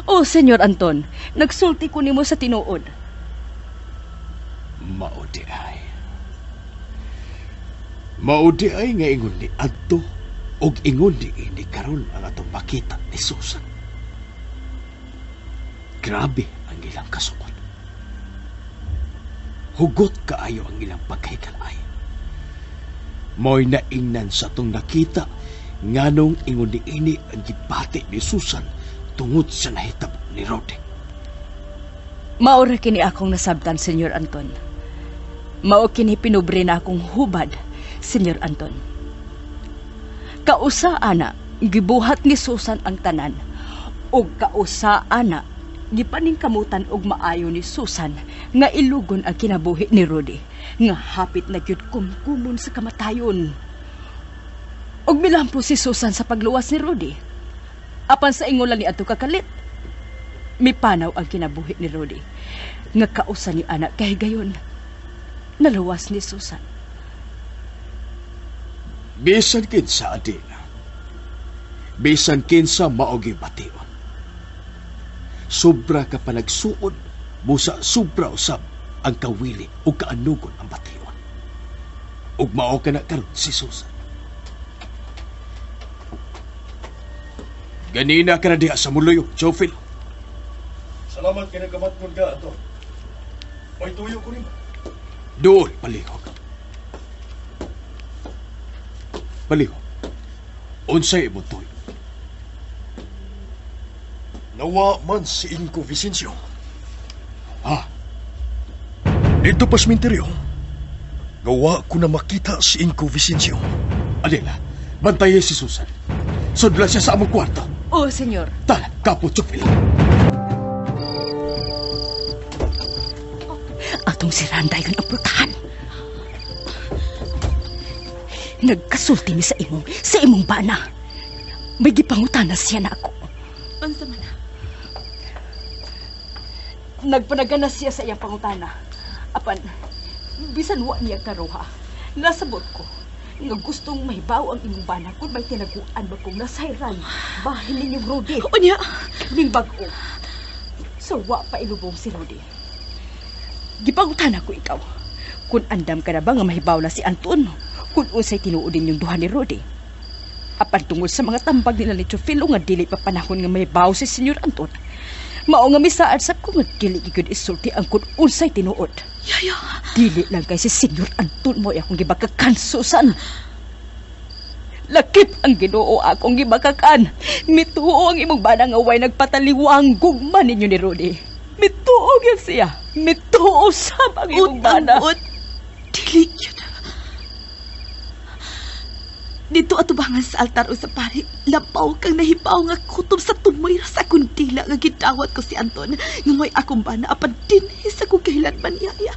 Oh, Senyor Anton, nagsulti ko nimo sa tinuod. Mao di ay. Mao di ay nga ingon ni adto ug ingon ni ini karon ang atong makita ni Susan. Grabe ang ilang kasuod. Hugot kaayo ang ilang pagkahigalay. Mo'y naingnan sa atong nakita nganong ingon ni ini ang gibati ni Susan tungod sa nahitabo ni Rode. Mao ra kini akong nasabtan, Senyor Anton. Mao kini pinubre na akong hubad, Senyor Anton. Kausa ana gibuhat ni Susan ang tanan, ug kausa ana gipaningkamutan og maayo ni Susan nga ilugon ang kinabuhi ni Rudy nga hapit na gyud kumkumon sa kamatayon. Ug milampo si Susan sa pagluwas ni Rudy. Apan sa ingon lang ni adto kakalit, mipanaw ang kinabuhi ni Rudy nga kausa ni anak kahigayon naluwas ni Susan. Bisan kinsa, Adela. Bisan kinsa mao gibation. Sobra ka pa nagsuod, busa sobra usab ang kawili o kaanugon ang bation. Ug mao ka na karon si Susan. Ganina ka na diha sa muluyo, Teofilo. Salamat kay nagamatngon ka, Anton. May tuyo ko nimo. Dool, palihog. Palihog. Unsay imong tuyo? Nawa man si Inko Vicencio. Ha? Dito pa sementeryo. Gawa ko na makita si Inko Vicencio. Adela, bantaye si Susan. Sudla siya sa among kwarto. Oh, senyor. Tala, kapo, Teofilo. Atong si Randa yun ang pultahan. Nagkasulti mi sa imong bana. May gipangutana siya na ako. Unsa man? Nagpanagana siya sa iyang pangutana. Apan, bisan wa niya karuha, nasabot ko nga gustong mahibaw ang imong bana kung may tinaguan ba kong nasayran. Bahin ninyong Rudy. Unya! Ning bag-o. So, wa pa ilubong si Rudy. Gipangutana ko ikaw. Kung andam ka na ba nga mahibaw na si Anton, kung unsay tinuod ninyong duha ni Rudy. Apan tungod sa mga tambag nila ni Teofilo nga dili pa panahon nga mahibaw si Senyor Anton, mao nga misaad sa ko nga dili gyud isulti ang kung unsay tinuod. Yaya. Dili lang kay si Senyor Anton mo akong gibakakan, Susan. Lakip ang Ginoo akong gibakakan. Mituo ang imong bana nga way nagpataliwang gugma ninyo ni Rudy. Mituo gyud siya. Mituo sab ang imong bana. Ut, dili gyud. Dito atubangan sa altar o sa pari, labaw kang nahibaw nga kutob sa tumoy sa akong dila nga gidawat ko si Anton nga may akong bana apan dinhi sa kong kahilanman, yaya.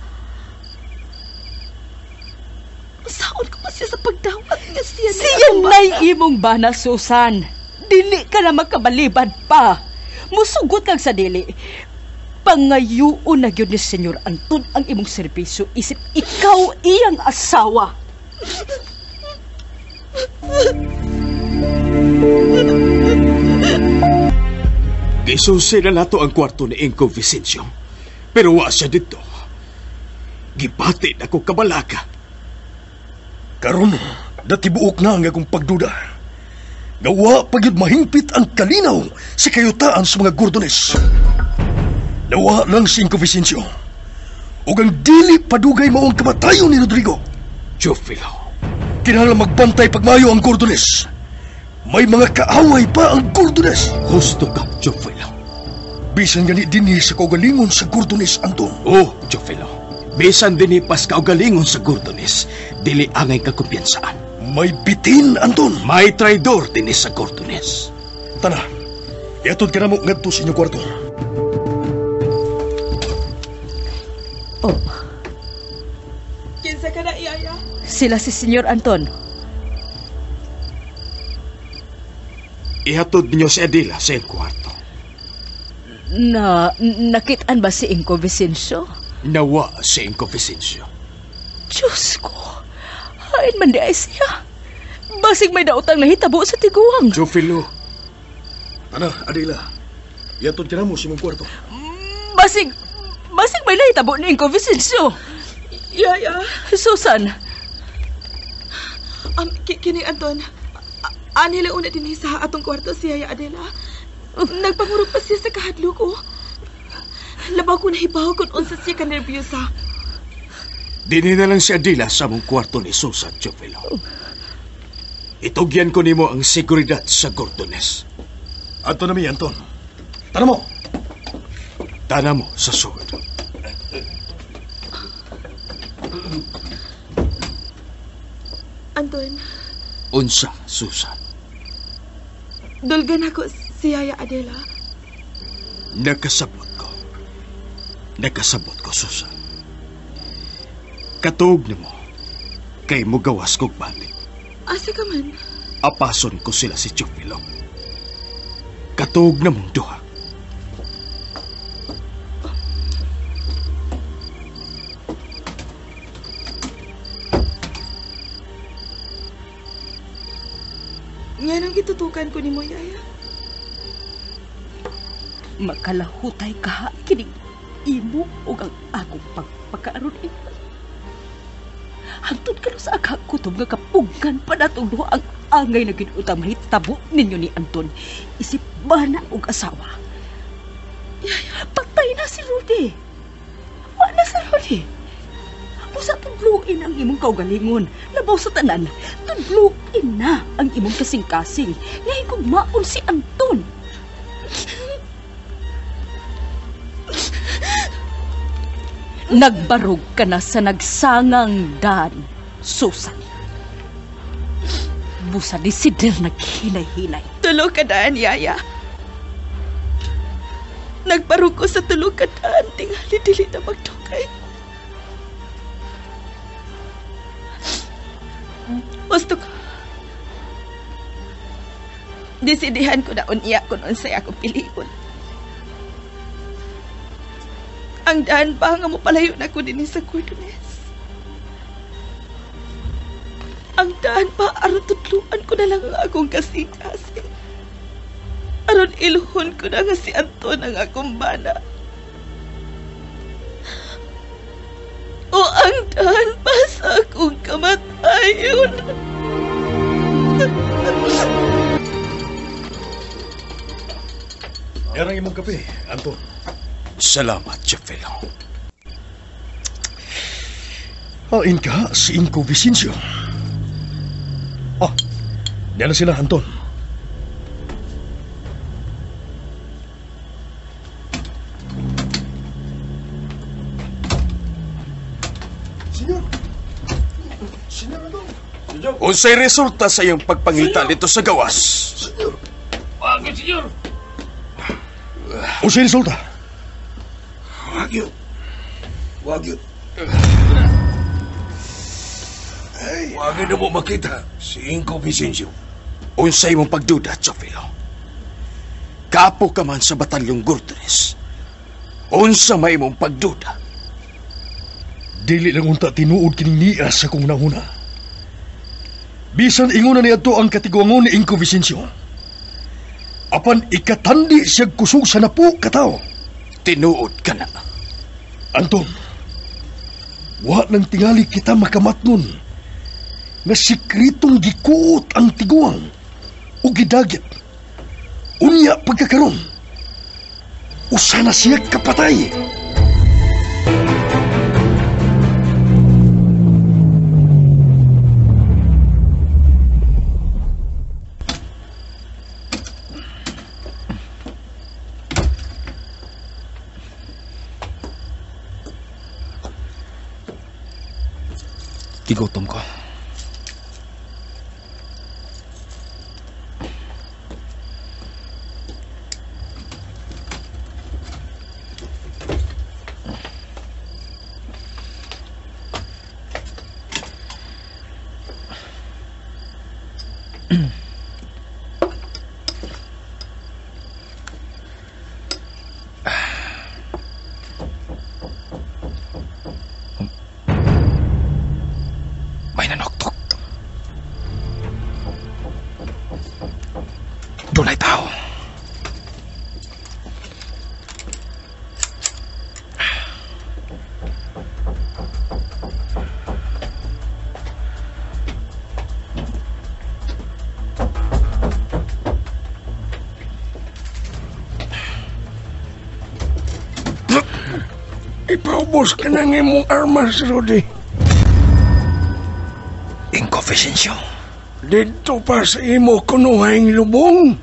Saon ko pa siya sa pagdawat nga siya na siya na'y imong bana, Susan. Dili ka na magkabalibad pa. Musugot kag sa dili. Pangayuon na gyud ni Senyor Anton ang imong serbisyo isip ikaw iyang asawa. Gisusi na nato ang kwarto ni Inko Vicencio. Pero wa siya dito. Gibati na ko kabalaka. Karon, natibuok na ang akong pagduda. Gawa pagyud mahingpit ang kalinaw sa kayutaan sa mga Gordones. Nawa lang si Inko Vicencio. Ug ang dili padugay mao ang kamatayon ni Rodrigo. Jofilo. Kinahanglan magbantay pagmayo ang Gordones. May mga kaaway pa ang Gordones. Husto ka, Jofilo. Bisan gani dinhi sa kaugalingon sa Gordones, Anton. Oh, Jofilo. Bisan dinhi pas kaugalingon sa Gordones, dili angay kakumpiyansaan. May bitin, Anton. May traidor dinhi sa Gordones. Tana, iatod ka na mo ngadto sa inyong kwarto. Oh. Kinsa ka na, Yaya? Sila si Senyor Anton. Ihatod ninyo si Adela sa iyang kwarto. Na, nakitaan ba si Inko Vicencio? Nawa si Inko Vicencio. Diyos ko! Hain man di ay siya. Basig may daotang nahitabo sa tiguang. Jofilo. Ana, Adela. Ihatod ka na mo sa imong kwarto. Basig may nahitabo ni Inko Vicencio. Yaya. Susan. Kini Anton. Anila una din sa atong kwarto si Yaya Adela. Nagpangurog pa siya sa kahadlok ko. Labaw ko nahibaw kung unsa siya ka nervyosa. Dinhi na lang si Adela sa among kwarto ni Susan, Jofilo. Itugyan ko nimo ang seguridad sa Gordones. Ato na mi, Anton. Tana mo. Tana mo sa sud. Anton. Unsa, Susan? Dulgan ako si Yaya Adela. Nakasabot ko. Nakasabot ko, Susan. Katuog na mo, kay mo gawas kog balik. Asa ka man? Apason ko sila si Chufilo. Katuog na mong duha. Nga nang gitutukan ko ni mo, Yaya. Makalahutay ka, kinig imo o ang akong pagpakaaron imo. Hangtod ka sa akakutob nga kapugan pa natong duha ang angay na ginutang mahitabo ninyo ni Anton. Isip bana og asawa. Yaya, patay na si Rudy. Wala si Rudy. Usa tudluin ang imong kaugalingon. Labaw sa tanan, tudluin na ang imong kasing-kasing. Nga higugmaon si Anton. Nagbarog ka na sa nagsangang dan, Susan. Busa desider naghinay-hinay. Tulo ka daan, Yaya. Nagbarog ko sa tulo ka daan, tingali dili na magdugay. Gusto ko. Desidihan ko na unya kung unsay akong pilion. Ang daan pa nga mo palayo na ko dinhi sa Gordones. Ang daan pa aron tudluan ko na lang ang akong kasing-kasing. Aron ilhon ko na nga si Anton ang akong bana. O ang daan pa sa akong kamatayon. Yan ang imong kape, Anton. Salamat, Jofilo. Hain ka si Inko Vicencio. Ah, diyan na sila, Anton. Senyor! Senyor Anton! Unsay resulta sa iyong pagpangita dito sa gawas? Senyor! Wag, senyor! Unsay resulta? Wag yun. Wag yun. Wag yun na mo makita si Inko Vicencio. Unsay mong pagduda, Chofilo? Kapo ka man sa batalyong Gordones. Unsa may mong pagduda? Dili lang unta tinuod kining niya sa kong nahuna. Bisan inguna niya to ang katiguangon ni Inko Vicencio. Apan ikatandi siya kusog sa napo katawo. Tinuod ka na. Anton, wa nang tingali kita makamatngon nga sikritong gikuot ang tiguang o gidagit. Unya pagkakaron, usa na siya kapatay. Gigutom ko. May nanoktok. Dunay tao. Ipaubos ka ng imong armas, Rudy. Inko, Vicencio. Dito pa sa imo kunuhang lubong.